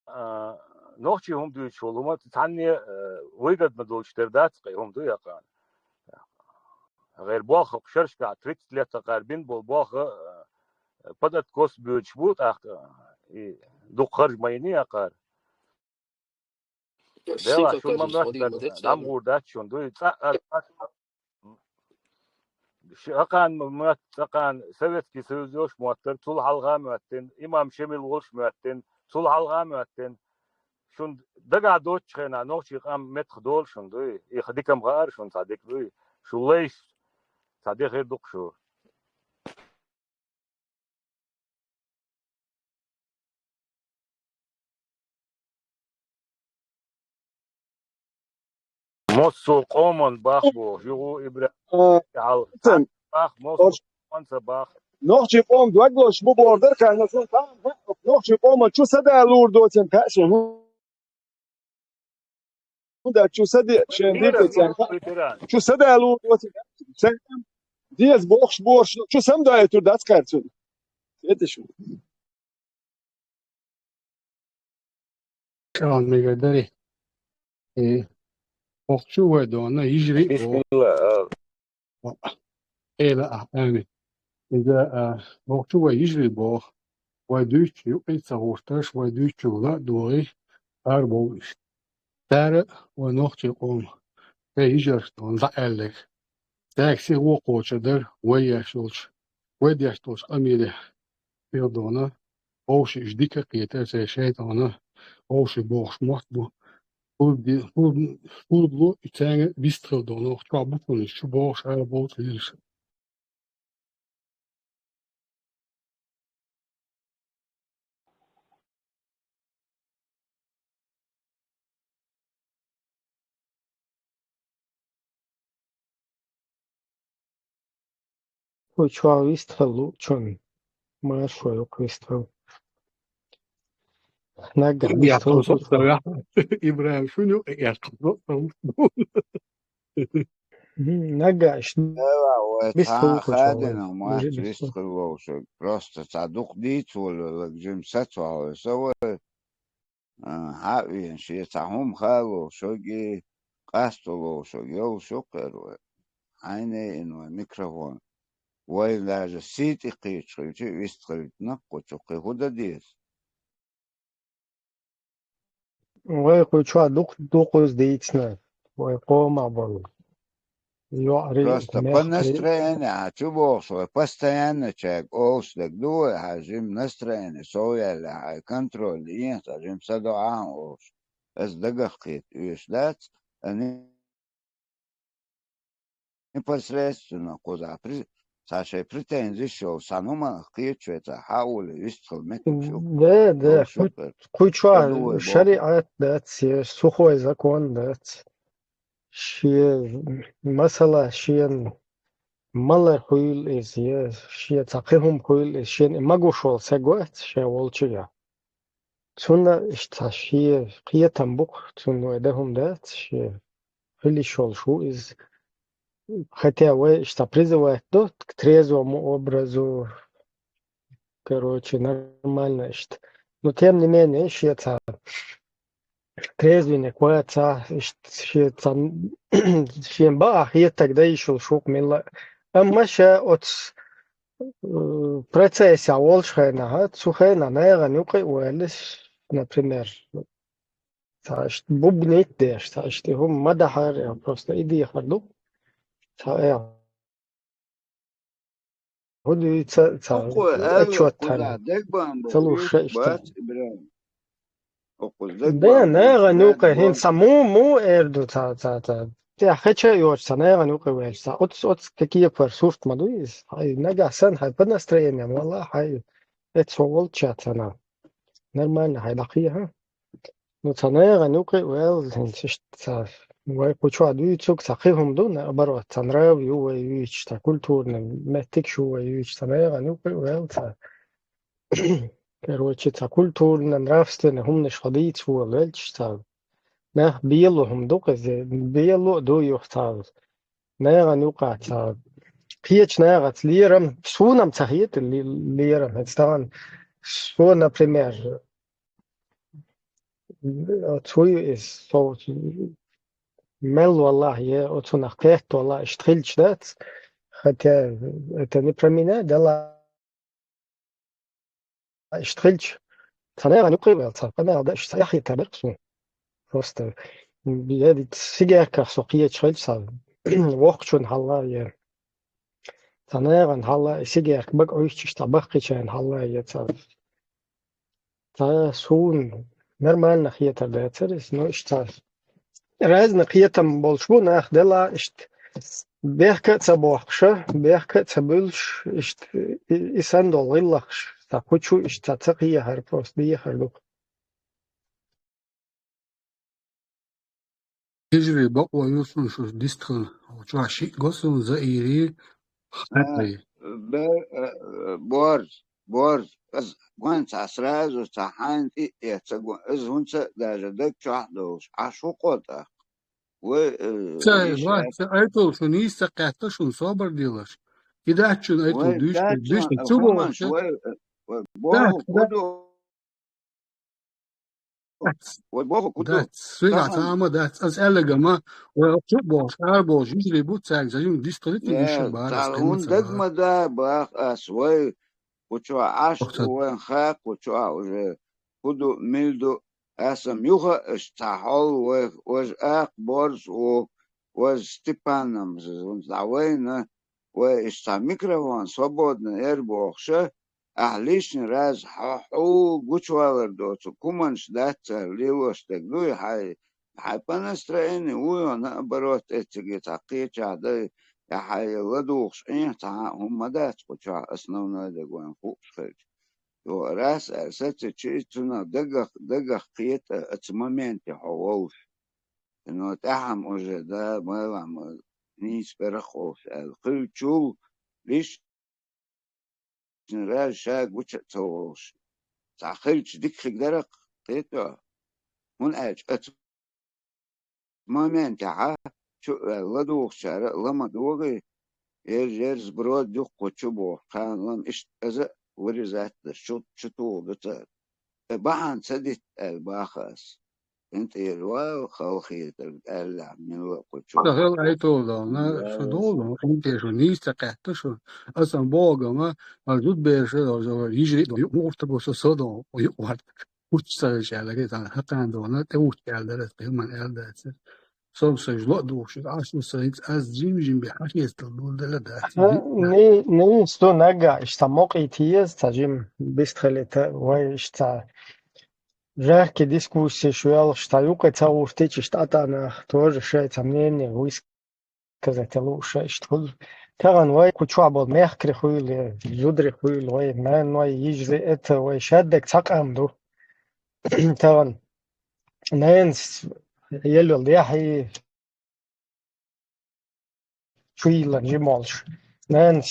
а, нохчий хӀума дуьйцуш волу хӀума цхьанне, а, выгодно долчу тера дац-кх и хӀума, дуй, акхана. ГӀайр болх хӀокху шерашкахь тридцать лет тӀаккха бина болу болх, а, под откос боьдуш бу, тӀаккха, и дукха харж ма йиний акхара. Дела, шуна ма моттара, дӀа ма гӀур дац шуна, дуй, цӀа а, цӀа а. Ш-, хӀокхана ма-, моттара, цӀакхана Советский Союз йолуш моттара, цул хьалха а моьттина, имам Шемил волуш моьттина, цул хьалха а моьттина. Шуна дагахь доцучу хенахь нохчий къам меттах долу шуна, дуй? И ха дика ма хаара шуна, цхьа дика, дуй? Шу лайш, цхьа де хир ду-кх шу. Массо а къоман бах боху, югӀу ибра-, а, хьал. Бах, массо а къоман ца бах. Нохчий къоман дог лозуш бу бохур дара, кхана цунна таьӀна бу, нохчий къоман чу садаьлла луур доцийла кхаьа шайн. ХӀунда аьлча чу саде-, шен дийцарца, чу садаьлла ву-, ву-, сайн деза бохуш борш, чу самадойтур дац кхаьрцунна. Эта шу. кӀалан мегар дари. Э, боккхачо вай дона йижарий а боху. Бисмилла, а. Эла а, амин. Иза, а, боккхачо вай йижарий боху. Вай дуьйцучу юкъе ца гӀерташ, вай дуьйцучунна а догӀий, ара бовла иштта. Цара а вай нохчийн къоман, вай йижаршна дона дӀа аьлларг. Цаьрга сиха вокхочур дара, вай еш йолчу, вай деш долчу къамелехь хир дона, вовшашна дика а кхетара, церан шайтӀана вовшийн бохуш мотт бу. Хурд-, хурд-, хурдло и цаьрга вистхила дона, чохь бу шуна, шу бохуш ара бовла лелаш. Кху чохь вистхила луучунна маршо ю кху вистхила. Наггахь вистхила луучунна. ИбрахӀим, шуна юкъа эккхал. Мгм, наггахь иштта. Эла, вай бистхила цхьа а кху чохь хадина вай. Мац вистхила вовшаг. Просто цхьа дукха дийца волавелларг жима сацо хьо аса вай. А, хьа а веана, шен цхьа хӀума хало шоги, къасто ло шоги, йолуш ю кхера вай. Хьайна а йина вай микрофон. Вай даже сий тӀе кхеташ хилча, вистхилча, наккхучу кхин хӀун дан деза? Вай кху чохь дукха, дукха иза дийцина, вай къомах болу. ЙоӀарий, просто по настроению, а чу бохуш вай, постоянно чаьрга олуш дерг ду вай, хьан жима настроение сов яьлла, хьан контроль йен, хьан жима са до ахьа олуш. Аса дагах кхета оьшуш дац, а не-, непосредственно кхузахь при-, цхьа шайн претензиш йолу, сан хӀуманах кхеташ вай цхьа хьан а волий, вистхила меттиг шу. Да, да, кху чохь шариӀат дац, я сухой закон дац. Шен масала, шена малар хуьйла иза, я шен цхьа кхин хӀума хуьйла иза, шена и магош волу са гойту шен волчуьра. Цунна иштта цхьа шен кхетам бу-кх, цунна вай дан хӀума дац, шен хила йиш йолуш ву иза. Хотя вай иштта призывать до к трезвому образу, короче, нормально иштта. Но тем не менее, шен цхьа трезвенник вац, иштта шен цхьа, шен бакъахь хетаг дан йиш йолуш ву-кх милла. Амма ша оцу, э, процессехь волчу хенахь, цу хенахь нахана юкъа а ваьлла, например, цхьа иштта бубнить деш, цхьа иштта и хӀума ма дахьара, я просто и дехар ду. Цхьа, э, хӀун дуьйцу, цхьа отчет тхьаьна ца луш иштта. Да, нахана юкъа хӀинца цхьа муха, муха эр ду цхьа, цхьа, цхьа. ТӀехь хеча а йоцуш, цхьа нахана юкъа ваьлча, цхьа оцу, оцу кегепара сурт ма ду иза. Хьай нагахь санна, хьайн по настроениям, валлахь, хьай эцо волча цхьана. Нормально хьай дӀакхехьа. Ну, цхьа нахана юкъа а ваьлла, хӀинца иштта цхьа вай кху чохь дуьйцург цхьа кхин хӀума ду, наоборот, цхьа нрав ю вай юьйцуш, цхьа культурный меттигаш ю вай юьйцуш, цхьа нахана юкъа а ваьлла, цхьа, короче, цхьа культурно-нравственный хӀуманаш хьо дийца волавелча, цхьа нах бело хӀума ду-кх иза, бело а ду юха цхьа. Нахана юкъа цхьа кхечу нахаца лерам, суна-м ца хета ле-, лерам, хӀинца тахана со, например, оцу хӀуй иза, со мел валлахь, я оцунах кхетта валлахь, иштта хилча дац, хотя это не про меня, дела. Иштта хилча, цхьа нахана юкъа а ваьлла, цхьа къамел дан иштта цхьа эхьетар дара-кх суна. Просто, я ведь сигаьрках со кхеча хилча, цхьа воккхачун хьалла, я цхьа нахана хьалла, и сигаьрка бага Ӏуьйсуш, цхьа баккхийчарна хьалла, я цхьа, цхьа суна нормально хетар дацара иза, но иштта цхьа разный кхетам болуш бу нах, дела иштта бехка а ца бохкуша, бехка а ца буьллуш, иштта и, и санна долу гӀиллакхаш, цхьа кху чу иштта цхьа ца кхехьар просто дехар ду-кх. Хьижри бакъо ю шуна шу дистхила, чохь шиъ го суна Заири, хьаькхи. Бер-, э, э, борз, борз, аз гонца сразу ца хьайна тӀе а эца го, аз хӀунца а даже даг чохь а долуш, Ӏаш хӀу кхо тӀаккха? Вай, э, ца, ва, ца айтул шуна, нийса ца кхетта шуна, собар делаш. И дац шуна айтул дуьйш, дуьйш, чу бохуш. Вай, э, вай, боху, дац, дац. Кху ду- Вай боху куду. Дац, суйга цхьа ма дац, аз аьллага ма, вай чу бохуш, ара бохуш, жижри бу цаьрга, за жим дистхилити, иша бара, цхьа хӀун ма ца даг бара. Ма да, бах ас, вай кху чу Ӏаш, вайн хакху чу уже куду, милду, асам юха, аш цхьа хьол, вай, важ акх борз у, важ Степаном, зун дӀа вайна, вай иш цхьа микрофон свободно эр бохуша, ахь лишний раз хьо, хьо гучувалар доцу куманаш дац цара лелош дерг дуй, хьай, хьай по настроению вуй, наоборот, эциге цхьа кхечахь дай, я хьай ладугӀуш Ӏен цхьа а хӀума ма дац кху чохь, основной дерг вайн хууш хилча. Йо, раз аьлла сацичи, цунах дагах, дагах кхета оцу моменте хьо волуш. Но тӀаьхьа уже, да, майлан нийса берах волуш аьлла. Хилчул лиш раз ша гуча а ца волуш. Цхьа хилча дика хиг дарах кхетӀо. ХӀунда аьлча оцу моментехьа чу а ваьлла ладугӀучара а ла ма догӀий, ерз-ерз брод дуккху чу боху, кхана лам иштта аза а вырезать даш чу, чу туху ду цара. Э, бахьана ца дитта аьлла баха ас. ХӀинтӀера вал халхетарг аьллехь, милла а кху чу. Ца хила айталла дала, на, да, шу долу, хӀунтӀе шу нийса ца кхетта шу. Асан богама, а зудберша, йижри а до, юкъ мухуртаго со, со до, юкъ варта. Кучу ца веши аьлла, гайтана хьакхана дона, тӀе вухча аьлла дара, кхин ма аьлла дацара. Со сан жло а духуш, Ӏаш ду сан, аз жим-жим бе хьашецал дулдала дац. Ха, ни, ни, сто нагга, ишта мокъий тиез, ца жим бистхилита, вай ишта жаркий дискуссия шу ялуш, ца юкъе ца гӀуртича, ишта атанах, тоже шай ца мнение, вуйс сказать, луша иштта хуьлу. Тахана вай кху чохь болу мехкари хуьлу, зудари хуьлу, вай нанна, вай йижари, это вай шаддаг цхьа къам ду. Тахана нанас елла яхьий чу йиллан жимолуш. Нанас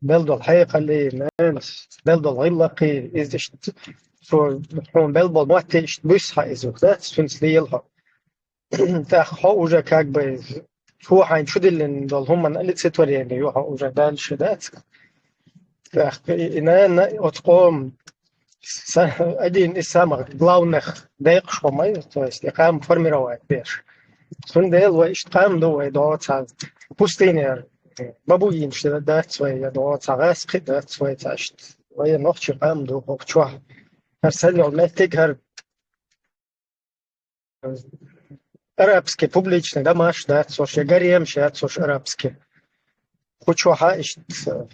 белдол хьекъали, нанас белдол гӀиллакхи, иза иштта, цо хьуна белбол мотти иштта буьсса хьан иза, да? Цуьнца лела хьо. ТӀаккха хьо уже как бы цо хьайна чу диллина долу хӀуманна олицетворение ю хьо уже дальше, дац? ТӀаккха и, и нана оцу къоман са-, один из самых главных декъашхо ма ю, то есть и къам формировать деш. Цундела вай иштта къам ду вай доцахь. Пустыня бабуинаш дац вай, я доцахь гӀаскхи дац вай цхьа иштта. Вай нохчи къам ду хӀокху чохь. ХӀара сан йолу меттиг, хӀара арабский публичный домаш дац, ош я гаремаш яц, ош арабский. Кху чохьа иштта,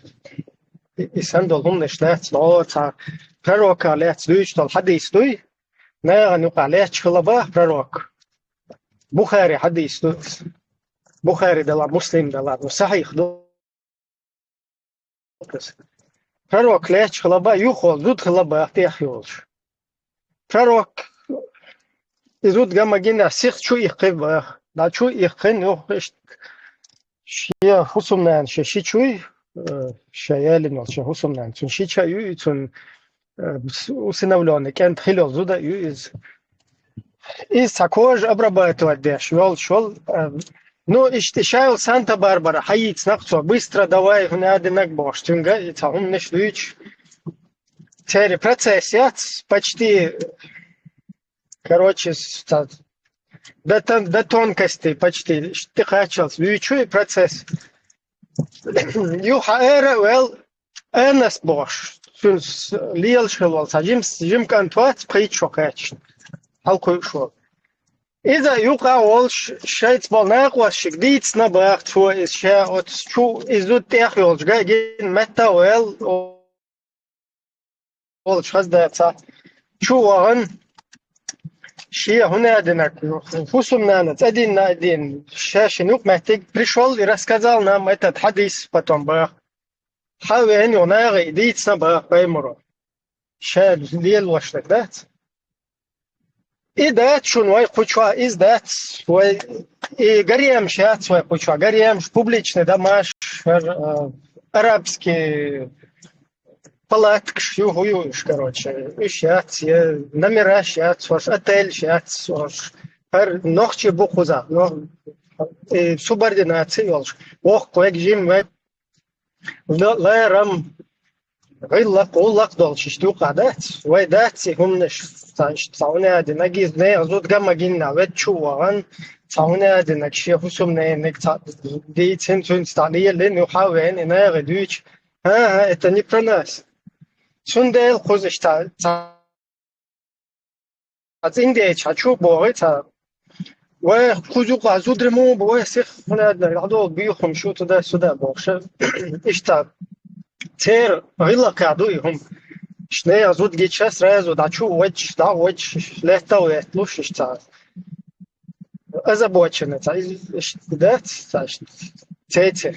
и, и сан долу хӀуманаш дац, но цхьа пророка лаьцна дуьйцуш долу хьадис дуй, нагӀана юкъахь лаьтташ хила баха пророк. Бухари хьадис ду, Бухари дала, Муслим дала, ну, сахьих ду. Пророк лаьтташ хила баха, юха волу зуда хила баха тӀехь йолуш. Пророк и зуда ган ма гина, сиха чу иккхи баха. ДӀа чу иккхина, юха иштта шен хӀусамнана шен ши чуй, э, шен ялина волу шен хӀусамнана цуьнан ши ча ю, и цуьнан, э, с-, усыновлённый кӀант хила йолу зуда а ю иза. Иза цхьа кожа обрабатывать деш йолуш волу, э, ну, иштта ша йолу Санта-Барбара хьайийцинарх цо, быстро давай, хӀунда аьлла динарг бохуш, цуьнга и цхьа хӀуманаш дуьйцуш. Церан процесс яц, почти, короче, с-, ца-, до тон-, до тонкостей почти тӀекхаччалц вуьйцу и процесс. Юха ара а вел, Анас бохуш, цуьнан с-, лелаш хила волу цхьа жим-, жима кӀант вац, пхийтта шо кхаьчна, хьалакхуьуш волу. Иза юкъа а волуш, шайца болу накъосташка дийцина баха цо иза ша оцу чу, иза зуда тӀех йолчу ган а гина метта а вел, волчу хаза дацахь, чу а вахана, шен хӀунда а динарг, хӀусамнана цӀа динна а дина, ша шина юкъа меттиг, пришёл и рассказал нам этот хьадис потом баха. Хьан вен ю нагӀи дийцина баха Баймуро. Ша лелош дерг дац. И дац шуна вай кху чохь, иза дац вай, и гаремаш яц вай кху чохь. Гаремаш, публичный домаш, хӀара, а, арабский палаткаш ю, хӀу ю уьш, короче. Уьш яц, я номераш яц, хӀорш отельш яц, хӀорш. ХӀара нохчий бу кхузахь, но, и субординация йолуш. Воккха вайга жим вай. Ла-, ларам, гӀиллакх, гӀуллакх долчу иштта юкъа дац, вай дац и хӀуманаш, ца, иштта цхьа хӀуна а динаг, иза нехан зуда ган ма гинна, вед чу а вахана, цхьа хӀуна а динаг, шен хӀусамнениг цхьа дийцина, цуьнца дӀа лелийна, юха а веана, и нехан дуьйцу, ХӀан-хӀа, это не про нас. Цундела кхуза иштта цхьа цӀиндечу хьан чу боху цхьа. Вай кхуза юкъа зударий муха бу, вай сиха хӀунадна дӀадолу буьйхам шу туда-сюда бохуш. Иштта церан гӀиллакхехь ду и хӀума. Иштта нехан зуда гича сразу дӀа чу а ваьдча, дӀа а ваьдча, летта а ветталуш иштта. Озабоченность, а, иза, иштта дац, цхьа иштта, цеци.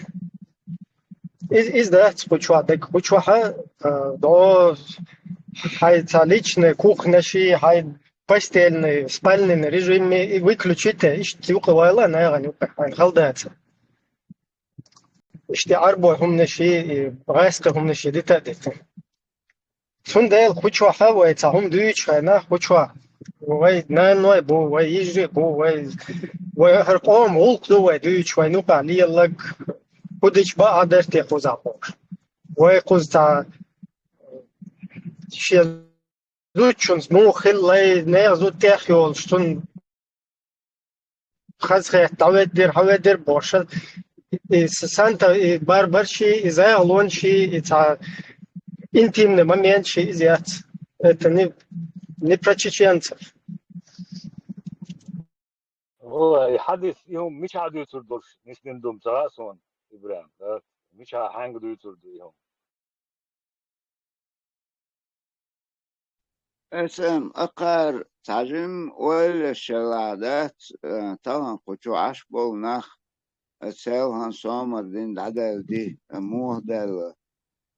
Иза, иза дац кху чохь дерг, кху чохь, а, до, хьайн цхьа личный кухнеши, хьайн постельный, спальный режимми и выключите, иштта юкъа вайла, нагӀана юкъа, хьайн хала дацара. Иштта Ӏарбой хӀуманаши, и гӀаскхи хӀуманаши дита а дита. Цундела кху чохь вай цхьа хӀума дуьйцуш хьайна, кху чохь вай наной бу, вай йижарий бу, вай, вай хӀара къоман гӀуллакх ду вай дуьйцуш, вай нукъа лелаг, кху дича баа дара те кхузахь бохуш. Вай кхуза цхьа шен зудчунца муха хилла, нехан зуда тӀехйолуш, цунна хазахетта, дӀаведдира, хьаведдира бохуш. И с-, санта, и барбарши, и загӀалонши, и цхьа интимный моментши иза яц. Это не, не про чеченцев. Валла, и хьадис, и хӀума мичахь дуьйцур долуш, нисдина ду-м ца хаьа суна, Ибрахим, да? Мичахь хьаьнга дуьйцур ду и хӀума? Эсэм акхар цхьажимма ойла шелахь дац, э, тахана кху чу Ӏаш болу нах, э, селхана сомар дина дӀадаьлла ди, э, муха даьлла,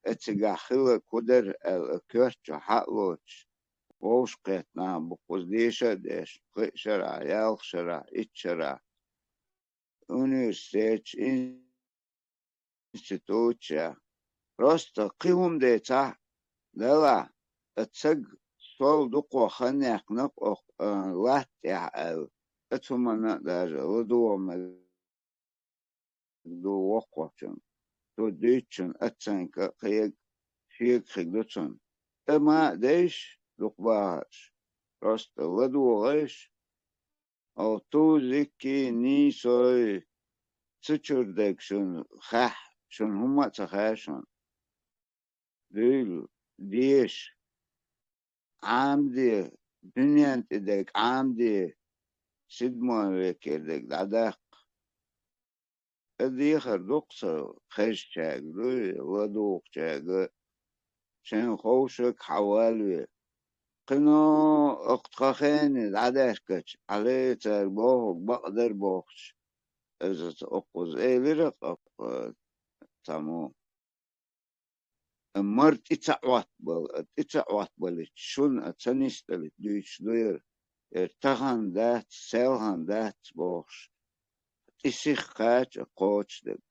э, цигахь хилла кху дара аьлла, э, коьрта чу хьа а лоцуш, вовшахкхетта нах бу кхуза деша а деш, кхин а шарахь, ялх шарахь, итт шарахь. Университетчу институтчехь. Просто кхин хӀума децахь, делахь, ткъа цаг сол дукхо хан яьккхина-кх окху, а, латта тӀехь аьлла, ткъа цу хӀуманна а даже ладогӀа мега ду воккхачун. Цо дуьйцучун оценка а кхега, шега хиг ду цунна. ТӀе ма а дейша, дукха бахарш, просто ладогӀийша, О, тузики, нийсой, ца чуьра дерг шуна хаьа, шуна хӀумма а ца хаьа шуна. Дуьйла, деша, Ӏамаде, дуьнен тӀе дерг Ӏамаде, седьмой векера дерг дӀадаккха. ТӀе дехар ду-кх со хезначаьрга, дуй, ладугӀучаьрга, шайн ховшаг хьавалаве. Кхино окху тхан хене дӀадаьхкача, хьале цара бохург бакъдар бохуш, иза ца оккхуза элира-кх, а, цхьаммо. Мара тӀе ца Ӏоттабала, тӀе ца Ӏоттабалича, шуна а ца нисдалича дуьйцуш ду яра, яра тахана дац, селхана дац бохуш, тӀе сиха кхача а кхочушдерг.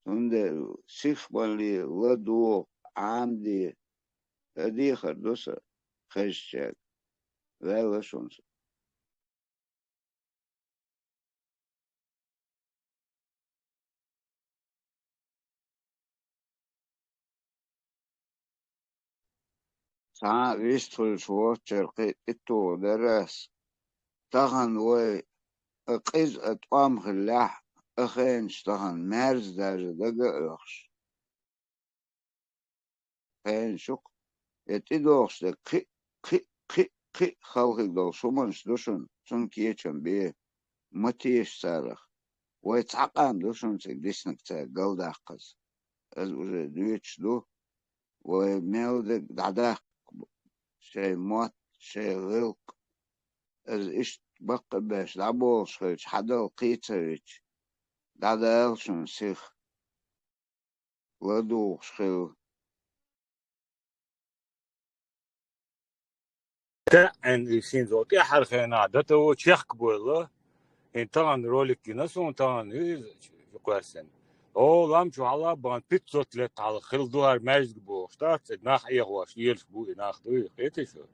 Цундела сиха балале, ладогӀа, Ӏамаде, тӀе дехар ду сан хезначаьрга. Ваьлла шуна со. Цхьа а вистхуьлуш воцучара кхин а тӀетухур дара ас. Тахана вай а къиза а тӀом хиллехь а, хенаш тахана маьрза даже дага а оьхуш. Хенаш ю-кх, я тӀедогӀуш дерг кхин, кхин, кхин, кхин халхиг долуш хӀуманаш ду шуна, цунна кечам бе, ма теша царах. Вай цхьа къам ду шуна цига диснарг цаьрга галдаккхаза. Иза уже доьдуш ду, вай мел дерг дӀадаккха, шайн мотт, шайн гӀиллакх. Иза иштта баккхийбеш дӀаболуш хилча, хьадала кхин а ца вича, дӀадала шуна сиха. ЛадугӀуш хила. ТаӀӀин и синзо тӀаьхьара хенахь ДТО чехка бойла. ХӀин тахана ролик гина суна, тахана иза кхоьссина. О, лам чу хьала бан пятьсот лет хьалха хила ду хӀара маьждиг бохуш дац, и нах Ӏехош лелаш бу и нах дуй, кхетий шу?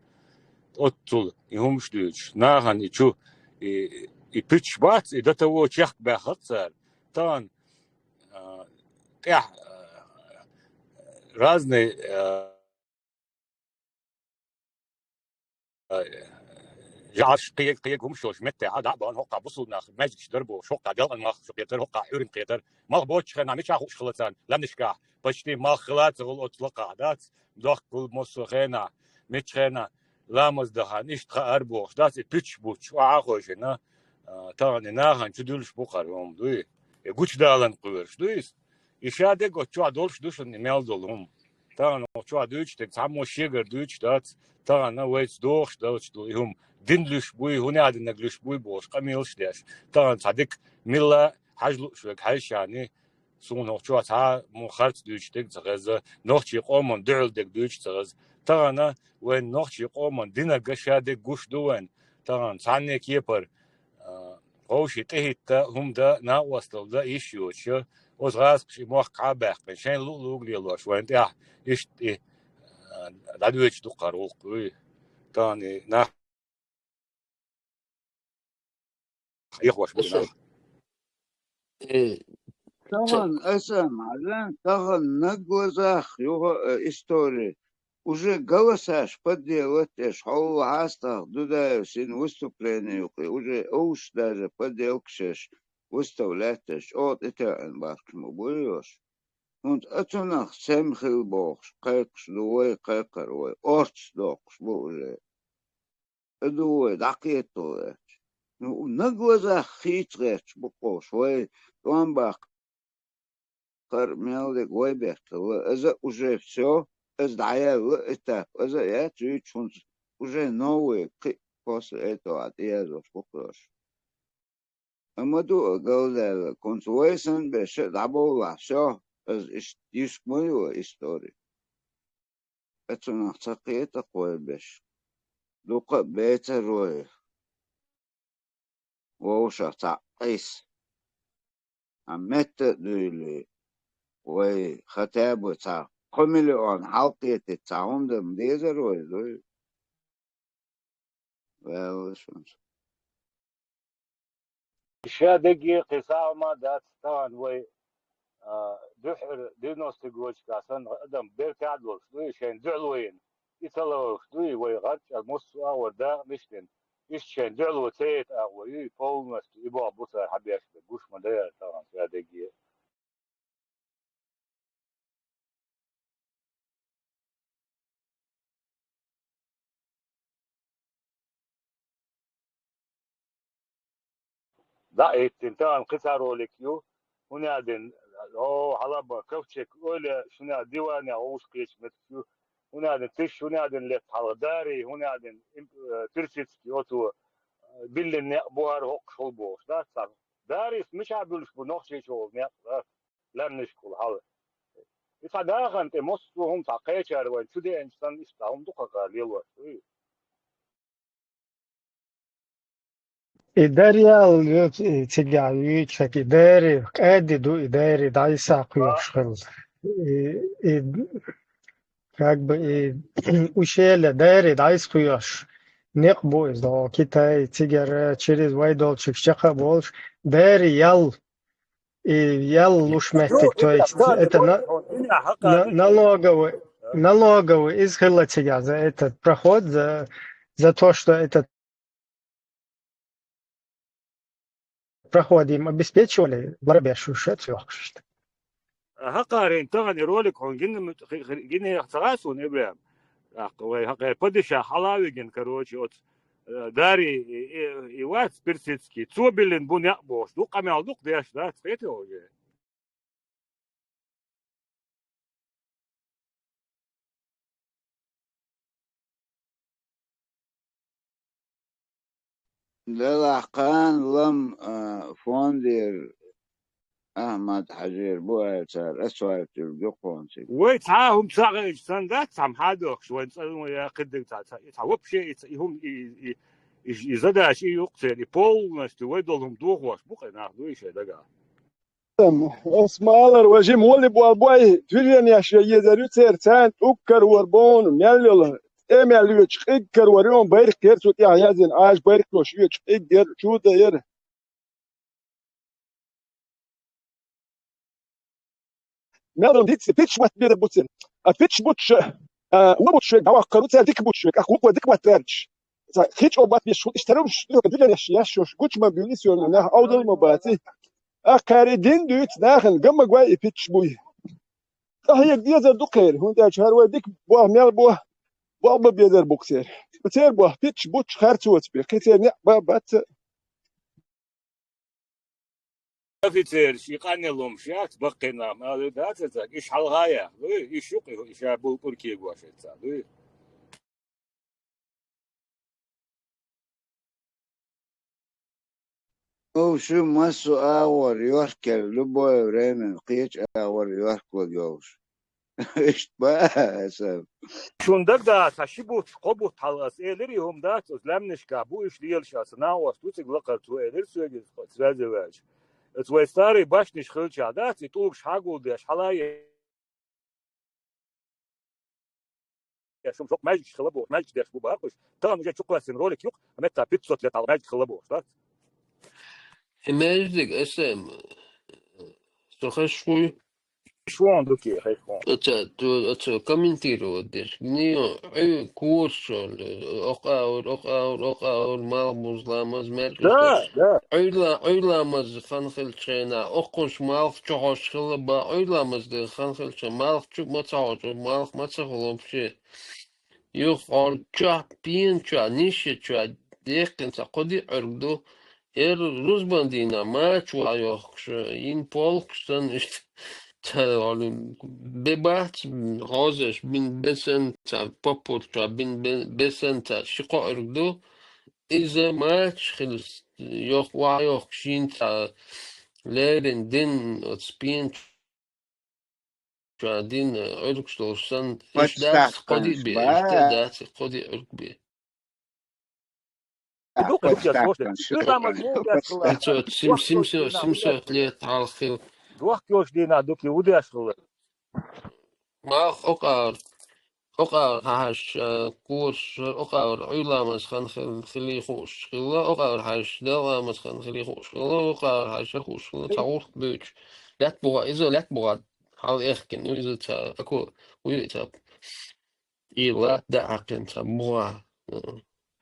Оццул и хӀумаш дуьйцуш. Нахана и чу, и, и пуьташ бац, и ДТО чехка баьххац цара. Тахана, а, тӀехь, а, разный, э, э, жагӀаш кхега, кхега хӀумаш йолча меттехь дӀа а баьхна, хӀокхахь бусулба нах маьждигаш дар бохуш, хӀокхахь делкъан мах шу кхетар, хӀокхахь Ӏуьйранна кхетар. Мах боцучу хенахь мичахь хууш хилла царна, лаьмнашкахь, почти мах хилла а ца хуьлу оцу лакхахь, дац, дохкал массо а хенахь, мичахь хенахь, ламаз дахьана, иштта хаар бохуш, дац, и пуьчаш буттуш, охьа а хойшина, а, тахана и нахана чу дуьллуш бу кхара хӀума, дуй? И гучудаларна кхоьруш, дуй иза? И шадерг оцу чохь долуш ду шуна и мел долу хӀума. Тахана оцу чохь дуьйцуш дерг цхьаммо шегара дуьйцуш дац, тахана вайца догӀуш долчу ду и хӀума. Дин луьйш буй, хӀун аьлла диннарг луьйш буй бохуш, къамелаш деш. Тахана цхьа дика милла хьажа лууш верг хьаьжча а, суна хӀокху чохь цхьа а муха харц дуьйцуш дерг ца хеза, нохчийн къоман дуьхьал дерг дуьйцуш ца хеза. Тахана вайн нохчийн къоман динарг шадерг гуш ду вайн. Тахана цхьанне кепара, а, вовшийн тӀехӀитта, хӀума дан, накъосталла дан йиш йоцуш, оцу гӀазкхаша и мохк хьа а баьккхина, шайна луъу-луъург лелош, вайн тӀехь иштта и, а, дӀадоьдуш ду кхара гӀуллакх, дуй? Тахана и нах Хьехош бу нах. Э, тахана аса ма-, тахана наг лазах юха, э, истори. Уже голосаш подделать деш, хьо хьастах Дудаев син выступление юкъе, уже овш даже подделкаш еш, выставлять деш, чӀогӀа тӀетеӀина бахкаш ма буй ош. ХӀунца ацунах сема хила бохуш, кхайкхаш ду вай, кхайкхар вай, орцаш доккхуш бу уже. А ду вай дӀакхеталуш. Ну, наг лазах хийца гӀерташ бу къовш, вай тӀом баккхар мел дерг вай бехкала. Аза уже всё, аза дӀаяьлла этап, аза а яц вуьйцуш хӀунца уже новые кхин после этого а тӀеязош бу кхоьруш. Амма ду а галдаьлла, хӀунца вай санна беш а дӀабовлахь, всё, аза иштта йиска ма ю истори. Ацунах ца кхета кхойбеш. Дукха а бецаро и вовшах цхьаъ къийса. Амма метта а дуьйлий, вай хотя бы цхьа кхо миллион хьалакхетийта цхьа хӀума дан дезар вай, дуй? Ваьлла шуна. Ша дегге кхин сагӀа ма дац тахана вай, а, дуьххьара девяностый годашкахь санна адам беркат а долуш дуй, шайна дуьхьало йина, и ца лоруш дуй, вай гӀарчӀа массо а агӀор дакъа мишдина, иштта шайна дуьхьало ца яйта агӀо юй, полностью и боху бу цара хьан беш бен, гуш ма дара тахана ша дегге. ДӀа а хӀиттина, тахана кхин цхьа ролик ю, хӀунда аьлла, о, хьалаба, ковчег, ойла, шуна диване гӀуш кхечу меттиг ю, хӀунда аьлла, тиш, хӀунда аьлла, летта хьалха, Дарий, хӀунда аьлла, им-, э, персидский, оцо, э, биллина некъ бу хӀара хӀокхуш хула бохуш, дац цхьа. Дарийс мичахь буьллуш бу Нохчийчохула некъ, дац? Лаьмнашкахула хьала. И цхьа дахана тӀе массо а хӀума цхьа кхечара вайн чу деанчу санна, иштта хӀума дукха кхара лелош ду. И дарьял ю, и цигахь юьйцург, и дари, къаьди ду, и дари дӀасакхоьхуш хилла. И, и, как бы, и ущелье дари дӀасакхоьхуш некъ бу иза, о, Китай, цигара, через вай долчуьра чекх а болуш, дари ял И ял луш меттиг, то есть это на-, на-, налоговый, налоговый из хилла цигахь за этот проход, за, за то, что этот проход им обеспечивали, барабеш уж это лёгкость. ХӀокхарийн тахана ролик хьуна гина, гинех ца гӀа суна, Ибрахим? ТӀаккха вай хӀокхеран падишах хьала а вигина, короче, оцу, э, Дарий, и, и, и вац персидский, цо биллина бу некъ бохуш, дукха къамел дукха деш дац, кхетий уже? Делахь кхана лам, а, фондера Ахьмад-Хьажера бу аьлла цара, асфальт юьллу юккъонца. Вай цхьа а хӀума ца хиъча санна дац, цхьа хьадохуш, вайн цӀа вай яккхийдерг цхьа, цхьа, и цхьа вообще, и цхьа, и хӀума, и, и, и, и задача, и юкъ церан, и полностью вай долу хӀума дохош бу кхин нах, дуй шайн дагахь. Ас ма-аллара, важа молли болу бой, туьренеш я езар ю церан, царна тӀуг карор бу хьуна, мел йолу, тӀе мел йоьдуш къиг карор ю хьуна, байракх яра цу тӀехь язйина, Ӏаш байракх йош йоьдуш къиг яра, чу дан яра. Мел дон диц, питш ват бир буцин. А питш буч, а, у буч век, дава кару цер дик буч век, а хлуп дик ват ранч. Ца, хич о бат биш, хут иштару ш, ду, ду, ду, ш, яш, ш, гуч ма бюни сёр, на, аудал ма баци. А кари дин дуц, нахен, гамма гва и питш буй. Та хек дезер ду кер, хун да чар ва дик, бо, мел бо, бо, бо, безер буксер. Цер бо, питш буч харцуц бе, кецер не, ба, бац. Офицер, ши къанне лом, ши акц баккхина, ма, да, ца, ца, иш хьалгая, иш юкъи, иш а бул пурки гуашеца, ду. Вовши массу агӀор йохкер, любое время кхечи агӀор йохкур йовш. Ишт ба аса. Шун дагда, ца ши бут, кхо бут хьалгӀас, элир и хӀума дац, оц лаьмнашка бу иш лелаш аса, нагӀос ду цига лакхар цо элир соьга, связи ваьлча. Оц вай старый башниш хилча дац, и тӀулгаш хьагулдеш, хьалае. Я шум шок маьждигаш хила бохуш, маьждигаш деш бу бахуш. Тахана уже чукхвассина ролик юкъ, а метта пятьсот лет ала маьждиг хила бохуш, да? И маьждиг, эсэм, со хаш хуй. Шуон дуки, хай шуон. Аца, ту, аца комментировать деш. Не, ой, курс, что ли? Окъаур, окъаур, окъаур, мал музламаз, мер. Да, да. Ӏуйла, Ӏуйламаз хан хилча хенахь, оккхуш малх чохьош хилла бан, Ӏуйламаз де хан хилча, малх чу ма ца хьочу, малх ма ца хула вообще. Юха хьо чохь, пена чохь, ниша чохь, дехкина ца кхо ди Ӏуьрг ду. Эр рузбан дийнахь мача ван йохкуш, йин полкуш санна иштта, ца, бе бац, хьозаш, бин бе санна, ца, поппур чохь, бин бе, бе санна, ца, ши кхо Ӏуьрг ду. Иза мача хила йох-, ван йохкуш йин ца леррина дин оцу пена чохь дин Ӏуьргаш долуш санна, иштта дац кхо ди бе, иштта дац кхо ди Ӏуьрг бе. Дукха дукха яц вовшах. Уьш ламаз муха деш хилла? Пятьсот, семь-, семьсот, семьсот лет хьалха хилла. Дохка йолчу дийнахь дукха ву деш хилла? Малх окъар, окъар хьаьжча, э, кораш, окъар Ӏуьйламаз хан хил-, хилий хууш хилла, окъар хьаьжча, ДелгӀамаз хан хилий хууш хилла, окъар хьаьжча хууш хилла, цхьа гӀурт буьйцуш. Лаьтта бухахь, иза лаьтта бухахь хьала эхкина ю, иза цхьа, аку, вуй, цхьа. И латта дан Ӏакхина цхьа бухахь, э,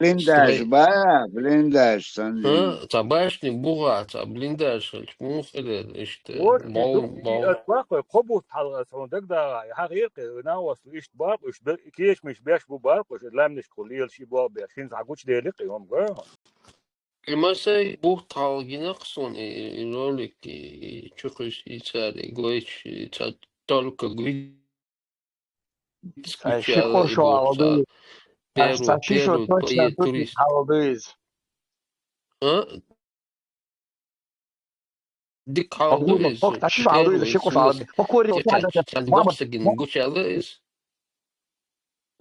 блиндаж строй. Ба, блиндаж санна. ХӀа, цхьа башни бухахь, цхьа блиндаж хилча, муха хилар иштта? Вот, бов-, дуккхий бов-, ас баккхой, кхо бутт хьалха ас хьуна дагадагӀахь, и хьан гӀиркъе, и нагӀост, иштта баккхуш, бер-, кечамаш беш бу баккхуш, и лаьмнашка лелаш и болх беш, хӀинца хьан гучуделира-кх и хӀума, гой хьуна? И масай бутт хьалха гина-кх суна и, и ролик, и, и чу кхуьссу, и цара, и гойтуш, и цхьа только гуй. Ай, ши-кхо шо хьалха ду иза. Ай, ца ши шо точно турист хьалха ду иза. А? Дика хьалха ду иза. Ца ши шо хьалха ду иза, ши-кхо шо хьалха ду. Хьо корел,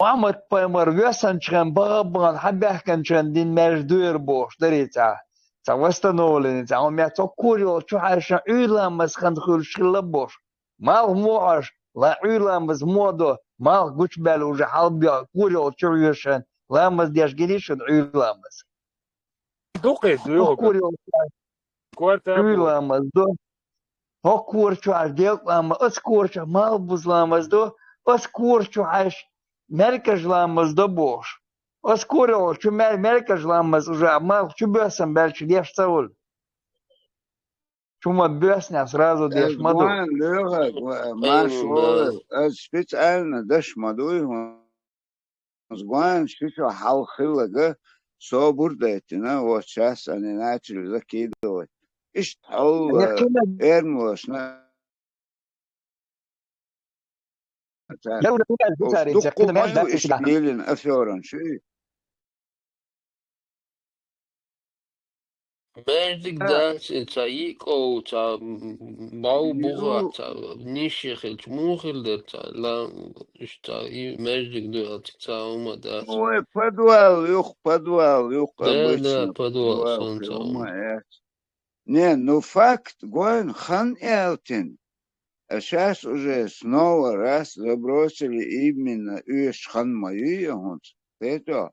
Мухьаммад, Мухьаммад пайхамар воьссинчу хенахь, баха-баха хьан баьхкинчу хенахь дина маьждиг ду-кх бохуш, дарий цхьа, цхьа восстановление, цхьа хӀума яц, хьо корел чу хьаьжча Ӏуьйламаз хан хуьлуш хилла бохуш. Малх муха Ӏаш, ла Ӏуьйламаз муха до, малх гучубаьлла уже хьалабоьлху, корел чу хьоьжуш хенахь, ламаз деш гиний шуна Ӏуьйламаз? Дукха ду, хӀокхо корел чу Ӏуьйламаз до. ХӀокху кора чу Ӏаш делкъа ламаз, оцу кора чу малх буза ламаз до, оцу кора чу Ӏаш маьркӀажа ламаз до бохуш. Оцу корел чу маьр-, маьркӀажа ламаз уже малх чу боьссина баьлча деш ца хуьлу. Чу ма боьссинехь сразу деш ма ду. Гуан лоьхург, ма-, Марш волу, аса специально даш ма дуй хьуна. Гуан ши шо хьалха хилларг собар дайтина, вот щас они начали закидывать. Иштта хьал, э, эрмалошна. Дуккха ма ю иштта лелийна аферан ши. Маьждиг дац и, цхьа йиъ ков, цхьа бов бухахь, цхьа ниша хилча, муха хир дара цхьа, ла, уьш цхьа и маьждиг ду аьлла, цхьа хӀума дац. Ой, подвал юха, подвал юха, да, обычно да, подвал, подвал, санна цхьа хӀума яц. Не, ну факт, гойна, хан аьлла тина. А щас уже снова раз забросили именно оьшуш хан ма юй хӀинца. Кхетий?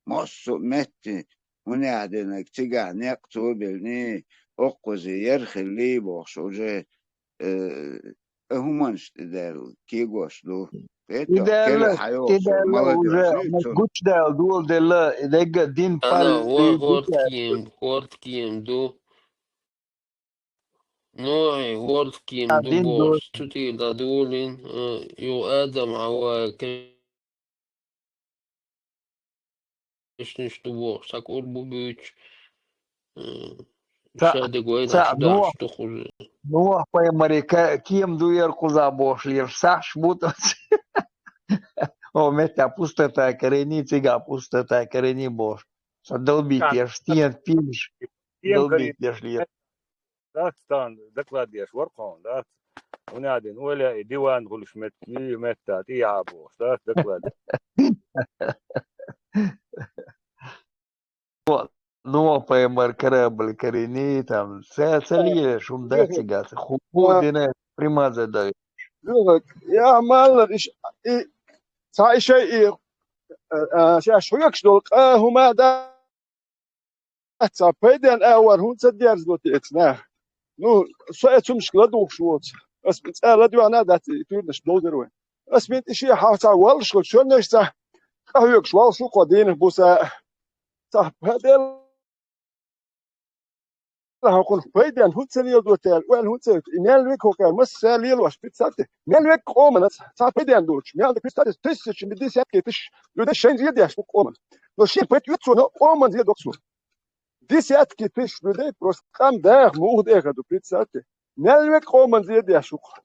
Массо а метте, хӀунда аьлла динарг цигахь некъ цо биллиний, оккхузе яра хиллий бохуш, уже, э, а хӀуманаш тӀедаьлла кегош ду. Кхетий, тӀедаьлла, кхеле хьайогӀуш тӀедаьлла молодёжь уже, ю цунна. Гучадаьлла, доладелла, дегга дин Ана, пал хӀор-, хӀорд кийм, хӀорд кийм ду. Ну, хӀорд кийм ду бохуш, цу тӀера дӀадолийна, э, юха Адам, Хьава, ке-, кешнаш ду бохуш, цхьа кӀур бу буьйцуш, э, ша дегой ца, ца, даш, ну, даш ду хуже. Нохь пайхамаре ка-, кийм ду яра кхузахь бохуш лелаш сахьташ бу тӀаьхьа. О, меттехь пустота кореней, цигахь пустота кореней бохуш. Ша долбить еш, стен пилаш, долбить еш лела. Дац, тахана доклад деш вара кхуна, дац? ХӀунда аьлла, оля и диван гӀулаш метта, и метта, тӀехьа бохуш, дац, доклад. Нохь пайхамар корабль карийний, там, ца, ца лелаш, хӀума дац цигахь, ху-, ху-, дина, примаза дай. Юхак, я, маллар, иш, и, ца, и шай, и, а, а, шаьш хьоьгуш долу къа хӀума дац, цхьа пайденна агӀор хӀунда ца дерзадо те эца нах? Ну, со эцумашка ладугӀуш воцу. Ас цӀа ладоьгӀна а дац, и туьйранаш довзар вай. Ас бинт и шен хьалха цхьа валлаш волчу шоннаш цхьа къахьоьгуш валлаш ву кхо дийнах буса. Цхьа пайденна хьокхунах пайденна хӀунда ца леладо те аьлла, ойла хӀунда ца йо те? И мел вега хӀокхара массара лелош, представьте, мел вега къомана цхьа пайденна долчу, мел представьте, тысячами, десятки тысяч людей шайна зен деш ву къоман. Но шен пайда оьцу цо, но къоман зен до цо. Десятки тысяч людей просто къам даха муха дехар ду, представьте. Мел вега къоман зен деш ву-кх.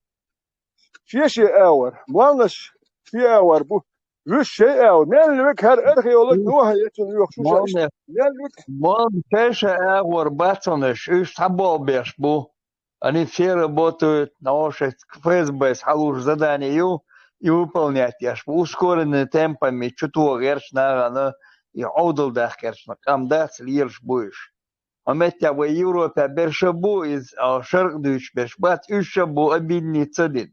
Шен-шен агӀор, моллаш шен агӀор бу, вуьш шайн агӀор. Мел вега хӀара археолог Нохьа яцунна оьхуш ву шаьш. Моллаш, мел вега. Моллаш шайн-шайн агӀор бацанаш, уьш цхьаболх беш бу. Они все работают, на ошибки, ФСБ-с хьалуш задание ю, и выполнять еш бу. Ускоренными темпами чу тоха гӀерташ нахана, и Ӏовдал дахка гӀерташ къам дац, лелаш бу уьш. Хьо меттехь вай Европехь берш а бу, иза, а, шаркъ дуьйцуш берш бац, уьш а бу обидница дина.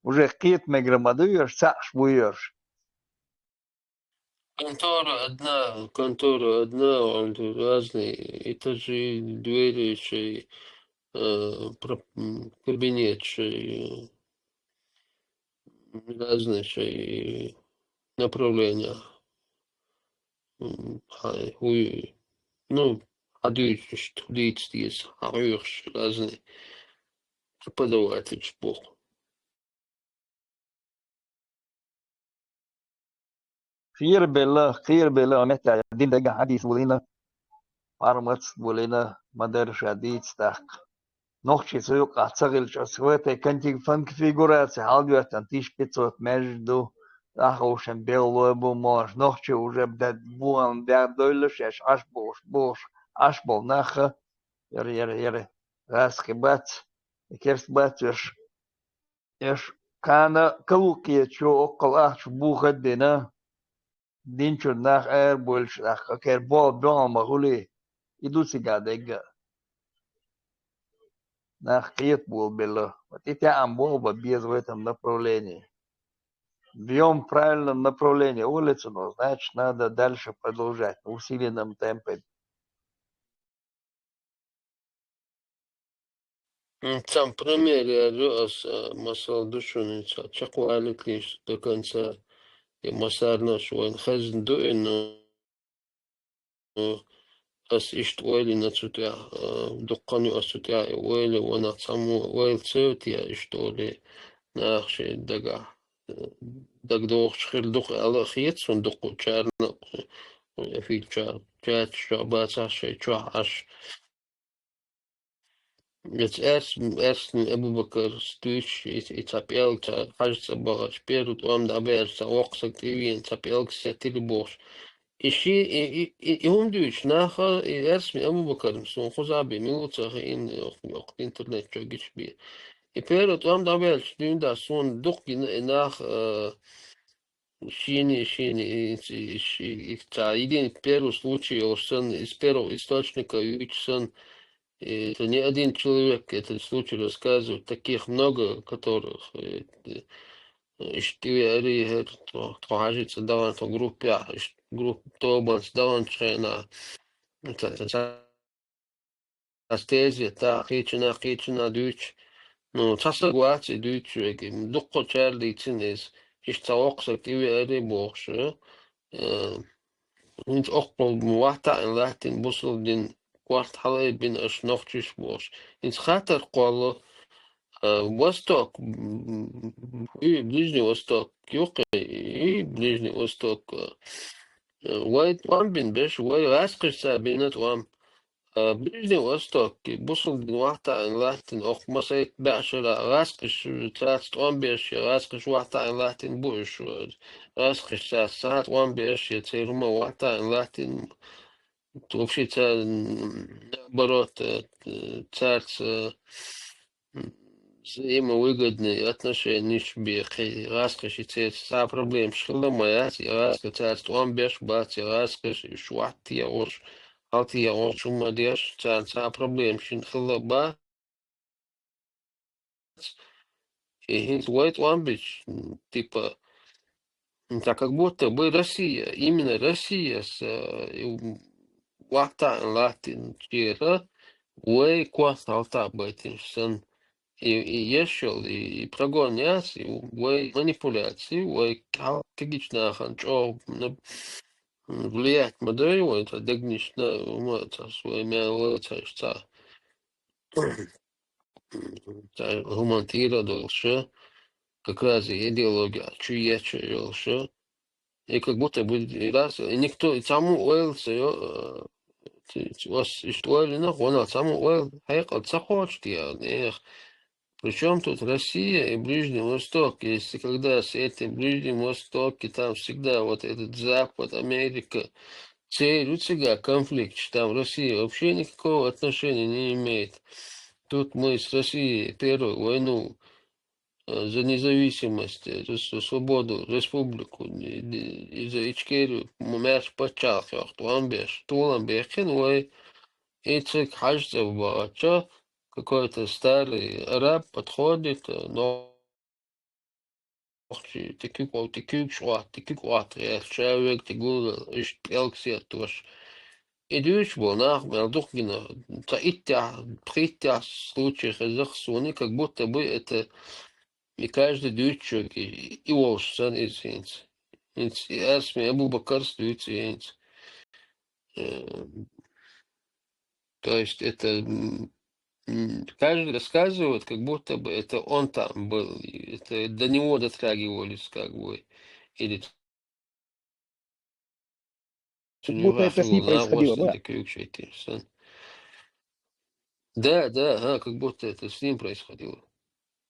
Уже кхета мегар ма ду ерш, цхьаъш бу ерш. Контора одна, контора одна, он разные этажи, двери, шей, э, про-, м, кабинет, шей, э, разные, шей, направления. М, хьай, уй, ну, хьадуьйцуш, дийца деза, хьан хьоьхуш разный преподавательш боху. Кхерабелла, кхерабелла, меттехь дин дагахь хьадийца волийна, пармац волийна, ма-дарра ша дийца тӀаккха. Нохчий цу юкъахь ца хилча, ас в этой конфи-, конфигурации хьаладоьттина тысяча пятьсот маьждиг ду, ахховшан беллой бу, молаш нохчий уже бу-, бу-, бегӀ дойлла шаьш Ӏаш болуш, болуш, Ӏаш болу нах а, яра, яра, яра, гӀазкхи бац, и керст бац уьш. Уьш кхана калукхечо оккхал ахча бухар а дина, динчуьра нах арабойлуш, нах кхера болу дуьхьал ма хуьлий, и ду цигахь дегга. Нах кхета болабелла. Вот и тяам болба беза в этом направлении. Бьём в правильном направлении, улицу, но, значит, надо дальше продолжать в усиленном темпе. М, цхьана пример яьлла ю ас, а, масала ду шуна, ца-, чекхвалийталаш до конца, и массарна шу вайн хезна ду и, ну, ну, ас иштта ойла йина цу тӀехь, а, дуккха хан ю ас цу тӀехь и ойла, ванах цхьаммо ойла ца йо те, иштта олий, наха шайн дагахь, а, дагадогӀуш хир ду-кх аьлла а хета суна дуккхачарна, а, эфир чохь, чаташ чохь бацахь шайн чохь Ӏаш. Эца Эрс-, Эрсмин Абу-Бакарс дуьйцуш, и, и цхьа пӀелг, цхьа хьажа цӀа бахарш, первый тӀом дӀабаьлча, цхьа воккха саг тӀевеана, цхьа пӀелг сеттира бохуш. И ши-, и, и, и, и хӀума дуьйцуш, наха, и Эрсмин Абу-Бакарна суна кхузахь бен, мила ву ца хиъна, йоккха, йоккха интернет чу гича бен. И первый тӀом дӀабаьлча дуьйна да суна дукха гина и нах, а, шийний, шийний, и, и, и, и, цхьа единый первый случай йолуш санна, из первого источника юьйцуш санна, и это не один человек этот случай рассказывает, таких много, которых, э, э, иштта тӀевеарий хӀара, тхо, тхо хьажа цӀа дахана, тхо группехь, иштта групп тобанца даханчу хенахь, это, это, Ас тезета, кхечанхьа, кхечанхьа дуьйцуш, Ну, цхьа саг вац и дуьйцуш верг, дуккхачара дийцина иза, иштта цхьа воккха саг тӀевеара бохуш, э, хӀинца оккхул вахтаъ латтина бусулба дин корта хьалаайбина аша нохчаш бохуш. ХӀинца хаттар кхолло, э, Восток, м, и Ближний Восток, юккъе, и Ближний Восток, э, вай тӀом бина берш, вай гӀазкхашца бина тӀом. А, Ближний Восток, бусулба дин вахтаъ латтина, оккха масийтта бӀешара гӀазкхаш, цаьрца тӀом беш, я гӀазкхаш вахтаъ латтина бу уьш, гӀазкхаш цаьрца сахьа тӀом беш, я церан хӀума вахтаъ латтина, вообще цаьрца, наоборот, э, цаьрца, м, взаимовыгодные отношения бен кхин гӀазкхаш и церца цхьа проблемаш хилла ма яц, я гӀазкхаш цаьрца тӀом беш бац, я гӀазкхаш уьш вахтаъ еш, хьалта еш, хӀума деш, царна цхьа проблемаш хилла бац. И хӀинца вай тӀом бича, м, типа, м, так как будто бы Россия, именно Россия с, э, и вахтаъ латтинчера вай корта хьалта а байтина санна. И, и еш йолу, и, и прогон яц, и вай манипуляции, вай кхин кегийчу нахана чӀогӀа на-, влиять ма дой вай, цхьа дегнаш на-, хӀума, цхьа свои мел вай, цхьа, цхьа, цхьа хӀуманна тӀера а долуш, как раз и идеология чу ечу йолуш, и как будто бы и раз, и никто, и цхьаммо ойла ца йо, э, ц-, ц-, ас иштта ойла йина, гӀо-, цхьаммо ойла хьекъал ца кхочу те, нехан. Причём тут Россия и Ближний Восток? Если когда с этим Ближним Востоке, там всегда вот этот Запад, Америка, цель у тебя конфликт, там Россия вообще никакого отношения не имеет. Тут мы с Россией первую войну, э, за независимость, э, за с-, свободу, республику, не, не, и за Ичкерию, м-, маьрша паччахьалкх йохку тӀом беш, толам бехкина вай, и цига хьаьжцӀа бахча, какой-то старый араб подходит, э, нохчий, тӀе куьг, тӀе куьйгаш Ӏотта, тӀе куьг Ӏотта гӀерташ, ша верг тӀе гулвелла, иштта пӀелг сеттош. И дуьйцуш болу нах мел дукха гина, цхьа иттех, пхиттех случай хеза-кх суна, как будто бы это и каждый дуьйцуш верг и, и волуш санна иза хӀинца. ХӀинца и Асми Абу-Бакарс дуьйцу и хӀинца. Э, то есть это, м, м, каждый рассказывает, как будто бы это он там был, и это до него дотрагивались, как бы, или Как будто это с ним происходило, да? Да, да, ага, как будто это с ним происходило.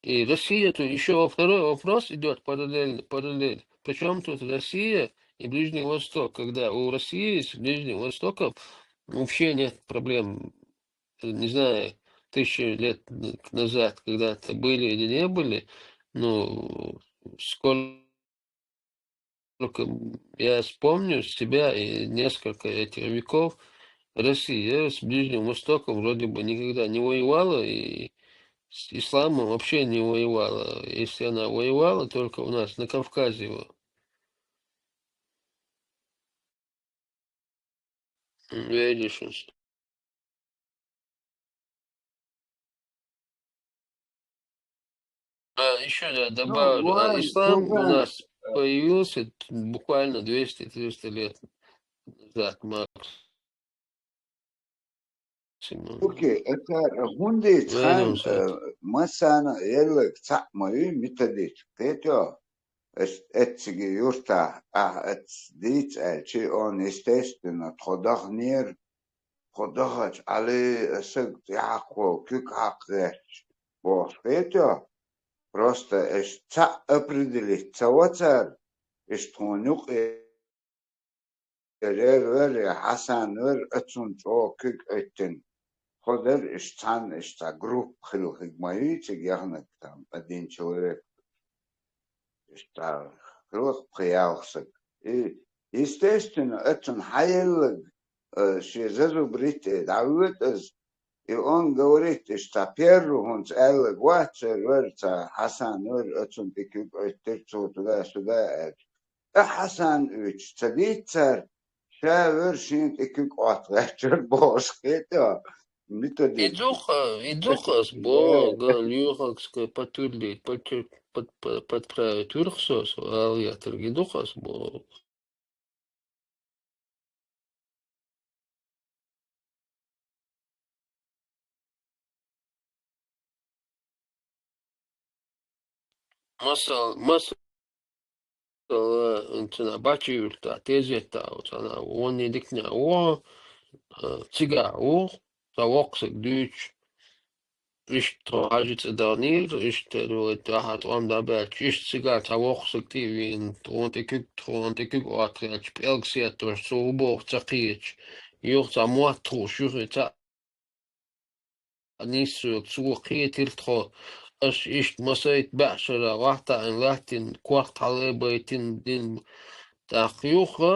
И Россия, то ещё во второй вопрос идёт параллельно, параллель. Причём тут Россия и Ближний Восток, когда у России с Ближним Востоком вообще нет проблем, не знаю, тысячи лет назад когда-то были или не были, ну, сколько сколько я вспомню себя и несколько этих веков, Россия с Ближним Востоком вроде бы никогда не воевала, и с исламом вообще не воевала. Если она воевала, только у нас на Кавказе. Во. М, видишь, А, ещё я добавлю, а, ислам у нас появился буквально двести-триста лет назад максимум. Окей, это, э, хӀунда ца хаьа, э, массарна а елларг цхьаъ ма ю методичка, кхетий хьо? Ас эцциге юртахь ахь эцца дийца аьлча, он, естественно, тхо дахнера, тхо дахача Ӏали а саг тӀехьакхо куьг хьакха гӀерташ бохуш хетий хьо? Просто аш цхьаъ определить ца вацара, аш тхуна юкъе Рер вер я Хьасан вер, оцунна чӀогӀа куьг Ӏуьттина. Тхо дара иш цхьанна, иш цхьа группа хилла хиг ма ю цига яханарг там, один человек. Иш цхьа хилла пхи-ялх саг. И, естественно, оцунна хьаелларг, э, шен зазубрить тӀе дӀавоьду иза. И он говорит, иш цхьа первый хӀунца аьлларг вац, церан вер цхьа Хьасан вер, оцунна тӀе куьг Ӏуьттира, цо туда-сюда аьлча. ТӀаккха Хьасан уьйцуш ца дийццара, ша вер шена тӀе куьг Ӏотта гӀертара бохуш хетий хьо? Методичка. Идуха, идуха с Бога, Люхакска, Патурли, подчер-, под-, под-, подправить Урхсос, Алиатр, идуха с Бога. Масал, масал, э, цана бачи юрта, тезета, цана, вони дикня, о, э, цига, о, ца воксак дюч, ишт тхо хажи цӀа данир, ишт тер вой, таха тӀом да бач, ишт цига ца воксак ти вин, тхон ти кук, тхон ти кук отряч, пелксетош, цу убох ца кхеч, юх ца мот тху, шух ца Нису цо кхетир тхо, аш ишт масайт баьшара вахтаан латтин, корт хьалабайтин дин. ТӀаккха юха,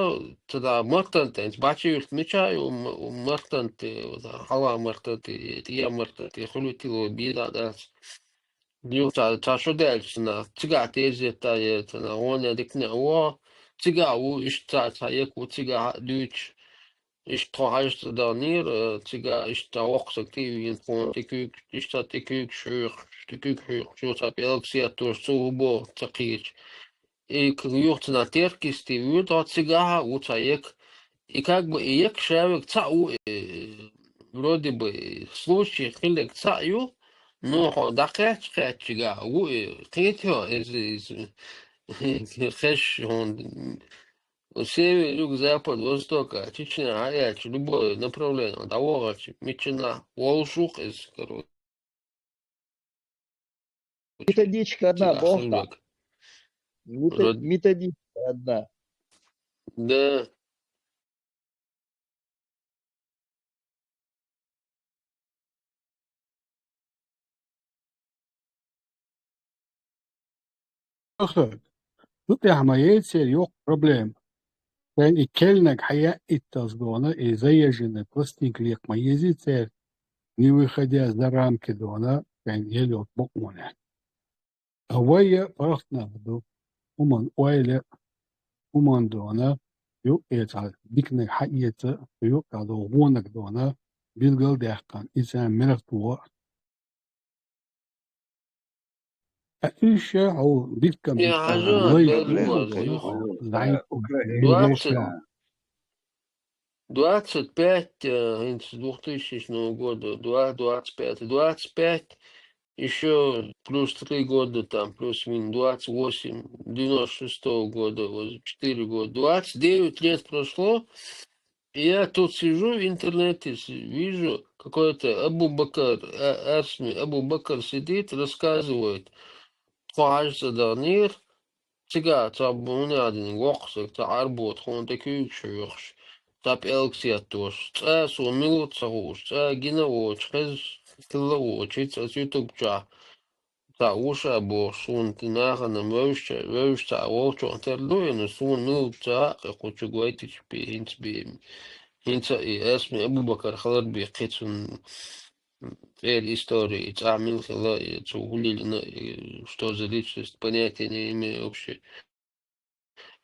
тада мартан тенц, бачи юрт мича ю м-, мартан те, хала мартан те, тия мартан те, хулутило бида дац. Юха ца, ца шо дальше на, цига тезета е, тана, он я дикне, о, цига у ишт ца, ца ек у цига дюч. Ишт тхо хажи цӀа данир, э, цига ишт ца воксак ти вин тхон ти кук, ишт ца ти кук шух, ти кук шух, шу ца пелксетош, цу убо ца кхеч. И к-, юх цана теркис ти вир, тхо цига ха у ца ек. И как бы и ек шавек ца у, э, вроде бы случай хилек ца ю, но хо да кхеч кхечига у, э, кхетё, из, из, хеш, он, Север, юг, запад, восток, а, Чечня, а, яч, любое направление, да, вогачи, мичина, волшух из, короче. Методичка одна, Чина бог, да. Ханбек. Мето-, Род- методичка одна. Да. Ахар. Ду тӀехь ма яйцера йоккха проблема. Шайн и келнаг хьаяитталц дона, и заезженный пластинка лекха ма езий церан, не выходя за рамки дона, шайн ел йолчу бакъонехь. А вай паргӀатнах ду, хӀуман ойла, хӀуман дона, юкъе цхьа диканиг хьаэца, юкъе долу гӀонаг дона, билгал даьккхина, иза мирах туху. А уьш хьо дикка Я, меттана хьажа, лайш бер ду, бу, бу, зайна бу, бу, двадцать, двадцать пять, э, хӀинца двухтысячного года, два, двадцать пять, двадцать пять, ещё плюс три года, там, плюс-минус двадцать восемь, девяносто шестого года, вот, четыре года, двадцать девять лет прошло, и я тут сижу в интернете, с-, вижу, какой-то Абу Бакар, а, Асми Абу Бакар сидит, рассказывает, тхо хьажа цӀа данир, цига ца буна а дина, воккхасаг ца Ӏарбо тхуна тӀе куьйгаш хьоьхуш, ца пӀелг сеттош, цкъа суна мила ву ца хууш, цкъа гина а воцуш, хеза хилла а воцуш, хӀинца аса ютуб чохь ца вуша а бохуш, суна тӀе нахана вевзача, вевзаш цхьа волчохь тера ду, и суна мила ву ца хаьа, кху чу гойтича бен, хӀинца бен. ХӀинца и Асми Абу-Бакар хилар бен кхин цунна цӀера история, и цӀахь мила хилла, и цо хӀун лелийна, и что за личность, понятия не имею вообще.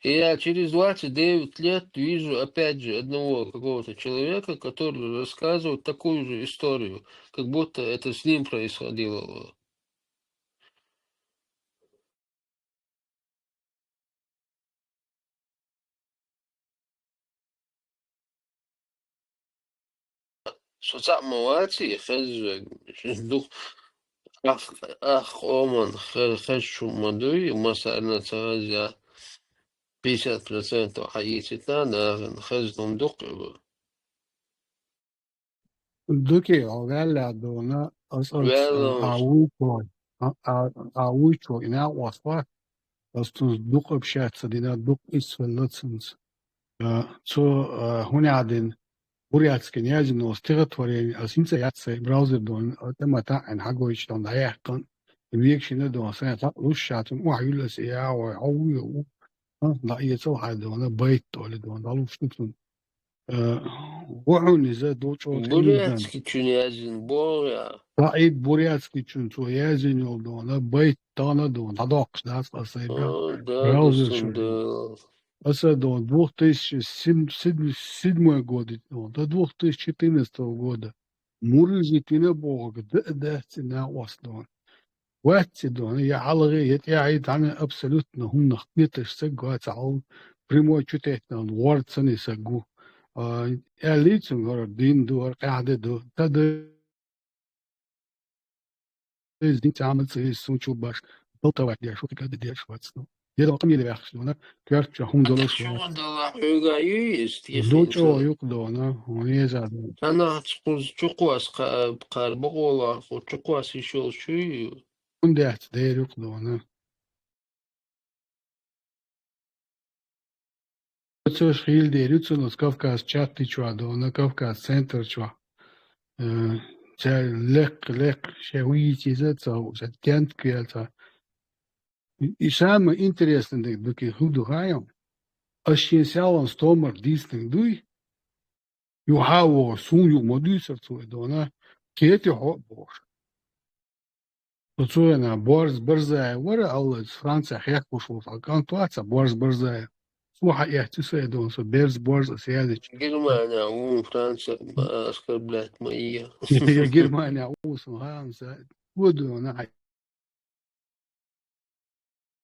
И я через двадцать девять лет вижу опять же одного какого-то человека, который рассказывает такую же историю, как будто это с ним происходило. Со цхьаъ ма ваций, хеза вега. Шуьца дукха ах-, ах къоман хе-, хезаш хӀума ма дуй, массарна ца хеза, пятьдесят процентов хьаийцийта нахана, хеза хӀума дукха а бу. Дукий, хьо ваьлла а дуна, ас, ас, Ваьлла а, вуй чо, а, а, а, вуй чо, и накъост вац, ас цунца дукха общаться дина, дукха исфалла цунца. А, цо, а, хӀун а дина, бурятскин язйина стихотворение, ас хӀинца яц сайн браузер дуна, а, тӀе ма таӀина хьагойтуш дуна, дӀаяьккхина, вегашина дуна, сайн хьакъ луш ша цунна, охьа юьллу ас, я, вай, хьо вуй, ву, а, дӀаэцал хьайн дуна, байт олу дуна, дӀалуш ду цунна. Э, ву хьуна иза, ду чӀогӀа тӀе Бурятскичун язйина боху я. СаӀид Бурятскичун цо язйина йолу дуна, байт тахана дуна, дӀадоккхуш дац аса и браузер чу. Аса дуна, двух тысячи седьмой года дуна, до двух тысячи четырнадцатого года. муржитина бохург да а дац и накъост дона. Вац и дона, я хьалхе, я тӀехье, тхьана абсолютно хӀуманах кхеташ саг вац хьал, прямой чу теттина гӀорцани саг ву. А, аьллий цунга, хӀара дин ду, хӀара къаьхьа де ду, та да Из дин цхьа ма ца веза, сона чу баш, балтавать деш, ву кхы деш вац, ну. Дедал къамеле ваьхаш дона, коьрта чу хӀума долаш вац. ЧугӀа дала хьоьга ю иза, тешен Ду чӀо цо. Юкъ дона, хӀун еза дона. Санахьа кхуза чукхоас кха-, кхар бакъола, кху чукхоас йиш йолаш ю. ХӀун дац, дер юкъ дона. Цо хила дер ю цунна оцу Кавказ чатти чохь дона, Кавказ центр чохь. Э, цаьрга лекха, лекха, шен вуйийца иза ца хууш, тент кхел ца. И самое интересное дерг ду кхин хӀун ду хаьий? Ас шен сиалан стомар дийцинарг дуй? Юха а вогӀуш, суна юкъа ма дуьйцура цо и дона, кхетий хьо а бохуш. Цу цу хенахь Борз Барзаев вара, аьлла, Францехь хехкуш волу цхьа кӀант вац, Борз Барзаев. Цо хьаэцна са и дона, со Берз Борз аса яздича. Германия ву, Франция, оскорблять ма е. Я Германия ву, сан хаамса. Цо дона хьа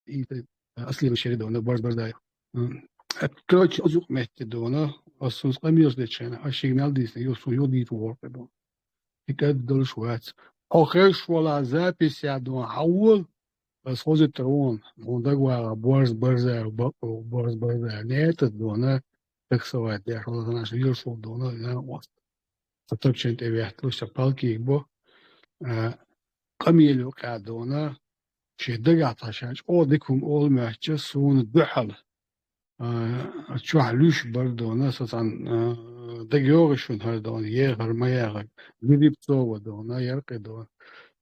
и тӀе, а, аслира шери дона, Борз Барзаев. М, а, короче, оцу юкъа метте дона, ас цунца къамелаш дечу хенахь, ас шига мел дийцина, юха суна юха дийца вогӀу дона. И кӀад долуш вац. Хьо хезаш вала записья дона, хьан вон? Ас хозуьйтур вон, хьуна дагавагӀа Борз Барзаев, бакъо, Борз Барзаев. Нетат дона, таксовать деш, вала занаш лелаш ву дона, я ост. Ца тапчен тӀе ветталуш, ца палкийга бо. А, къамел юкъа дона, шен дагахь цхьа ша чӀогӀа дика хӀума олу моьттича, суна дуьхьал. А, чохь луьш бар дона, со цхьаьна, а, дага йогӀу шуна хӀара дона, ехар ма яхар. Жеребцова дона, яркъе дона.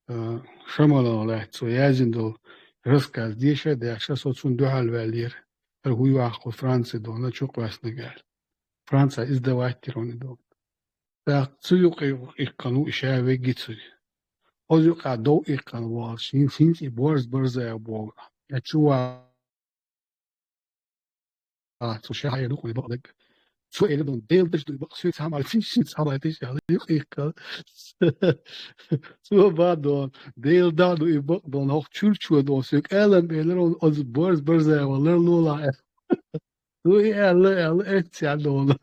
А, Шамалан лаьцна цо яздина долу рассказ деша а деш, со цунна дуьхьал ваьллера. ХӀара хӀун йохку Франци дона, чу кхоьссинарг аьлла. Франция издавать дира хьуна и дона. ТӀаккха цу юкъа иккхина ву и ша вегги цуьнан. Оцу юкъа дов иккхина волуш, хӀинца, хӀинца и Борз Барзаев боху. Я чу ван цо ша хьайр ду кхуьнан бакъдерг. Цо элира дона, Делан дажа ду и бакъ, соьца хьамар, цуьнца хьамар тиша аьлла, юкъа иккхина. Цо бан дона, Делан дажа ду и бакъ дона, хӀокху чуьрчо дона, соьга алам элира, оцу Борз Барзаеван ларлолахь аьлла. Ну, и аьлла, аьлла, эцци аьлла волу.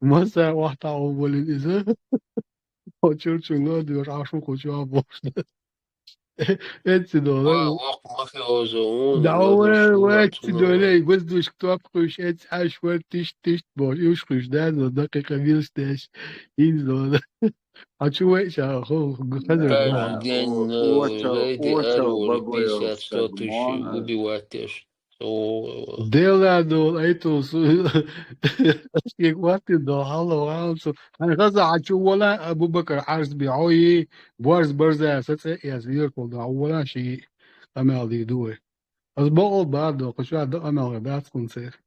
Масса вахтахь волу иза. Хьо чуьрчуьнга а доьшу, Ӏаш ву кху чохь бохуш. Эцци долу. Ва, воккха ма хиоза, вон, Да, вай, вай, ци долу, эй, воздушка топ хуьйш, эцци Ӏаш вара, тишт, тишт бохуш. Уьш хуьйш, да, но дакъикъа вилс деш. ХӀинца долу. А чу вай ша, хо, хазар, Да, да. День, э, Очал, лейди очал арвур, багоев пятьдесят, сто тысяч сагмона. Убивать деш. О, Дела дол, айту, су-, шек ватти дол, хьалла валцу. Хьайн хаза хьан чу вола, Абу-Бакар Хьарсби, хьо и, Борз Барза, са цӀе яз виртул да, хьо вола ши къамел ди ду вай. Аз бакъал бар до, кху чуьра да къамел гӀе дац кхунцер.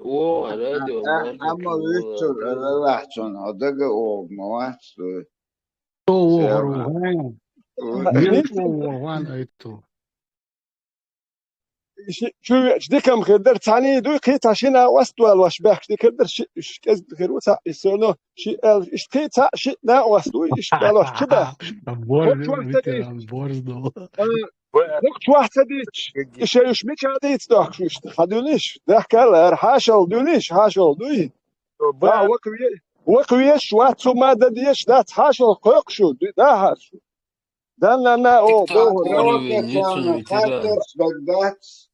О, радио, А, а, Марко, амма чугула, вуьйцур, да. Ара лахьчун, хьо дага оха ма вац, дуй. О, о, Сема. Хьо ван. Ой. Мин о, о, ван, ай ту. Ши, чу веача дикам хир дара, цхьаьний дуй, кхин цхьа шина ост валош баьхкаш дикар дара, ши, ши кӀезиг хир ву цхьаъ, и со, но ши аьлла, иштта кхин цхьаъ, ши накъост вуй, иштта валош чу баьхкаш. Борз, Хо чохь ца ветеран, дийцча. Борз дол. А, Хо чохь ца дийцча, и шайуш мича дийца дохкуш иштта? Хьан дуьниш? Дахка лара, хьашал дуьниш, хьашал дуй. Ба. А, вака ве-, вака веш, вац цу ма дан деш, дац, хьашал кхойкхуш ю, ду-, да хьарчу. Дан-на-на, о, Тик-ток боху. Провокационный ницун витира. Хаттарш даг дац.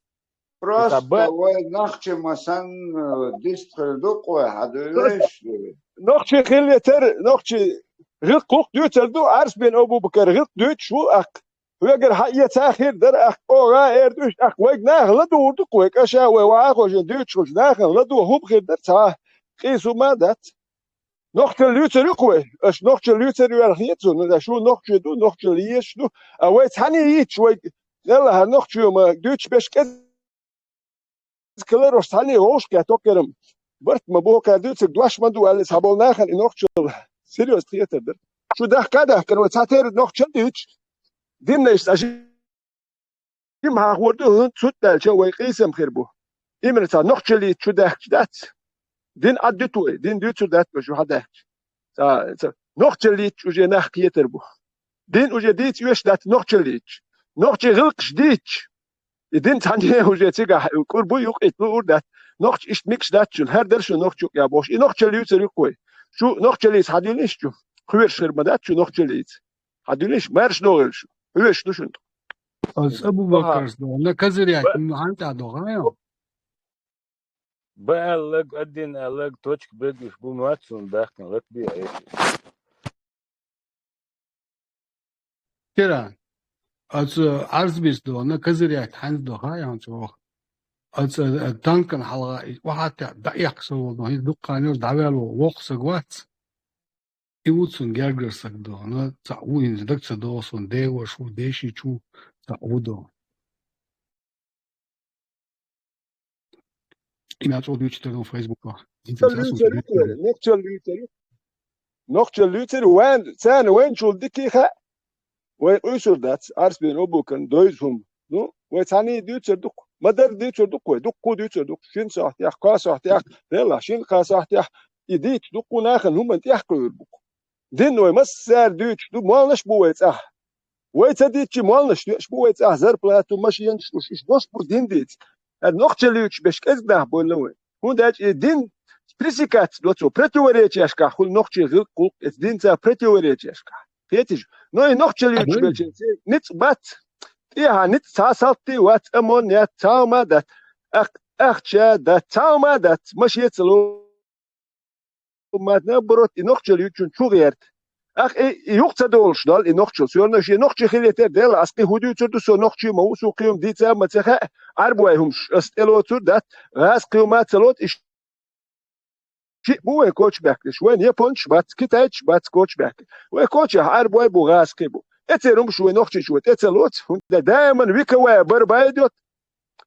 Просто вай нохчи ма санна, э, дистхир ду-кх вай, хьан дуьйла иштта? Нохчи хилла тера, нохчи гӀиллакх-хӀуллакх дуьйцур ду, Арсбин Абу-Бакар гӀиллакх дуьйцуш ву, аккха. Хьоьгара хьаэца хир дара, аккха, оха эр ду, аккха, вайга наха ладугӀур ду-кх вай, кӀаша вай, вай Ӏахошин дуьйцуш хилча, нахана ладугӀу хӀума хир дара цхьа, къийса хӀума а дац. Нохчалла юьйцур ю-кх вай? Аша нохчалла юьйцур ю аьлла хета цунна, аша ву нохчий ду, нохчалла езаш ду. А вай цхьаьний йийцча, вай, Делла, хӀара нохчий ма дуьйцуш берш кӀезиг хилар, аша цхьаьний вовшахкхетта, оккхерам барт ма бу, кхара дуьйцург дош ма ду аьлла, цхьаболу нахана и нохчалла серьёзно хетар дара. Шу дахка а дахкара, вай цхьатерра нохчалла дуьйцуш, динна иштта жима хьахор ду, хӀунда цуьнца даьлча вай къийсам хир бу. именно цхьа нохчаллица чу даьхкаш дац. Дин Ӏаддуьту вай, дин дуьйцур дац вай шу хьадаьхкаш. Цхьа, цхьа нохчаллица уже нах кхетар бу. Дин уже дийца оьшуш дац нохчаллица. Нохчий гӀиллакхаш дийцаш. И дин цхьанне уже цигахь кӀур бу, юкъе луур дац. Нохчий иштта мегаш дац шуна, хӀара дара шу нохчий юкъе бохуш. И нохчалла юьйцур ю-кх вай. Шу нохчаллица хьадуьллий шу? Кхоьруш хир ма дац шу нохчаллица. Хьадуьллий шу, маьрша догӀийла шу. Хьоьжуш ду шуна. Аса Абу-Бакарс догӀу, на Казарьяк, ма хьан тӀехь догӀу, хьан йо? Б аьллаг, один аьллаг, точка бегуш бу, моцун баьхкина латбе айса. Кира, аса Ӏарзбис догӀу, на Казарьяк хьанца догӀу, хьан йо, хьанца воху? Аса, а, танкан хьалха, и, вахьа тӀе дӀаэккха со волу, хӀинца дуккха йош дӀаваьлла воху саг вац. И ву цунна гергара саг догӀу, цхьаъ ву, хӀинца даг ца догӀу суна, деваш ву, дешич ву, цхьаъ ву догӀу. И мел чӀогӀа дуьйцуш дара Facebook-охь. Нохчалла юьйцур ю-кх вай, нохчалла юьйцур ю. Нохчалла юьйцур ю, вайн, царна вайначул дика хаьа. Вай къуьйсур дац, Ӏарсбин Абу-Бакарна дойза хӀума. Ну, вай цхьаьний дуьйцур ду-кх, ма-дарра дуьйцур ду-кх вай, дуккха дуьйцур ду-кх, шина сохьтехь, кхаа сохьтехь, делахь, шина-кхаа сохьтехь, и дийцча дуккха нахана хӀуманна тӀехкхуьур бу-кх. Дин вай массара дуьйцуш ду, молланаш бу вай цӀахь. Вай ца дийцча, молланаш доьӀуш бу вай цӀахь, зарплату, машенаш луш, уьш дош бу дин дийца. ХӀара нохчалла юьйцуш берш кӀезиг нах бевлла вай. ХӀунда аьлча и дин пресекаться до цо, противоречешкахь хуьлу нохчий гӀиллакх-гӀуллакх, эца динца противоречешкахь. Кхетий шу? Но и нохчалла юьйцуш берш ницкъ бац, тӀехьа ницкъ цхьа салтий вац, амон яц, цхьа хӀума дац, ах-, ахча дац, цхьа хӀума дац, машен ца ло. Ма, наоборот, и нохчалла юьйцучун чу гӀерта. Ах, и, и юкъа ца долуш дол, и нохчалла. Соьрна шен нохчи хилийтар дела, ас кхин хӀун дуьйцур ду, со нохчи ма ву, суна кхин хӀума дийца а ма ца хаьа, Ӏарбой хӀумаш ас тӀелоцур дац, гӀазкхи хӀума а ца лоцу, и шиъ бу вай кочабаьхкинарш, вайн японцаш бац, китайцаш бац кочабаьхкина. Вай кочехь Ӏарбой бу, гӀазкхи бу. Эцеран хӀумаш вай нохчийчу вай тӀе ца лоцу, хӀунда даиман вековая борьба идёт.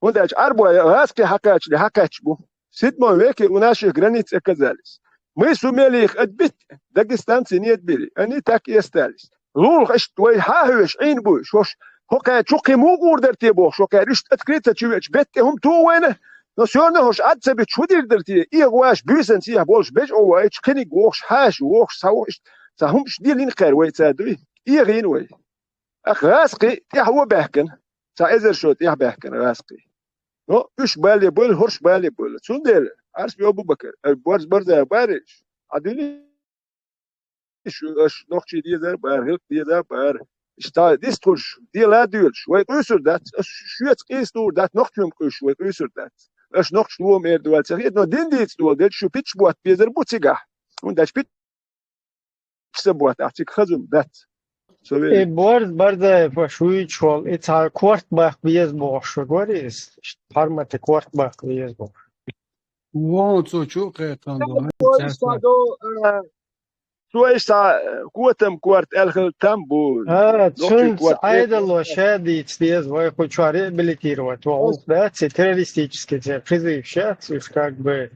ХӀунда аьлча Ӏарбой гӀазкхи хьакхачале хьакхаьчча бу. В седьмом веке у наших границ оказались. Мы сумели их отбить, дагестанцы не отбили. Они так и остались. Лулах иштта вай хьан а хьоьжуш, Ӏийна буй, шош, хӀокхаьрчу кхин муха гӀур дара те бохуш, хӀокхаьрчу иштта открыто чу веача, бетта тӀе хӀума туху вайна, но соьрна хӀорш Ӏад ца биташ хӀун дийр дара те, эгӀа ваш буьйсанна цӀехьа болуш бежа Ӏо ваийташ, кхиниг вохуш, хьаша вохуш, схьа вохуш, иштта цхьа хӀумаш дилина кхаьра вай ца дуй, эгӀийна вай. Ах, гӀазкхи тӀаьхьо баьхкина, цхьа эзар шо тӀаьхьа баьхкина гӀазкхи. Но уьш бале бойла, хӀорш бале бойла. Цундела, Ӏарсбин Абу-Бакар, э, Борз Барза бариш, Ӏадуьллий шу, аша нохчий дезар бара, хӀилкх дезар бара. Иштта дистхуьлуш, дела а доьлуш, вай къуьйсур дац, аша шоьца къийса луур дац, нохчийна къуьйсуш вай къуьйсур дац. Аша нохчий лома эр ду вац ца хета, но дин дийца дола дерг шу питча ботта безар бу цигахь. ХӀунда аьлча питча ца ботта ахь цига хазум дац. Со И велик. Борз Барзаев аша вуьйцуш волу, и цхьа корта баккха беза бохуш вара иза. Хьармата корта баккха беза бохуш. Вон цо чу а кхетан ду, Ой, цаьрца. Садо, э, Цо иштта, э, котам корта аьлла хила там бу. А, Нохчий цуьнца корта Ӏедало ша дийца деза, вай кху чохь реабилитировать ван гӀуллакх дац, и террористический церан призываш яц, уьш как бы,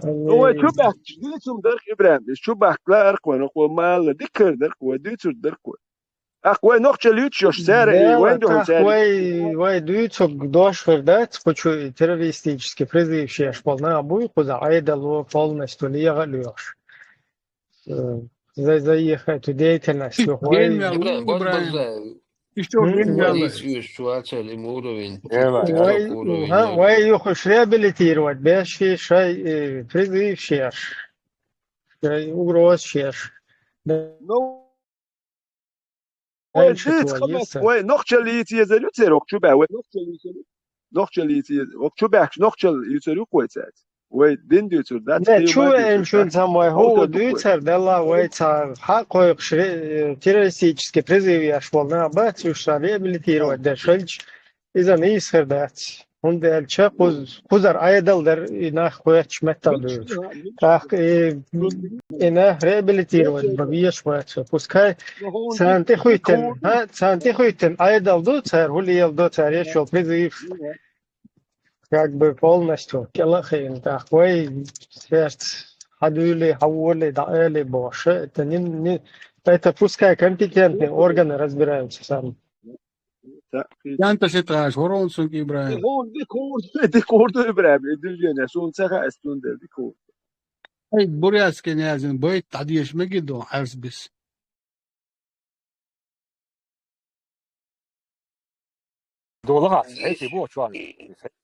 Ну, вай э, чу баьхкаш, дуьйцург дара-кх, ИбрахӀим, иза чу баьхка лаара-кх вай, нохчо ма-аллара, дика хир дара-кх вай, дуьйцург дара-кх вай. Аккха вай нохчалла юьйцуш йолуш цара, и Да, вайн дуьхьал тӀаккха цара. вай, вай дуьйцург дош хир дац, кху чу и террористический призываш еш болу нах буй, кхузахь Ӏедало полностью леха а лоьхуш. Э, за, за их эту деятельность, Иш вай генвел Ибра-, у, Борз ИбрахӀим. Барзаев. Иш чо М? генвел. Вай иш уьш чу вацара, и муровень. Эва. Вай, Чу уровень ха, вай. вай юхуш реабилитировать беш, шай, э, призываш еш, шай угрозаш еш. Да. Ну, Вай Дальше дийца чего хӀама, есть? Вай нохчалла йийца езар ю церан, хӀокху чу баьхка, вай нохчалла йийцар ю. Нохчалла йийца, хӀокху чу баьхкаш нохчалла йийцар ю-кх вай цаьрца. Вай дин дуьйцур дац, Не, кхин чу хӀума веана дуьйцур шуна дац. Цхьамма вай хӀума хӀу дуьйцур, делла вай цхьа хьакхойкхуш ре-, террористический призыв еш болу нах бац, уьш сан реабилитировать деш хилча, иза нийса хир дац. ХӀунда аьлча кхуз-, кхузара Ӏедал дара и нах кхоьттуш меттах дуьйлуш. ТӀаккха и, и нах реабилитировать бан везаш бац. Пускай царна тӀехуьйтина, хӀа, царна тӀехуьйтина Ӏедал ду, цара хӀу леладо, цара еш йолу призыв, как бы, полностью кӀела а хиъна. ТӀаккха вай цаьрца хьан дуьйлий, хьан волий, дӀа олий бохуш. Это не, не, это пускай компетентные органы разбираются сами. Янтаси тӀаш, воронцун Ибрагьим. Дикур, дикур, дикур ду Ибрагьим, дужене, сун ца хаэс тун де, дикур. Ай, бурятский нязин, бай, тадеш мегидо, арсбис. Дола хас, хай си бо чуан.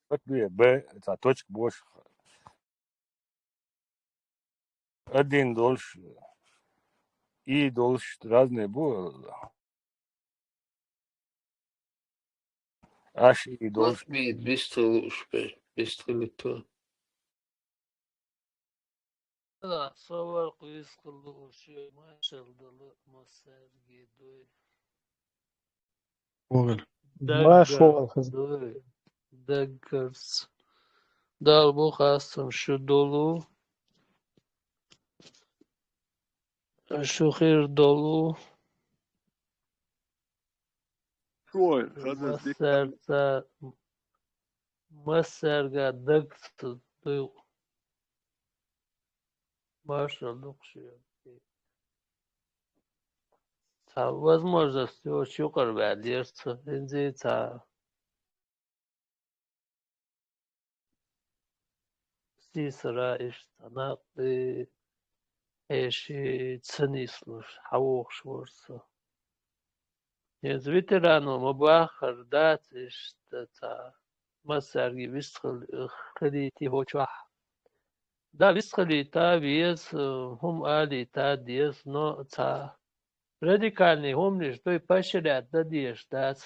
Бат дуе, б, ца точка бош. Один долш, и долш, разные бу. Аш и долш. Бистул уш бе, бистул то. Ла, совар къуйс къылды уш, машалдалы масар гидой. Огъар. Маш Даггар, огъар хыз. Дой. Даггарс. Дал бу хастам шу долу. Шу хир долу. Шуой, хаза дик. Масарца, масарга дагсу дуй. Машалла, дукхши. Ца возможность очень юкъар ваьлла яр ца, инзи ца. Сисара иштта накъи, хьеши ца нислуш, хьавохуш вар ца. Иза ветерано ма баххар дац иштта ца. Массаьрга вистхил-, хилийти хӀокху чохь. Да, вистхилийта веза, хӀума алийта деза, но ца радикальный хӀуманаш дуй, пашарят дан дезаш дац.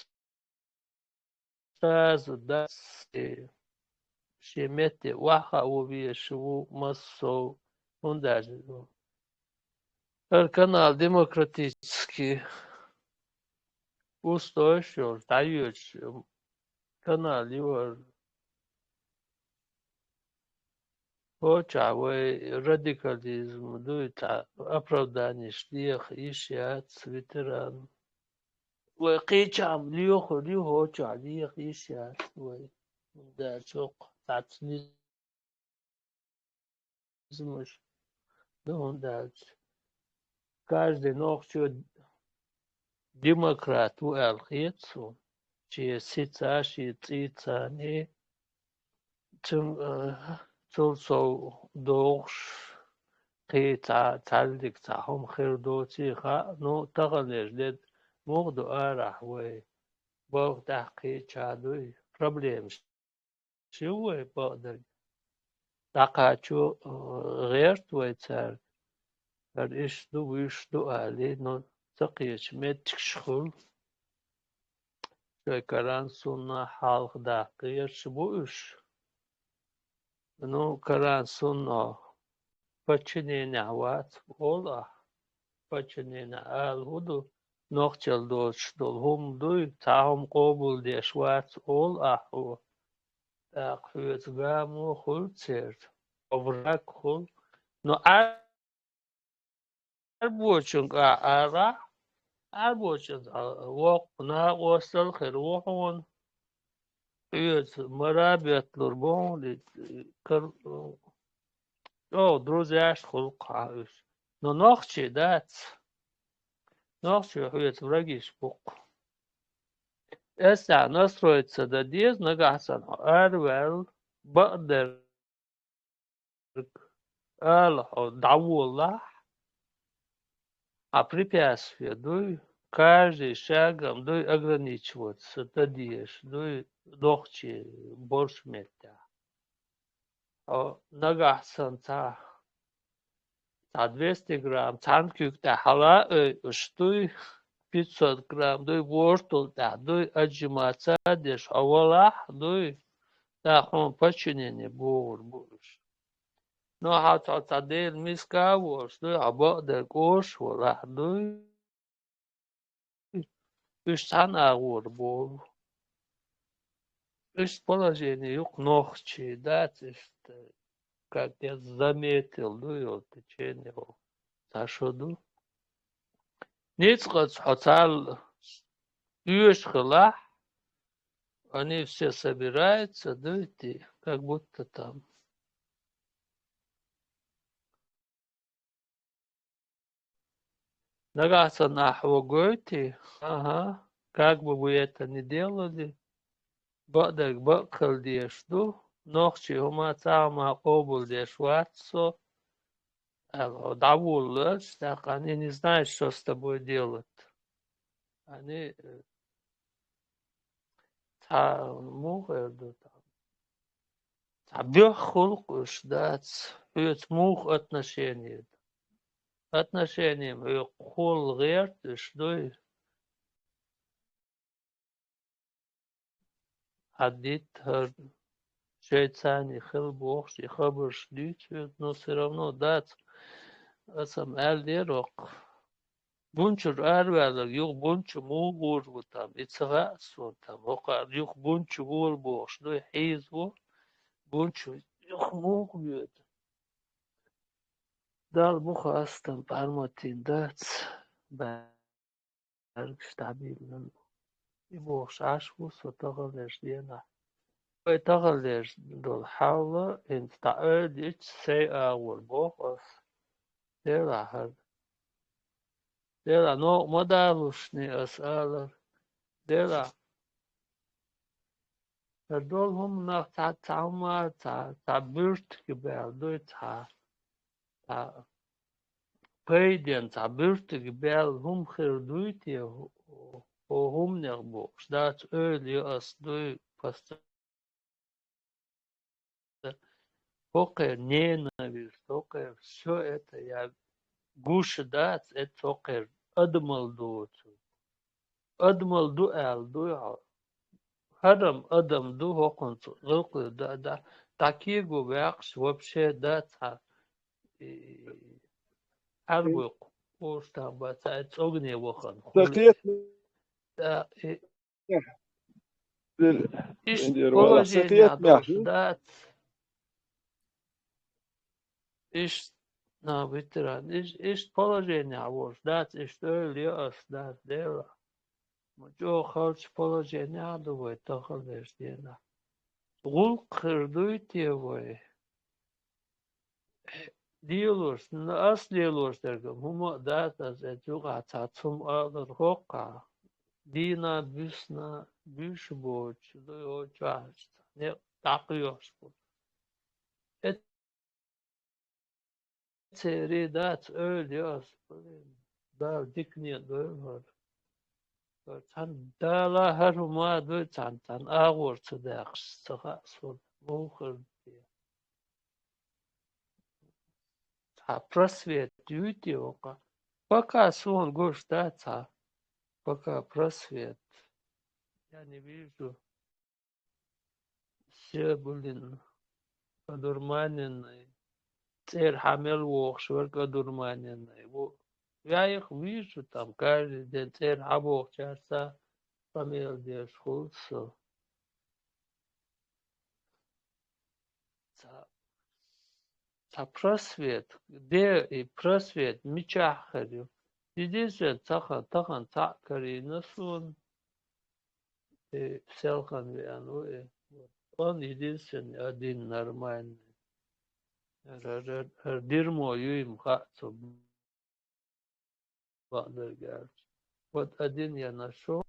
Сразу дац, э, шен метте охьахаа везаш ву массо а, хӀунда аьлча, хӀара канал демократический устоеш йолуш, дӀайоьдуш, м, канал ю хӀара. ХӀокху чохь вай радикализм дуй, цхьа оправданиш леха йиш яц ветеран. Вай кхечахьа лоьхур ю, хӀокху чохь леха йиш яц вай. ХӀунда аьлча хӀокху цхьацца низамаш ду, хӀунда аьлча каждый нохчо демократ ву аьлла хета суна. Шен сица, шен цӀийцаний, цуьнан, э, цул сов догӀуш, кхин цхьа, цхьаьллиг цхьа хӀума хир доций хаьа, ну, таханлерчу де муха ду арахь вай, балха тӀехь кхечахьа дуй, проблемаш ю вай бакъдерг. ДӀакхачо, э, гӀерта вай цаьрга, хӀара иштта ду, вуьш ду алий, ну, ца кхечу меттигаш хуьлу. Шайн каран сунна хьалха даккха гӀерташ бу уьш. Ну, каран сунно подчиненехь вац, олу ахь. Подчиненехь ала хӀун ду, нохчалла доцуш долу хӀума дуй, цхьа хӀума къобалдеш вац, олу ахь хьо. ТӀаккха хьоьца гамо хуьлу церан, враг хуьлу. Но Ӏаьрбочун кӀа арахь, Ӏаьрбочун, а, воккха накъостал хир ву хьуна. Хьоьца мара бетталур бу хьуна, кар-, чӀогӀа друзьяш хуьлу-кх хьан уьш. Но нохчий дац. Нохчий хьоьца врагиш бу-кх. Эсса настроиться дан деза, нагахь санна хьо араваьлла, бакъдерг ала хьо дӀаволалахь, хьан препятствие дуй, каждый шагом дуй ограничиваться дан дезаш дуй нохчий болчу меттехь. Хьо нагахь санна цхьа, цхьа двести грамм цхьана куьг тӀехь хьала а ойуш дуй, пятьсот грамм дуй, вортул тӀехь дуй, отжиматься а деш хьо валахь дуй, тӀаккха хьуна подчинение богӀур бу уьш. Но хьан цхьа, цхьа Делан миска а волуш дуй, хьан бакъдерг оьшуш валахь дуй. Уьш цхьана агӀор болу. Уьш положение юкъа нохчий дац иштта, как я заметил, ду йолу течение йолу. Цхьа шо ду. Ницкъаца хьо царна оьшуш хилахь, они все собираются, дуй те, как будто там. Нагахь санна ахь хьо гойтий? Ага, как бы вы это ни делали, бакъдерг бакъ хила дезаш ду, нохчий хӀума цхьа хӀума къобалдеш вац со, аьлла, хьо дӀаволалаш, тӀаккха они не знают, что с тобой делать. Они, э, цхьа муха эр ду там? Цхьа боьха гӀулакх уьш дац, хьоьца муха отношение ду? Отношение-м хьоьца хулла гӀерта уьш дуй? Хьадитта хӀара шайца цхьана хила бохуш, и хабарш дуьйцу хьоьца, но всё равно дац. Аса-м аьлла дера хӀокху. Бун чуьра араваьлларг юха бун чу муха гӀур ву там, и ца хаьа суна там, хӀокхара юха бун чу гӀур бохуш дуй, хьийзаво, бун чу юха муха воьду. Далла муха ас там парматийна дац, бӀаьргаш дӀабиллина. И бохуш Ӏаш ву со таханлерчу денахь. Вай таханлерчу долу хьал хӀинца дӀаэвлича, сай агӀор боху ас. Делахь хӀара. Делахь новкъа ма далушний ас алар. Делахь хӀара долу хӀуманах цхьа, цхьа хӀума, цхьа, цхьа буьртиг баьлла дуй, цхьа, цхьа пайденна цхьа буьртиг баьлла хӀума хир дуй те, хӀу-, хӀу-, хӀуманех бохуш дац, ойла йо ас дуй, поста-, хӀокхеран ненависть, хӀокхеран всё это я гуш дац, это хӀокхеран адамал доцург. Адамал ду аьлла дуй хьо? ХӀара-м адам ду, хӀокхунца гӀуллакх дан, дан, дӀакего ваьккхаш вообще дац хьан. И, хьан вуй кху-, кхуш там бац, хьан цӀогне вахана. Ца хуьлуш. Кхетам. Да, и, Дер-, иштта дер вала. Ца положение кхетам долуш яхна. Дац. Иштта, на, ветеран, иш-, иштта положение волуш дац, иштта ойла йо ас дац, Дела. Ма чӀогӀа халчу положение ду вай таханлерчу денахь. ГӀуллакх хир дуй те вай? Лелош, н-, ас лелош дерг хӀума а дац, ас эцу юкъахь цхьацца хӀума алар хӀоккхахь. Дийна, буьсна, буьйш боцуш, дуй хӀокху чохь, некъ дӀакхоьхьуш бу. Эцерий дац, ойла йо ас, блин, Дала дикане дойла хӀара. ХӀара цхьана Дала хӀара хӀума а дуй, цхьана, цхьана агӀор ца даьккхаш, ца хаьа суна, муха хир те. Цхьа просвет юй те воккха? Пока суна гуш дац цхьа, пока просвет. Я не вижу. Все, блин, одурманенные. ЦӀера хьан мел вохуш верг одурманенный ву. Я их вижу там каждый день, цӀера хьан бохучаьрца къамел деш хуьлу со. Цхьа, цхьа просвет, де и просвет мичахь хир ю? Единственное, цхьа хан, тахана цхьаъ карийна суна, и селхана веана ву и. Вот. Он единственный один нормальный. ХӀара, хӀара, хӀара дерьмо юй-м хаьа цо бакъдерг аьлча. Вот один я нашёл.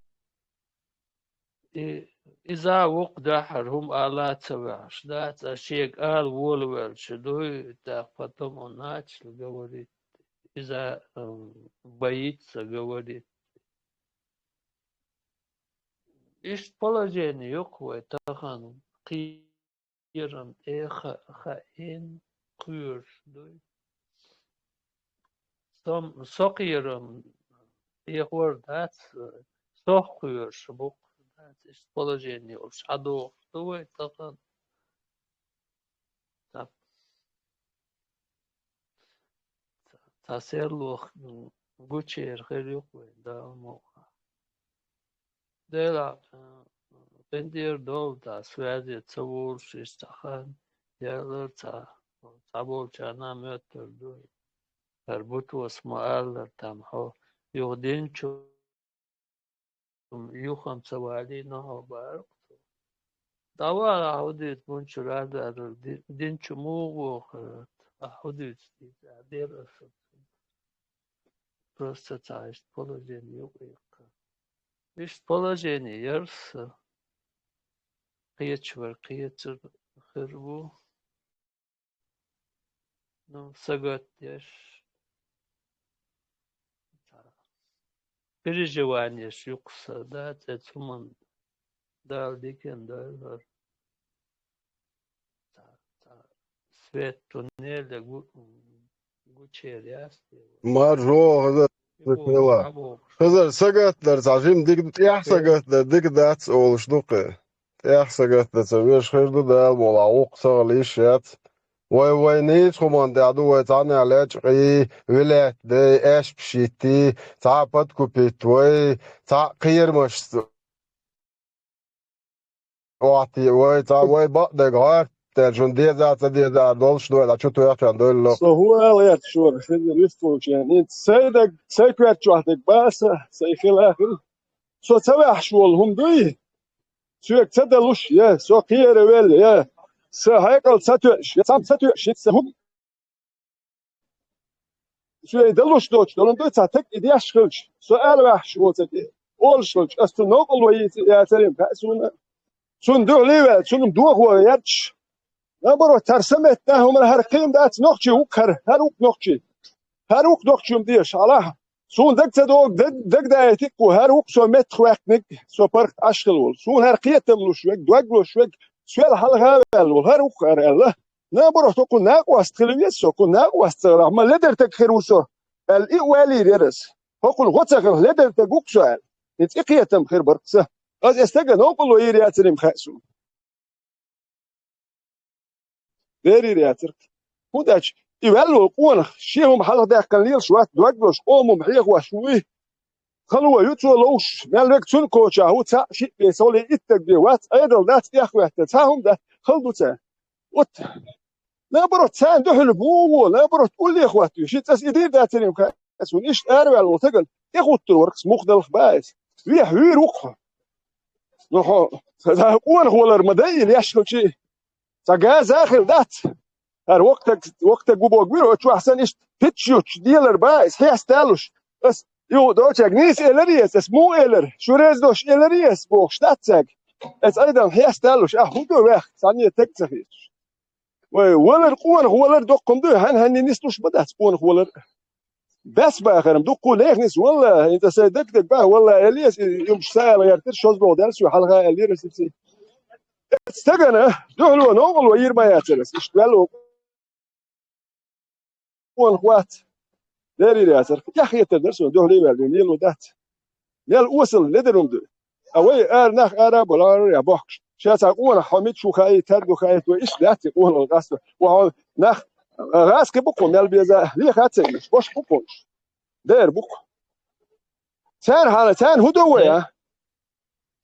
И иза вукху дуьххьара хӀума ала а ца ваьхьаш дац, а шега ала волавелча дуй, так потом он начал говорить. Иза, м, боится говорить. Иштта положение ю-кх вай тахана кхерам тӀе ха-, хаийна кхоьруш дуй. Со-м, со кхерам тӀехьор дац, со кхоьруш бу-кх, дац, иштта положение йолуш хьадогӀуш ду вай тахана. Цхьа, цхьа серло гучуьра хир ю-кх вай, Дала мукъ лахь. Делахь, э, къинтӀера довла, цхьа связе ца волуш, иштта цхьа хан яьллера цхьа, цхьаболчарна моьттур ду. ХӀара бутос ма-аллара, там хьо юха динчу юха-м ца валийна хьо, бара-кх цо. ДӀавала, ахь хӀу дуьйцу, бун чуьра араваьлларг ди-, дин чу муха вохура, ахь хӀу дуьйцу дийца, дера аса. Просто цхьа иштта положение юкъа иккха. Иштта положение яр са. Кхеча вар, кхеча хир ву. Ну, сагатдеш. Переживаниеш юкъа са да, цӀе цуман Дала дикан дойла хӀара. Ца, ца, свет туннеля гу-, гучер яц те. Маржо, хазар, хила. Хазар, сагатдар, цхьа жим дика, тӀех сагатдар, дика дац олуш ду кхе. ТӀех сагатдар, ца веш хир ду, Дала мула, гӀукху сагӀа лиш яц. Вай, вай нийса хӀуманна тӀехь ду, вай цхьаннехь лечкъий, вилет дай, аьшпаш йиттий, цхьа подкупить вай, цхьа кхерамаш Охьатий вай, цхьа вай бакъдерг гӀоьртаьлла, шуна деза а, ца деза а долуш ду, вай дӀа чу тоьхчарна дойла. Со хӀун ала гӀерта шуна, хезар вистхулчарна? ХӀинца сай даг, сай коьрта чохь дерг бац сан, сай хила а хила. Со ца ваьхьаш волу хӀума дуй? Соьга ца далуш, я со кхеравелла, я сан хьекъал ца тоьаш, я цхьамма ца тоьаш, хӀинца сан хӀума Шен далуш доцуш долун дуй цхьа таг и деш хилча, со ала ваьхьаш воцург и олуш хилча, ас цу новкъарло йийца яцарий-м хаьа суна. Цунна дуьхьал а ваьлла, цунна дохо гӀерташ. Наоборот, хӀара са меттана хӀуманна хӀара кхин дац, нохчий ву-кх хӀара, хӀара ву-кх нохчий. ХӀара ву-кх нохчий хӀума дезаш, хьалахь. Суна дага ца догу, даг-, дагадайти-кх ву, хӀара ву-кх со меттахваьккхинарг, со паргӀат Ӏаш хилла волу. Суна хӀара кхетам луш верг, дог луш верг, соьл хьалха а ваьлла волу, хӀара ву-кх хӀара аьлла. Наоборот, хӀокхунна накъост хила веза со, хӀокхунна накъост ца хилахь, ма ледара таг хир ву со, аьлла, и а валийр яра ас. ХӀокхунна гӀо ца хилахь, ледара таг ву-кх со аьлла. И цӀе кхетам хир бара-кх сан. Аса и стага новкъарло йийр яцарий-м хаьа суна. Берийр яцара-кх. ХӀунда аьлча и ваьлла волу къонах, шен хӀума хьалхадаьккхина лелаш вац, дог луш, къоман хӀума хьехош вуй. Хало ю цо ловш, мел верг цунна кочахь ву, цхьаъ шиъ бен, цхьалле итт даг бен вац, Ӏедал дац тӀехваьтта, цхьа хӀума дац, хала ду царна. Вот. Наоборот, царна дуьхьал бу вон, наоборот, уллехь хӀоттавеш. Ши цӀа ас и дийр дацарий-м хаьа суна, иштта араваьлла волу стагана тӀехӀуттур вара-кх мухдалх баьс. Вехьа вуьйр ву-кх хьо. Ну хьо, сан къонах валар ма дай и леш хилчий. Сан газа а хир дац. ХӀара воккхатаг, воккхатаг ву бохург вира, оцу чохь санна иштта пичча йоцуш делар баьс, хьесталуш. Ас юха доцург нийса элар еза, ас муха элар? Шу реза долуш элар еза бохуш дац цаьрга? Ас Ӏедална хьесталуш, ахь хӀун ду ваьхна, цхьанне таг ца хеташ? Вай, валар, къонах валар доккха хӀума ду, хьан-хьанне нислуш ма дац къонах валар. Баьс бахарам дуккха нехан ниса, валлахӀи, хӀинца сайн дагадерг баха, валлахӀи, аьлла аса, и юмаш са ала гӀертира, шозлагӀа даьлла соьга хьалха аьллера аса. Стагана дуьхьало новкъарло йийр ма яцара аса, иштта ваьлла ву. Къонах вац. Лерийр яцара. Эхь хетар дара суна, дуьхьал а ваьлла, лело дац. Мел осала ледара хӀума ду. Ткъа вай ара нах ара а болу, ара а бохкуш. Ша цхьа къонах хьо мича ву хаий, тера ду хаий, вай иштта дац и къонах къасто. Ва хьо нах, гӀазкхи бу-кх хьо мел беза, леха ца йиш, баш бу-кх хьуна. Дера бу-кх. Царна хьала, царна хӀун до вай, а?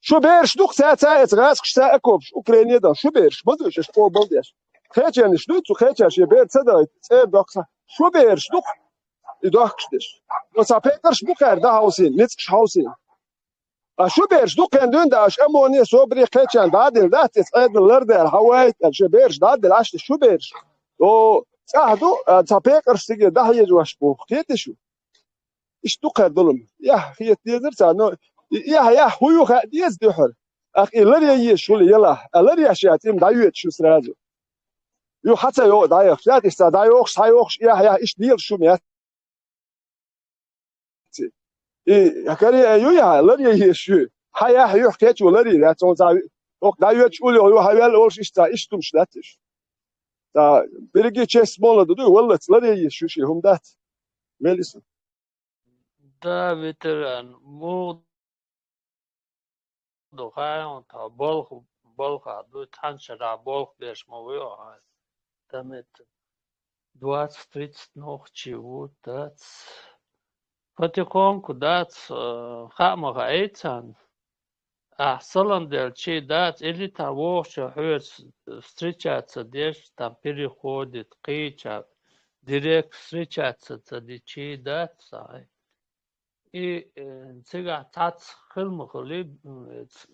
Шу бераш ду-кх цаьрца, эца гӀазкхашца а кхобуш, Украине а дан, шу бераш, ма дуьйш, аша къобал деш. Кхечарнаш дуй, цу кхечар шен бер ца дахийта, цӀера доккхуш, шу бераш ду-кх и дохкуш деш. Оцу пекъарш бу кхаьра дӀахьовсийна, ницкъаш хьовсийна. Ткъа шу бераш ду кхин дуьйна даьш, амоне, собаре кхечарна дӀа а дилла дац, иза Ӏедал лардаьлла, хьан ваийта аьлла, шен бераш дӀа а дилла, Ӏаш ду шу бераш. О, цӀахь ду, а, цхьа пекъарш циге дӀахьежавеш бу, кхетий шу? Иштта ду кхара долу-м. Эхь хета дезара царна, но и эхь-эхь хӀун ю хаьа деза дуьхьара. ТӀаккха и ларъян езаш хуьлу ялахь, а ларъеш яц, и-м дӀайоьдуш ю сразу. Ю хьан ца йогӀу дӀайохуш, яц, иштта дӀайохуш, схьайохуш, эхь-эхь, иштта лелаш шу-м яц. И каре а ю яхьа, ларъян езаш ю. Хьан яхь юьхь кечо ларъян яц, хьуна цхьа, хӀокху дӀайоьдуш уллехь ю хьан ваьлла олуш, иштта цхьа иштта хӀумаш дац уьш. Ткъа берриге честь молла ду дуй, валлац, ларъян езаш ю шен хӀума дац. Мел иза. Да, ветеран, муха ду хаьий хьуна тхо, болх, болх а ду, цхьана шарахь болх беш ма вуй хьо, там это двадцать-тридцать нохчий ву, дац. Потихоньку, дац, э, хаа ма хаьий царна. Ахь салам делчий, дац, или там вохучу хьоьца встречаться деш, там переходит, кхеча директ встречаться ца дичий, дац, ахь. И, э, цигахь цхьацца хила ма хуьлий, м, э, ц-,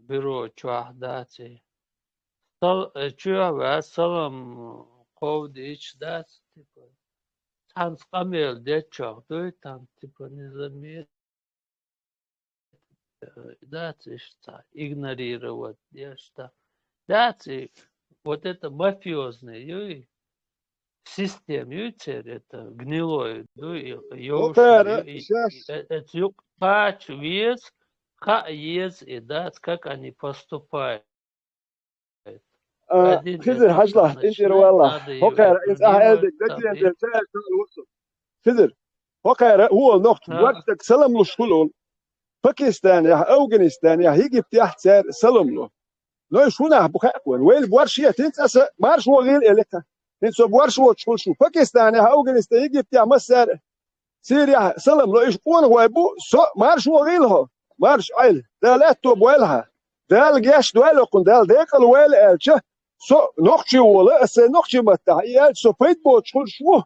бюро чохь, дац, и. Сал-, э, чоьхьа ваьлла салам кховдийча, дац, типа, цхьаьнца къамел деччохь дуй, там, типа, не заметит. э, дац иштта игнорировать, я что. Дац и вот это мафиозный, юй, система, юй, цер это гнилой, дуй, и, ёвш, Окей, ю-, и, щас. э, э, цюк пач вез, ха ез, и дац, как они поступают. А, Один Хизир, это хьажлахь, там тӀинтӀера начинает, валлахь. надо его ХӀокхара, иза ахьа аьлла дерг, гневать, там дагадеъна и цаьрга салам луш. Хизир, хӀокхара, хӀу волу нохчо, ХӀа. Гортак салам луш хуьлу волу. Пакистанехь, Афганистанехь, Египтехь цара салам ло. Но и шунахь бу хаьа вайн. Вайла борш яц, хӀинца аса марш вогӀийла элира. ХӀинца со борш воцуш хуьлу шу. Пакистанехь, Афганистанехь, Египтехь массара Сирехь салам ло, уьш къонахой бу, со марш вогӀийла хьо, марш Ӏайла, Дала аьтто бойла хьан. Дала гечдойла хьуна, Дала декъал войла аьлча, со нохчи волу, аса сайн нохчи маттахь и аьлча, со пайда боцуш хуьлуш ву.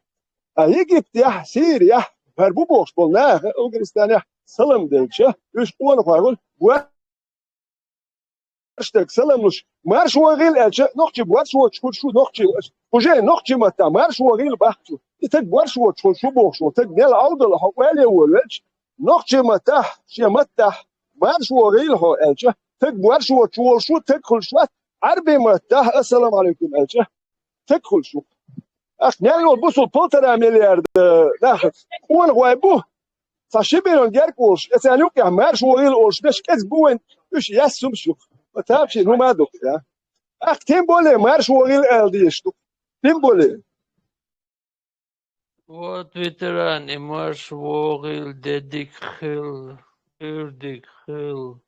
А Египтехь, Сирехь, хӀара бу бохуш болу наха, Афганистанехь салам делча, уьш къонахой хуьлу, борш дерг салам луш, марш вогӀийла аьлча, нохчи борш воцуш хуьлуш ву, нохчи, уже нохчи маттахь марш вогӀийла боху цо. И стаг борш воцуш хуьлуш ву бохуш ву, стаг мел Ӏовдал хьо, ойла е волавелча, нохчи маттахь, шен маттахь марш вогӀийла хьо аьлча, стаг борш воцуш волуш ву, стаг хуьлуш вац, Ӏаьрби маттахь ассаламу Ӏалайкум аьлча, стаг хуьлуш ву. Ах, мел йолу бусул полтора миллиарда нахаца къонахой бу, цхьа ши миллион герга волуш, и царна юккъехь марш вогӀийла олуш, берш кӀезиг бу вайн, уьш яьссумаш ю. Ма тапчийн хӀума а ду-кх, я. Ах, тем более марш вогӀийла ала дезаш ду. Тем более. Вот ветеран, и марш вогӀийла де дика хила, уьйр дика хила.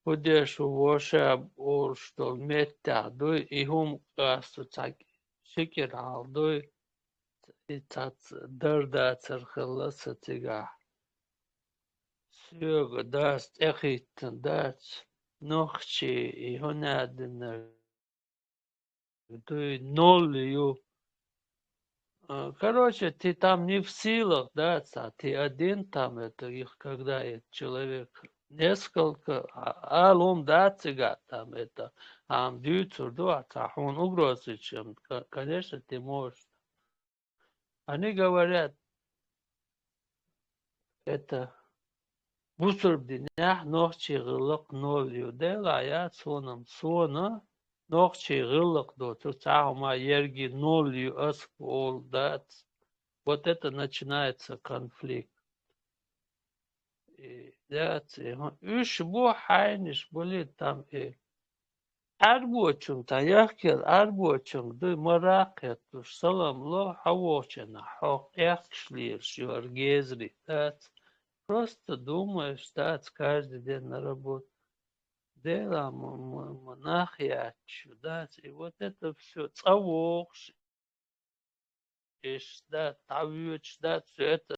ХӀун деш ву вошаб олуш долу меттехь дуй, и хӀума къасто цхьа ши кӀира хьалха дуй, и цхьацца дар дацар хилла сан цигахь. Соьга дас тӀехӀиттина дац, нохчий и хӀун аьлла динарг дуй, ноль ю. А, короче, ты там не в силах, да, ца-, ты один там, это, их, когда этот человек, несколько, а, ала хӀума дац цигахь там, это, ам дуьйцур ду, а ца хьуна угроза ича, ка-, конечно, ты можешь. Они говорят, это, бусурба динехь нохчий гӀиллакх ноль ю. Делахь яц хӀунам, сона нохчий гӀиллакх доцург цхьа хӀума ерриге ноль ю, ас олу дац. Вот это начинается конфликт. И дац, и хӀу-, уьш бу хьайнаш, були там и Ӏаьрбочунга, тхан яхкера Ӏаьрбочунга дуй, маракх хӀоттуш, салам ло, хьо вохученна хьох эккхаш лелаш ю хӀара гезри, дац. Просто думаешь, дац, каждый день на работу. Дела ма, ма, ма нах яц шу, дац. И вот это всё, цӀа вогӀуш, иш, да, дӀавоьдуш, да, всё это